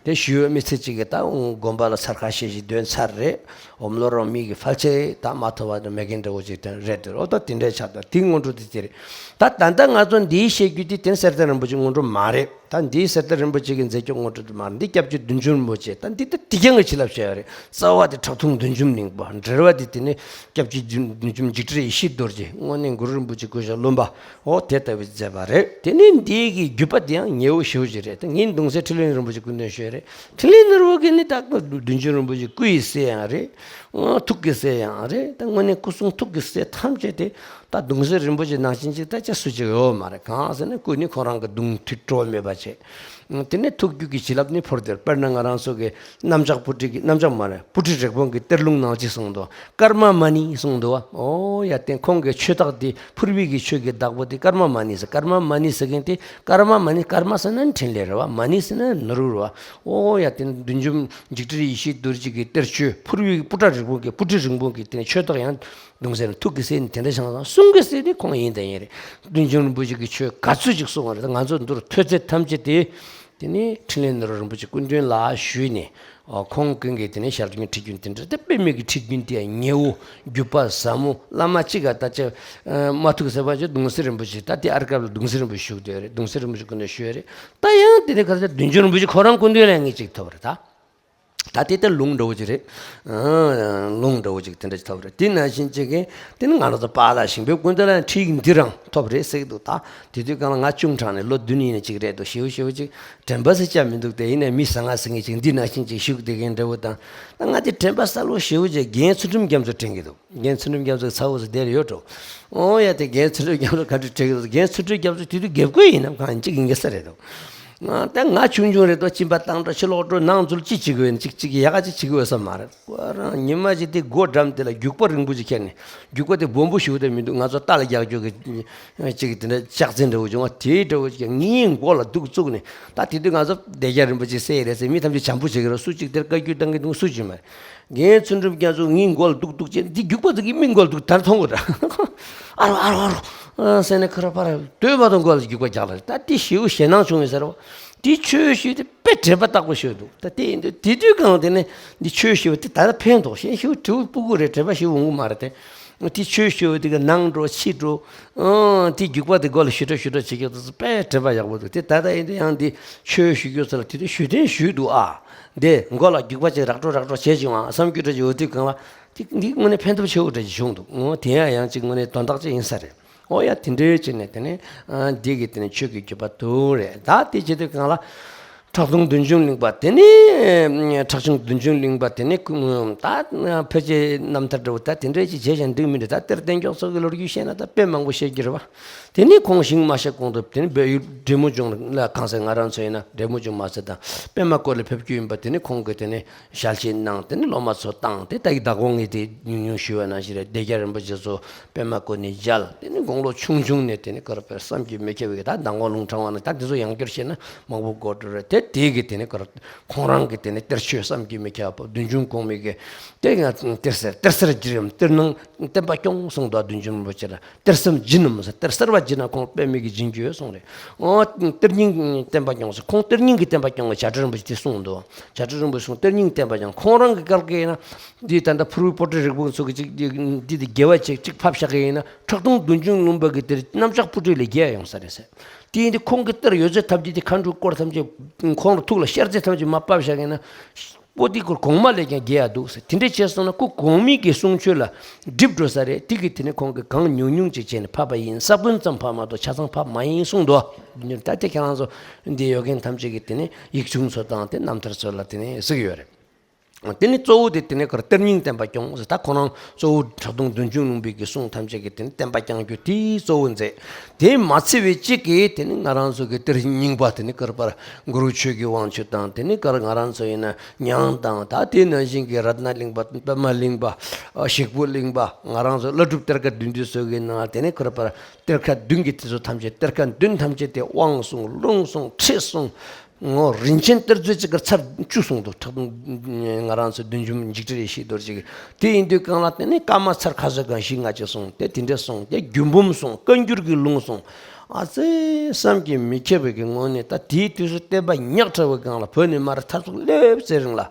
དེ་ཞུས་པའི་མི་ཚེ་གཅིག་གི་ད་དགོན་པ་ལ་ཚར་ཁ་ཤས་ཤིག་འདོན་ཚར་རེད། འོམ་ལོ་རོང་མི་གི་ཕལ་ཆེར་ད་མ་ཐོབ་པ་དང་མེད་མཁན་འདྲ་བོ་ཅིག་དེ་རེད་དེ། ཨོ་ད་དེ་འདྲའི་ཆགས། ད་དེ་སྔོན་འགྲོ་དེ་དེ་རེད། ད་ད་ལྟ་ང་ཚོ་འདིའི་བཤད་རྒྱུ་དེ་དེ་གསེར་རྟ་རིན་པོ་ཆེ་སྔོན་འགྲོ་མ་རེད། ད་འདིའི་གསེར་རྟ་རིན་པོ་ཆེ་གི་མཛད་སྤྱོད་སྔོན་འགྲོ་དེ་མ་རེད། འདི་སྐྱབས་རྗེ་བདུད་འཇོམས་རིན་པོ་ཆེ། ད་འདི་ད་དེ་རྐྱང་གི་བྱིན་རླབས་བྱས་པ་རེད། རྩ་བ་དེ་ཁྲག་འཐུང་བདུད་འཇོམས་གླིང་པ། འགྲེལ་བ་དེ་དེ་ནས་སྐྱབས་རྗེ་བདུད་འཇོམས་འཇིགས་བྲལ་ཡེ་ཤེས་རྡོ་རྗེ། དངོས་གནས་གུ་རུ་རིན་པོ་ཆེ་སྐུ་ཞབས་བློན་པོ། ཨོ་དེ་ལྟ་བུའི་མཛད་པ་རེད། དེ་ནས་འདི་གི་བརྒྱུད་པ་དེ་ཡང་ཉེ་བོ་ཞེ་པོ་ཅིག་རེད། ད་ངའི་གདུང་སྲས་འཕྲིན་ལས་རིན་པོ་ཆེ་སྐུ་མདུན་ཞུས་རེད། འཕྲིན་ལས་ནོར་བུ་གིས་ནི་ད་བདུད་འཇོམས་རིན་པོ་ཆེ་སྐུ་ཡི་སྲས་ཡང་རེད། ཨོ་ཐུགས་ཀྱི་སྲས་ཡང་རེད། ད་དངོས་གནས་སྐུ་གསུང་ཐུགས་ཀྱི་སྲས་ཐམས་ཅད་དེ་ད་གདུང་སྲས་རིན་པོ་ཆེ་ནང་བཞིན་ཅིག་ད་ཅི་སུ་ཅིག་ཡོད་མ་རེད། གང་ཟེར་ན་སྐུ་ནི་ཁོ་རང་གི་གདུང་ཐུགས་སྤྲོ་བ་མེད་པ་བྱས། དེ་ནས་ཐུགས་རྒྱུད་ཀྱི་བྱིན་རླབས་ནི་འཕོ་བསྡད། དཔེར་ན་ང་རང་ཚོ་གི་གནམ་ལྕགས་སྤུ་གྲི་གི། གནམ་ལྕགས་མ་རེད། སྤུ་གྲི་རིང་པོ་གི་གཏེར་ལུང་ནང་ཅིག་གསུངས་འདུག་ཀརྨ་མ་ཎི་གསུངས་འདུག་བ། ཨོ་ཡ་དེ་ཁོང་གི་ཆོས་རྟགས་དེ་ཕུར་བུའི་གི་ཆོས་ཀྱི་བདག་པོ་དེ་ཀརྨ་མ་ཎི་ཟེར། ཀརྨ་མ་ཎི་ཟེར་མཁན་དེ། ཀརྨ་མ་ཎི། ཀརྨ་ཟེར་ན་འཕྲིན་ལས་རེད་བ། མ་ཎི་ཟེར་ན་ནོར་བུ་རེད་བ། ཨོ་ཡ་དེ་བདུད་འཇོམས་འཇིགས་བྲལ་ཡེ་ཤེས་རྡོ་རྗེ་གི་གཏེར་ཆོས་ཕུར་བུའི་སྤུ་གྲི་རིང་པོ་གི། དེ་ནས་ཆོས་རྟགས་ཡང་གདུང་སྲས་ནི་ཐུགས་ཀྱི་སྲས་ནི་དེ་འདྲ་བྱུང་སོང་། གསུང་གི་སྲས་ནི་ཁོང་ཡིན་དང་ཡིན་རེད། བདུད་འཇོམས་རིན་པོ་ཆེ་གི་ཆོས་ག་ཚོད་ཅིག་གསུང་བ་རེད། ང་ཚོ་འདིར་ཐོས་ཚད་ཐམས་ཅད་དེ། དེ་ནས་འཕྲིན་ལས་ནོར་བུ་རིན་པོ་ཆེ་སྐུ་མདུན་ལ་ཞུས་ནས། ཨོ་ཁོང་ཀུན་གྱིས་དེ་ནས་ཞལ་རྒྱུན་ཁྲིད་རྒྱུན་དེ་འདྲ་དེ་དཔེ་མེད་ཀྱི་ཁྲིད་རྒྱུན་དེ་ཡང་ཉེ་བོ་བརྒྱུད་པ་ཟབ་མོ། བླ་མ་གཅིག་ག་ད་ཅི་མ་ཐུག་ཟེར་བ་ཅིག་གདུང་སྲས་རིན་པོ་ཆེ། ད་དེ་ཨར་སྐབས་ལ་གདུང་སྲས་རིན་པོ་ཆེ་བཞུགས་བསྡད་རེད། གདུང་སྲས་རིན་པོ་ཆེ་སྐུ་མདུན་ཞུས་རེད། ད་ཡང་དེ་ནས་ག་ཚོད་བདུད་འཇོམས་རིན་པོ་ཆེ་ཁོ་རང་སྐུ་མདུན་ལ་ངས་ཅིག་ཐོབ་རེད་ད། ད་དེ་ལྟར་ལུང་འདྲ་བོ་ཅིག་རེད། ཨང་། ལུང་འདྲ་བོ་ཅིག་དེ་འདྲ་ཅིག་ཐོབ་རེད། དེ་ནང་བཞིན་ཅིག་གིས་དེ་ནི་ང་རང་ཚོ་པཱ་ལགས་ཞིང་ཕེབས་སྐུ་མདུན་ལ་ཁྲིད་འདི་རང་ཐོབ་རེད་ཟེར་གྱི་འདུག་ད་དེ་དུས་སྒང་ལ་ང་ཆུང་དྲགས་ནས་ལོ་བདུན་ཡིན་ནས་ཅིག་རེད་འདུག་ཞེ་པོ་ཞེ་པོ་ཅིག་དྲན་པ་ཟེར་བྱ་མི་འདུག་དེ་ཡིན་ནའི་མི་བཟང་ང་ཟེར་མཁན་ཅིག་འདི་ནང་བཞིན་ཅིག་བཞུགས་བསྡད་མཁན་འདྲ་བོ་དང་། ད་ང་དེ་དྲན་པ་གསལ་པོ་ཞེ་པོ་ཅིག་རྒན་ཚུལ་ཁྲིམས་རྒྱ་མཚོ་དྲན་གྱི་འདུག་རྒན་ཚུལ་ཁྲིམས་རྒྱ་མཚོ་ཚ་བོ་ཟེར་དེར་ཡོད་འགྲོ། ཨོ་ཡ་དེ་རྒན་ཚུལ་ཁྲིམས་རྒྱ་མཚོ་ག་འདྲ་དྲན་གྱི་འདུག་རྒན་ཚུལ་ཁྲིམས་རྒྱ་མཚོ་དེ་དུས་རྒད་པོ་ཡིན་ནམ་གང་ཅིག་ཡིན་གྱི་ས་རེད་འདུག་ད་ང་ཆུང་ཆུང་རེད་དོ། གཅིན་པ་བཏང་འགྲོ། ཕྱི་ལོག་འགྲོ། ནང་འཛུལ། ཅི་བྱེད་ཀྱི་ཡོད་ན་ཅིག་ཅིག་ཡག་ག་ཅིག་བྱེད་ཀྱི་ཡོད་ས་མ་རེད། ཁོ་རང་ཉི་མ་ཅིག་དེ་སྒོ་འགྲམ་དེ་ལ་རྒྱུག་པ་རིང་པོ་ཅིག་ཁྱེར་ནས། རྒྱུག་པ་དེ་སྦོམ་པོ་ཞིག་དེ་མི་འདུག་ང་ཚོ་རྟ་ལ་རྒྱག་རྒྱུ་གི་ཅིག་དེ་འདྲ་ལྕགས་ཚན་འདྲ་བོ་བྱུང་བ་དེའི་འདྲ་བོ་ཅིག་ངའི་མགོ་ལ་འདུག་བཙུགས་ནས། ད་དེ་དུས་ང་ཚོ་བདེ་རྒྱལ་རིན་པོ་ཆེ་སྲས་རེད་ཟེར་མི་ཐམས་ཅད་བྱམས་པོ་བྱེད་ཀྱི་རེད། སུ་གཅིག་དེར་བཀའ་བཀྱོན་བཏང་གི་འདུག་སུ་གཅིག་མ་རེད། རྒན་ཚུལ་ཁྲིམས་རྒྱ་མཚོ་ངའི་མགོ་ལ་འདུག་འདུག་བྱས། འདི་རྒྱུག་པ་དེ་གིས་མི་མགོ་ལ་འདུག་ད་མཐོང་གི་རེད། ཨ་རོ་ཨ་རོ་ཨ་རོ་ཟེར་ནས་ཁ་ར་ཕ་ར་སྡོད་མ་ཐུབ་མགོ་ལ་རྒྱུག་པ་རྒྱག་ལ། ད་དེ་ཞེ་པོ་ཞེད་སྣང་བྱུང་ཡོད་ས་རེད་བ། དེ་ཆོས་ཞུས་དེ་དཔེ་དྲན་པ་རྟག་པོ་ཞུས་འདུག་ད་དེ་ཡིན་དུས་དེ་དུས་གང་དེ་ནས་འདི་ཆོས་ཞུས་དེ་ད་ལྟ་ཕན་ཐོགས། གཞན་ཞུ་དྲི་བ་སྤུ་གུ་རེད། དྲན་པ་ཞུ་འོང་གི་མ་རེད་དེ། དེ་ཆོས་ཞུས་དེ་ག་ནང་འགྲོ་ཕྱི་འགྲོ། ཨང་། དེ་རྒྱུག་པ་དེ་མགོ་ལ་ཞུ་འགྲོ་ཞུ་འགྲོ་བྱེད་རྒྱུ་དེ་ཚོ་དཔེ་དྲན་པ་ཡག་པོ་འདུག་དེ་ད་ལྟ་ཡིན་དུས་ཡང་འདི་ཆོས་ཞུ་རྒྱུ་ཚོ་ལ་དེ་དུས་ཞུ་དོན་ཞུས་འདུག་ཨ། འདི་མགོ་ལ་རྒྱུག་པ་ཅིག་རག་འགྲོ་རག་འགྲོ་བྱེད་ཅིང་བ་བསམ་རྒྱུ་འདྲ་ཅིག་འོ་དུས་གང་ལ། དེ་འདི་དངོས་གནས་ཕན་ཐོགས་ཆེ་བོ་འདྲ་ཅིག་བྱུང་འདུག་ཨོ་དེ་ཡང་ཡང་ཅིག་དངོས་གནས་དོན་དག་ཅིག་ཡིན་ས་རེད། ཨོ་ཡ་དེ་འདྲའི་བྱས་ནས་དེ་ནས་ཨ་འདི་གི་དེ་ནས་ཆོས་ཀྱི་བརྒྱུད་པ་དུ་རེད། ད་དེ་བྱེད་དུས་གང་ལ། ཁྲག་འཐུང་བདུད་འཇོམས་གླིང་པ་དེ་ནི་ཁྲག་འཐུང་བདུད་འཇོམས་གླིང་པ་དེ་ནི་ད་ཕལ་ཆེར་རྣམ་ཐར་འདྲ་བོ་ད་དེ་འདྲ་ཅིག་བྱས་ཀྱང་འགྲིག་མི་འགྲིག་ད་གཏེར་སྟོན་མཁན་ཚོ་གི་ལོ་རྒྱུས་བཤད་ན་ད་དཔེ་མང་པོ་བཤད་རྒྱུ་རེད་བ། དེ་ནི་ཁོང་ཞིང་མ་གཤེགས་གོང་དུ་དེ་ནི་བལ་ཡུལ་འབྲས་མོ་ལྗོངས་ལ་གང་ཟེར་ང་རང་ཚོ་ཡིན་ན་འབྲས་མོ་ལྗོངས་མ་ཟེར་དང་པདྨ་བཀོད་ལ་ཕེབས་རྒྱུ་ཡིན་པ་དེ་ནི་ཁོང་གི་དེ་ནི་ཞལ་ཆད་གནང་དེ་ནི་སློབ་མ་ཚོ་བཏང་དེ་ད་གི་ད་གོང་ངས་དེ་ཉུང་ཉུང་ཞུས་པ་ནང་བཞིན་རེད། བདེ་རྒྱལ་རིན་པོ་ཆེ་ཚོ་པདྨ་བཀོད་ནས་མཇལ་དེ་ནི་དགུང་ལོ་ཆུང་ཆུང་ནས་དེ་ནི་ག་རེ་བར་བསམ་གྱིས་མི་ཁྱབ་པའི་ད་མདང་དགོང་ལུང་དྲངས་པ་ན་ད་དེ་ཚོ་ཡང་བསྐྱར་བཤད་ན་མང་པོ་དགོས་འགྲོ་རེད། དེ་དེ་གི་དེ་ནི་ག་རེ་ཁོང་རང་གི་དེ་ནི་གཏེར་ཆོས་བསམ་གྱིས་མི་ཁྱབ་པ་བདུད་འཇོམས་གོང་མའི་གི་དེ་ང་གཏེར་གསར་གཏེར་གསར་བརྒྱུད་རིམ་གཏེར་ནང་བསྟན་པ་སྐྱོང་གསུངས་འདུག་བདུད་འཇོམས་རིན་པོ་ཆེ་ལ། གཏེར་སྲུང་སྦྱིན་ནོ་མི་ཟེར་གཏེར་གསར་པ་སྦྱིན་ན་ཁོང་པདྨའི་གི་སྦྱིན་རྒྱུ་ཡོད་གསུངས་རེད། ཨོ་གཏེར་རྙིང་བསྟན་པ་སྐྱོང་ཟེར་ཁོང་གཏེར་རྙིང་གི་བསྟན་པ་སྐྱོང་གི་བྱ་བྲལ་རིན་པོ་ཆེ་དེ་གསུངས་འདུག་བྱ་བྲལ་རིན་པོ་ཆེ་གསུངས་གཏེར་རྙིང་བསྟན་པ་སྐྱོང་ཁོང་རང་གི་སྐལ་གི་ཡིན་ན་འདི་ད་ལྟ་ཕུར་བུའི་པོ་ཏི་རིལ་བུ་ཚོ་གི་ཅིག་འདི་འདི་དགེ་བ་ཅིག་ཅིག་ཕབ་བཞག་གི་ཡིན་ན་ཁྲག་འཐུང་བདུད་འཇོམས་ལུང་པ་གི་དེར་གནམ་ལྕགས་སྤུ་གྲི་ལས་རྒྱལ་ཡོང་ས་རེད་ཟེར། དེ་ཡིན་དུས་ཁོང་གི་གཏེར་ཡོད་ཚད་ཐམས་ཅད་དེ་མཁའ་འགྲོའི་སྐོར་ཐམས་ཅད་ཁོང་ལ་ཐུགས་ལ་ཤར་ཚད་ཐམས་ཅད་མར་ཕབ་བཞག་གི་ཡིན་ན། པོ་ཏི་སྐོར་གོང་མ་ལས་ཀྱང་རྒྱས་ཡ་འདུག་ཟེར། དེ་འདྲ་བྱས་སོང་ན་སྐུ་གོང་མའི་གི་གསུང་ཆོས་ལ་འགྲིབ་འགྲོ་ས་རེད། དེ་གི་དེ་ནི་ཁོང་གིས་གང་ཉུང་ཉུང་ཅིག་བྱས་ནས་ཕབ་པ་ཡིན། ས་བོན་ཙམ་ཕབ་མ་གཏོགས་ཆ་ཚང་ཕབ་མ་ཡིན་གསུངས་འདུག་ད་དེ་ཁྱེད་རང་ཚོ་འདི་ཡོད་མཁན་ཐམས་ཅད་ཀྱིས་དེ་ནི་ཡིག་ཆུང་ཚོ་དང་དེ་རྣམ་ཐར་ཚོ་ལ་དེ་ནི་གཟིགས་ཡོད་རེད། དེ་ནི་གཙོ་བོ་དེ་དེ་ནི་གར་གཏེར་རྙིང་བསྟན་པ་སྐྱོང་ཟེར། ད་ཁོ་རང་གཙོ་བོ་ཁྲག་འཐུང་བདུད་འཇོམས་ལུང་པའི་གི་གསུང་ཐམས་ཅད་ཀྱིས་དེ་ནི་བསྟན་པ་བསྐྱང་རྒྱུ་དེ་གཙོ་བོ་མཛད། དེ་མ་ཚད་པའི་གཅིག་གིས་དེ་ནི་ང་རང་ཚོ་གི་གཏེར་རྙིང་པ་དེ་ནི་གར་པར་གུ་རུ་ཆོས་ཀྱི་དབང་ཕྱུག་དང་དེ་ནི་གར་ང་རང་ཚོ་ཡིན་ན་ཉང་དང་ད་དེ་ནང་བཞིན་གྱི་རཏྣ་གླིང་པ་པདྨ་གླིང་པ་ཞིག་པོ་གླིང་པ་ང་རང་ཚོ་བླ་སྒྲུབ་གཏེར་ཁ་བདུན་བདུན་སོགས་ཀྱི་ནང་དེ་ནི་གར་པར་གཏེར་ཁ་བདུན་གྱི་དེ་ཚོ་ཐམས་ཅད་གཏེར་ཁ་བདུན་ཐམས་ཅད་དེ་དབང་གསུང་ལུང་གསུང་ཁྲིད་གསུང་། ངོ་རིན་ཆེན་གཏེར་མཛོད་ཅིག་གི་ཚར་བཅུ་གསུངས་འདུག་ཁྲག་འཐུང་ང་རང་ཚོ་བདུད་འཇོམས་འཇིགས་བྲལ་ཡེ་ཤེས་རྡོ་རྗེ་གི་དེ་ཡིན་དུས་གང་ལ་དེ་ནས་བཀའ་མ་ཚར་ཁ་ཟས་གང་ཞིག་ང་ཅི་གསུངས་ཏེ་དེ་འདྲ་གསུངས་ཏེ་རྒྱུད་འབུམ་གསུངས་བཀའ་འགྱུར་གྱི་ལུང་གསུངས། ཨ་ཙེ་བསམ་གྱིས་མི་ཁྱབ་པའི་གི་ངོ་ནས་ད་དེའི་དུས་སུ་བསྟན་པ་ཉག་ཕྲ་བའི་སྒང་ལ་བོད་ནས་མར་མཐར་ཐུག་སླེབས་ཚེ་རིང་ལ།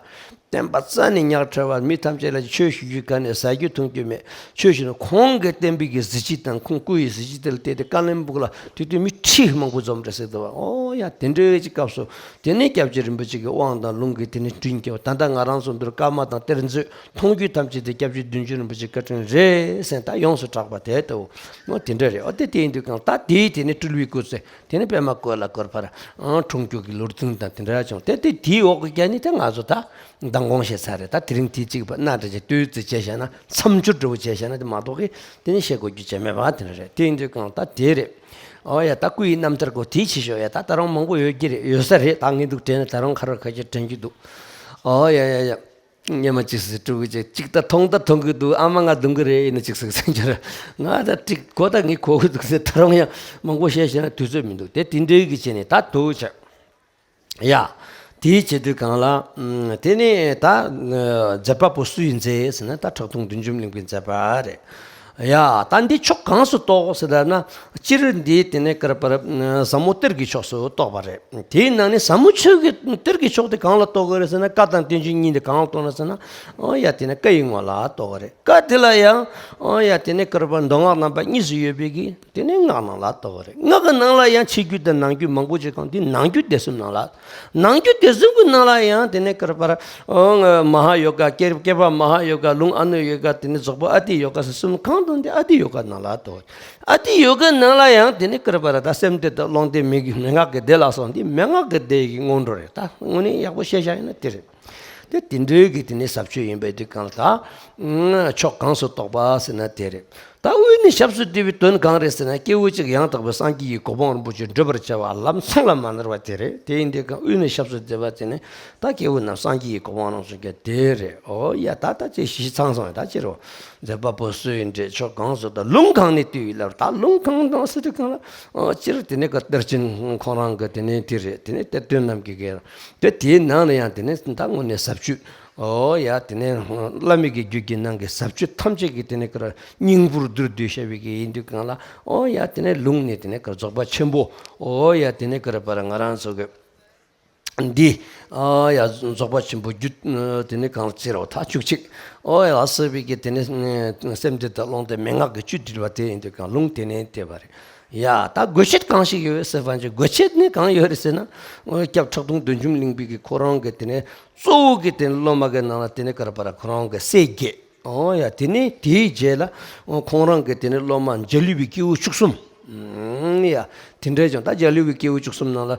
བསྟན་པ་རྩ་ནས་ཉག་ཕྲ་བ་མི་ཐམས་ཅད་ལ་ཆོས་ཞུ་རྒྱུ་ག་ནས་ཟ་རྒྱུ་འཐུང་རྒྱུ་མེད། ཆོས་ཞུ་ན་ཁོང་གི་བསྟན་པའི་གི་གཟི་བརྗིད་དང་ཁོང་སྐུ་ཡི་གཟི་བརྗིད་དེ་ལ་བལྟས་ཏེ་བཀའ་བློན་སྦུག་ལ་དུས་དུས་མི་ཁྲི་མང་པོ་འཛོམས་འདྲ་ཟེར་འདུག་བ། ཨོ་ཡ་དེ་འདྲའི་གི་སྐབས་སུ་དེ་ནས་སྐྱབས་རྗེ་རིན་པོ་ཆེ་གི་དབང་དང་ལུང་གིས་དེ་ནས་དྲིན་སྐྱེལ་བ། ད་ལྟ་ང་རང་ཚོ་འདིར་བཀའ་མ་དང་གཏེར་མཛོད་མཐོང་རྒྱུ་ཐམས་ཅད་དེ་སྐྱབས་རྗེ་བདུད་འཇོམས་རིན་པོ་ཆེ་བཀའ་དྲིན་རེད་ཟེར་ད་ཡོངས་སུ་གྲགས་པ་དེ་ལྟ་བུ། ཨོ་དེ་འདྲ་རེད། ཨོ་དེ་དེ་ཡིན་དུས་གང་ད་དེའི་དེ་ནས་སྤྲུལ་པའི་སྐུ་ཚེ། དེ་ནས་པདྨ་བཀོད་ལ་བཀོད་པར་ཨང་འཁྲུངས་རྒྱུ་གི་ལོ་རྒྱུས་དང་དེ་འདྲ་བྱུང་སྟེ་དེ་དེའི་འོག་གི་རྒྱ་ནི་དེ་ང་ཚོ་ད་མདང་དགོང་བཤད་ཚར་རེད། ད་དེ་རིང་དེའི་གཅིག་པ་སྣ་འདྲ་ཅིག་ཏོག་ཙམ་བྱས་བཞག་ན་མཚམས་སྦྱོར་འདྲ་བོ་བྱས་བཞག་ན་དེ་མ་གཏོགས་གི་དེ་ནི་བཤད་དགོས་རྒྱུ་ཅང་མེད་པ་དེ་འདྲ་རེད། དེ་ཡིན་དུས་གང་ད་དེ་རེད། ཨོ་ཡ་ད་སྐུ་ཡི་རྣམ་ཐར་གོ་དེའི་ཕྱི་ཤོག་ཡ་ད་ད་རུང་མང་པོ་ཡོད་ཀྱི་རེད། ཡོད་ས་རེད། ད་ངས་འདུག་དྲན་ན་ད་རུང་ཁ་རོག་ཁ་ཤས་དྲན་གྱི་འདུག་ཨོ་ཡ་ཡ་ཡ། སྙེ་མ་གཅིག་སེ་དྲུག་གཅིག་གཅིག་ད་མཐོང་ད་མཐོང་གི་འདུག་ཨ་མ་ང་རྡུང་གི་རེད་ཡིན་ན་གཅིག་སེ་ཟེར་གྱི་རེད། ང་ད་ཀྲིག་གོ་ད་ངས་གོ་གི་འདུག་ཟེར་ད་རུང་ཡང་མང་པོ་བཤད་བཤད་ན་དུས་ཚོད་མི་འདུག་དེ་དེ་འདྲའི་གི་བྱས་ནས་ད་དུ་ཆ་ཡ། དེའི་བྱེད་དུས་གང་ལ་དེ་ནས་ད་མཛད་པ་པོ་སུ་ཡིན་ཟེར་ཟེར་ན་ད་ཁྲག་འཐུང་བདུད་འཇོམས་གླིང་པའི་མཛད་པ་རེད། ཡ། ད་འདི་ཕྱོགས་གང་སུ་གཏོགས་ཟེར་ད་ན་སྤྱིར་འདི་དེ་ནས་ཀར་པར་ཟབ་མོ་གཏེར་གྱི་ཕྱོགས་སུ་གཏོགས་པ་རེད། དེའི་ནང་ནས་ཟབ་མོ་ཆོས་ཀྱི་གཏེར་གྱི་ཕྱོགས་དེ་གང་ལ་གཏོགས་ཀྱི་རེད་ཟེར་ན་བཀའ་དང་བསྟན་བཅོས་གཉིས་དེ་གང་ལ་གཏོགས་ན་ཟེར་ན་ཨོ་ཡ་དེ་ནས་བཀའ་ཡི་ངོ་ལ་གཏོགས་ཀྱི་རེད། བཀའ་དེ་ལ་ཡང་ཨོ་ཡ་དེ་ནས་ཀར་པར་མདོ་སྔགས་རྣམ་པ་གཉིས་སུ་ཡོད་པའི་གི་དེ་ནས་སྔགས་ནང་ལ་གཏོགས་པ་རེད། སྔགས་ཀྱི་ནང་ལ་ཡང་ཕྱི་རྒྱུད་དང་ནང་རྒྱུད་མང་པོ་ཅིག་གང་དེ་ནང་རྒྱུད་སྡེ་གསུམ་ནང་ལ། ནང་རྒྱུད་སྡེ་གསུམ་གྱི་ནང་ལ་ཡང་དེ་ནས་ཀར་པར་ཨོ་ང་མ་ཧཱ་ཡོ་ག་བསྐྱེད་བསྐྱེད་པ་མ་ཧཱ་ཡོ་ག་ལུང་ཨ་ནུ་ཡོ་ག་དེ་ནས་རྫོགས་པ་ཨ་ཏི་ཡོ་ག་ཟེར་གསུམ་གང་དང་དེ་ཨ་ཏི་ཡོ་ག་ནང་ལ་གཏོགས། ཨ་ཏི་ཡོ་ག་ནང་ལ་ཡང་དེ་ནས་ཀར་པར་ད་སེམས་སྡེ་དང་རླུང་སྡེ་མན་ངག་གི་སྡེ་ལ་སོགས་འདི་མན་ངག་གི་སྡེ་ཡི་སྔོན་འགྲོ་རེད། ད་དངོས་གནས་ཡག་པོ་བཤད་བཞག་ཡིན་ན་དེ་རེད། དེ་དེ་འདྲའི་གི་དེ་ནས་ཟབ་ཆོས་ཡིན་པའི་དུས་གང་ལ་ད་ཕྱོགས་གང་སུ་གཏོགས་པ་ཟེར་ན་དེ་རེད། ད་དབུས་ནས་ཞབས་སུ་བསྡུས་པའི་དོན་གང་རེད་ཟེར་ན་སྐྱེས་བུ་གཅིག་ཡང་དག་པའི་སངས་རྒྱས་ཀྱི་གོ་འཕང་རིན་པོ་ཆེ་བགྲོད་པར་བྱ་བ་ལམ་ཚང་ལ་མ་ནོར་བ་དེ་རེད། དེ་ཡིན་དུས་གང་དབུས་ནས་ཞབས་སུ་བསྡུས་པ་དེ་ནི་ད་སྐྱེས་བུ་རྣམས་སངས་རྒྱས་ཀྱི་གོ་འཕང་རིན་པོ་ཆེ་དེ་རེད། ཨོ་ཡ་ད་ད་ཅེས་ཞིག་ཚང་སོང་ད་ཅེ་རོ། མཛད་པ་པོ་སུ་ཡིན་འདྲེ་ཕྱོགས་གང་སུ་དང་ལུང་གང་ནས་བཏུས་ཡོད་ལབ། ད་ལུང་གང་དང་ཟེར་དུས་གང་ལ་སྤྱིར་དེ་ནས་ཀ་གཏེར་ཆེན་ཁོང་རང་གི་དེ་ནས་དེ་རེད། དེ་ནས་གཏེར་སྟོན་རྣམས་ཀྱི་གེ་དེ་དེའི་ནང་ལ་ཡང་དེ་ནས་ད་དངོས་གནས་ཟབ་ཆོས་ཨོ་ཡ་དེ་ནས་བླ་མེད་ཀྱི་རྒྱུད་ཀྱི་ནང་གི་ཟབ་ཆོས་ཐམས་ཅད་ཀྱི་དེ་ནས་ཀ་སྙིང་པོར་བསྡུས་བསྡུས་བཤད་པའི་གེ་ཡིན་དུས་གང་ལ་ཨོ་ཡ་དེ་ནས་ལུང་ནས་དེ་ནས་ཀ་རྫོགས་པ་ཆེན་པོ་ཨོ་ཡ་དེ་ནས་ཀ་ར་པ་ར་ང་རང་ཚོ་གི་འདི་ཨ་ཡ་རྫོགས་པ་ཆེན་པོ་རྒྱུད་དེ་ནི་གང་ཟེར་རོ་ད་བཅུ་གཅིག་ཨོ་ཡ་ཟེར་བའི་གི་དེ་ནི་སེམས་སྡེ་དང་རླུང་སྡེ་མན་ངག་གི་བཅུད་བསྒྲིལ་བ་དེ་ཡིན་དུས་གང་ལུང་དེ་ནས་བལྟས་པ་རེད། ཡ་ད་དགོས་ཆེད་གང་ཞིག་ཡོད་ཟེར་བ་ཅིག་དགོས་ཆེད་ནི་གང་ཡོད་རེད་ཟེར་ན་སྐྱབས་ཁྲག་འཐུང་བདུད་འཇོམས་གླིང་པའི་གི་ཁོ་རང་གི་དེ་ནི་གཙོ་བོ་གི་དེ་ནི་སློབ་མ་གི་ནང་ལ་དེ་ནི་ཀ་ར་པ་ར་ཁོ་རང་གི་སྲས་བརྒྱད། ཨོ་ཡ་དེ་ནས་དེའི་རྗེས་ལ་ཁོང་རང་གི་དེ་ནས་སློབ་མ་འཇའ་ལུས་པའི་སྐྱེས་བུ་བཅུ་གསུམ། ཡ། དེ་འདྲའི་ཀྱང་ད་འཇའ་ལུས་ཀྱི་སྐྱེས་བུ་བཅུ་གསུམ་ནང་ལ།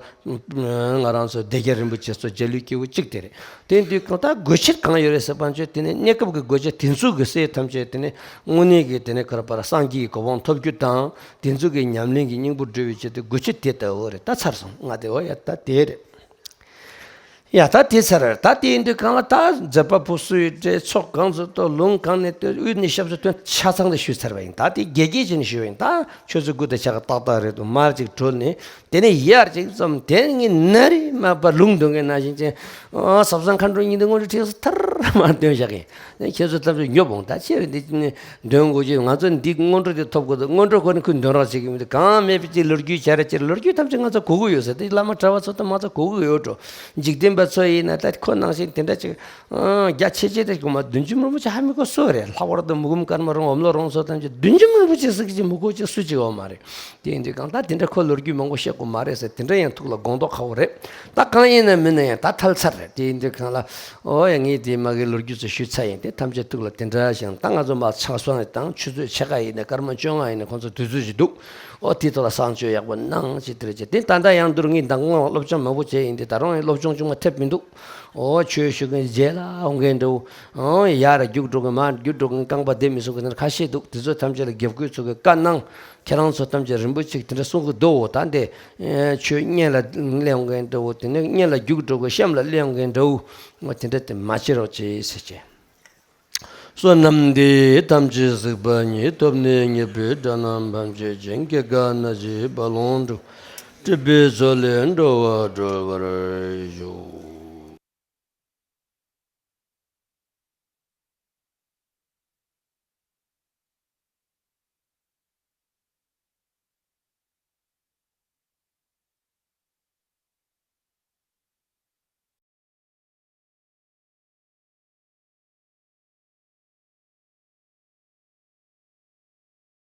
ང་རང་ཚོ་སྡེ་བརྒྱད་རིན་པོ་ཆེ་ཚོ་འཇའ་ལུས་སྐྱེས་བུ་གཅིག་དེ་རེད། དེ་དུས་གང་ལྟར་དགོས་ཆེད་གང་ཡོད་རེད་ཟེར་བ་ཅོས་དེ་ནས་གནས་སྐབས་ཀྱི་དགོས་ཆེད་དེ་ཚོ་གི་སྲས་ཐམས་ཅད་དེ་ནས་དངོས་གནས་ཀྱི་དེ་ནས་ག་རེ་པར་སངས་རྒྱས་ཀྱི་གོ་འཕང་ཐོབ་རྒྱུ་དང་དེ་ཚོ་གི་ཉམས་ལེན་གྱི་སྙིང་པོ་སྒྲུབ་པའི་ཆེད་དུ་དགོས་ཆེད་དེ་ལྟ་བུ་རེད། ད་ཚར་སོང་། ང་དེ་འོ་ཡ་ད་དེ་རེད། ཡ་ད་དེ་ཚར། ད་དེ་ཡིན་དུས་གང་ལ་ད་མཛད་པ་པོ་སུ་ཡི་གྲས་ཚོགས་གང་ཚོ་ཏོ་ལུང་གང་ནས་ཏོ་དབུས་ནས་ཞབས་སུ་ཐོན་ཆ་ཚང་དུ་ཞུས་ཚར་བ་ཡིན། ད་དེ་དགེ་རྒྱས་ཀྱི་ནས་ཞུས་པ་ཡིན། ད་ཆོས་ཚུལ་དགུ་དང་ཕྱག་ཏག་ཏག་རེད་འདུག་མར་ཅིག་བྲོས་ནས་དེ་ནས་ཡར་ཅིག་ཙམ་དེ་ངས་ན་རེ་མ་པ་ལུང་འདོན་མཁན་ན་བཞིན་ཅན། ཨ་ཟབ་གསང་མཁའ་འགྲོ་སྙིང་ཐིག་སྔོན་འགྲོ་ཁྲིད་ས་ཐར་མ་འདོན་བཞག་གིན། ཁྱེད་ཚོ་ཐམས་ཅད་ཉོབ་འོང་། ད་ཆེ་བའི་འདི་ནི་འདོན་དགོས་ཀྱི། ང་ཚོ་འདི་སྔོན་འགྲོ་དེ་ཐོབ་དགོས་འདུག་སྔོན་འགྲོ་ཁོ་ནི་ཁོས་འདོན་རོགས་བྱེད་ཀྱི་མི་འདུག་གང་མེད་པའི་ཅིག་ལོ་རྒྱུས་བྱ་ར་ཅིག་ལོ་རྒྱུས་ཐམས་ཅད་ང་ཚོ་གོ་གི་ཡོད་ཟེར། དེ་བླ་མ་གྲྭ་བ་ཚོ་ད་ང་ཚོ་གོ་གི་ཡོད་འགྲོ། འཇིག་རྟེན་པ་ཚོ་ཡིན་ན་ད་ཁོ་ནང་བཞིན་དེ་འདྲ་ཅིག་ཨང་རྒྱ་ཆེ་ཆེ་དེ་གོ་མ། བདུད་འཇོམས་རིན་པོ་ཆེ་ཧ་མི་གོ་སུ་རེད། ལྷག་པར་དུ་མུ་གུམ་ཀརྨ་རང་འོམ་ལོ་རང་ཚོ་ཐམས་ཅད་བདུད་འཇོམས་རིན་པོ་ཆེ་ཟེར་གྱི་ཅིག་མི་གོ་ཅིག་སུ་ཅིག་ཡོད་མ་རེད། དེ་ཡིན་དུས་གང་ལྟར་དེ་འདྲ་ཁོ་ལོ་རྒྱུས་མང་པོ་བཤད་དགོས་མ་རེད་ཟེར། དེ་འདྲ་ཡང་ཐུགས་ལ་དགོངས་རྟོགས་ཁ་བོ་རེད། ད་གང་ཡིན་ན་མིན་ན་ཡང་ད་ཐལ་ཚར་རེད། དེ་ཡིན་དུས་གང་ལ་ཨོ་ཡ་ངས་དེ་མ་གི་ལོ་རྒྱུས་ཚོ་ཞུས་ཚར་ཡིན། དེ་ཐམས་ཅད་ཐུགས་ལ་དེ་འདྲ་ཞིང་ད་ང་ཚོ་མ་ཆགས་སོང་དང་ཆུ་ཚོད་ཕྱེད་ཀ་ཡིན་ནས་སྐར་མ་བཅོ་ལྔ་ཡིན་ནས་ཁོང་ཚོ་དུས་ཚོད་ཞིག་འདུག་ཨོ་དེ་ཐོག་ལ་བསང་མཆོད་ཡག་པོ་གནང་ཅི་དེ་རེད་ཅེ། དེ་ད་ལྟ་ཡང་བསྡུར་ངས་ད་སྔོན་སློབ་སྦྱོང་མང་པོ་བྱས་ཡིན། དེ་ད་རུང་ཡང་སློབ་སྦྱོང་ཅུང་མ་ཐེབས་མི་འདུག་ཨོ་ཆོས་ཞུ་མཁན་རྗེས་ལ་འོང་མཁན་འདྲ་བོ། ཨོ་ཡར་རྒྱུགས་འགྲོ་མཁན་མར་རྒྱུགས་འགྲོ་མཁན་རྐང་པ་བསྡད་མི་སོང་མཁན་ཁ་ཤས་འདུག་དེ་ཚོ་ཐམས་ཅད་ལ་དགེ་བསྐོས་ཚོ་གི་བཀའ་གནང་། ཁྱེད་རང་ཚོ་ཐམས་ཅད་རིན་པོ་ཆེ་དེ་འདྲ་གསུང་གི་འདུག་འོ་ད་འདི་ཆོས་སྙན་ལ་སླེབས་མཁན་འདྲ་བོ། དེ་ནས་སྙན་ལ་རྒྱུགས་འགྲོ་གི་གཤམ་ལ་སླེབས་མཁན་འདྲ་བོ། འོ་དེ་འདྲ་དེ་མ་བྱེད་རོགས་བྱེད་ཟེར་གྱི། བསོད་ནམས་འདི་ཡིས་ཐམས་ཅད་གཟིགས་པ་ཉིད། ཐོབ་ནས་ཉེས་པའི་དགྲ་རྣམས་ཕམ་བྱས་ཤིང་། སྐྱེ་རྒ་ན་འཆིའི་རྦ་ཀློང་འཁྲུགས། སྲིད་པའི་མཚོ་ལས་འགྲོ་བ་སྒྲོལ་བར་ཤོག།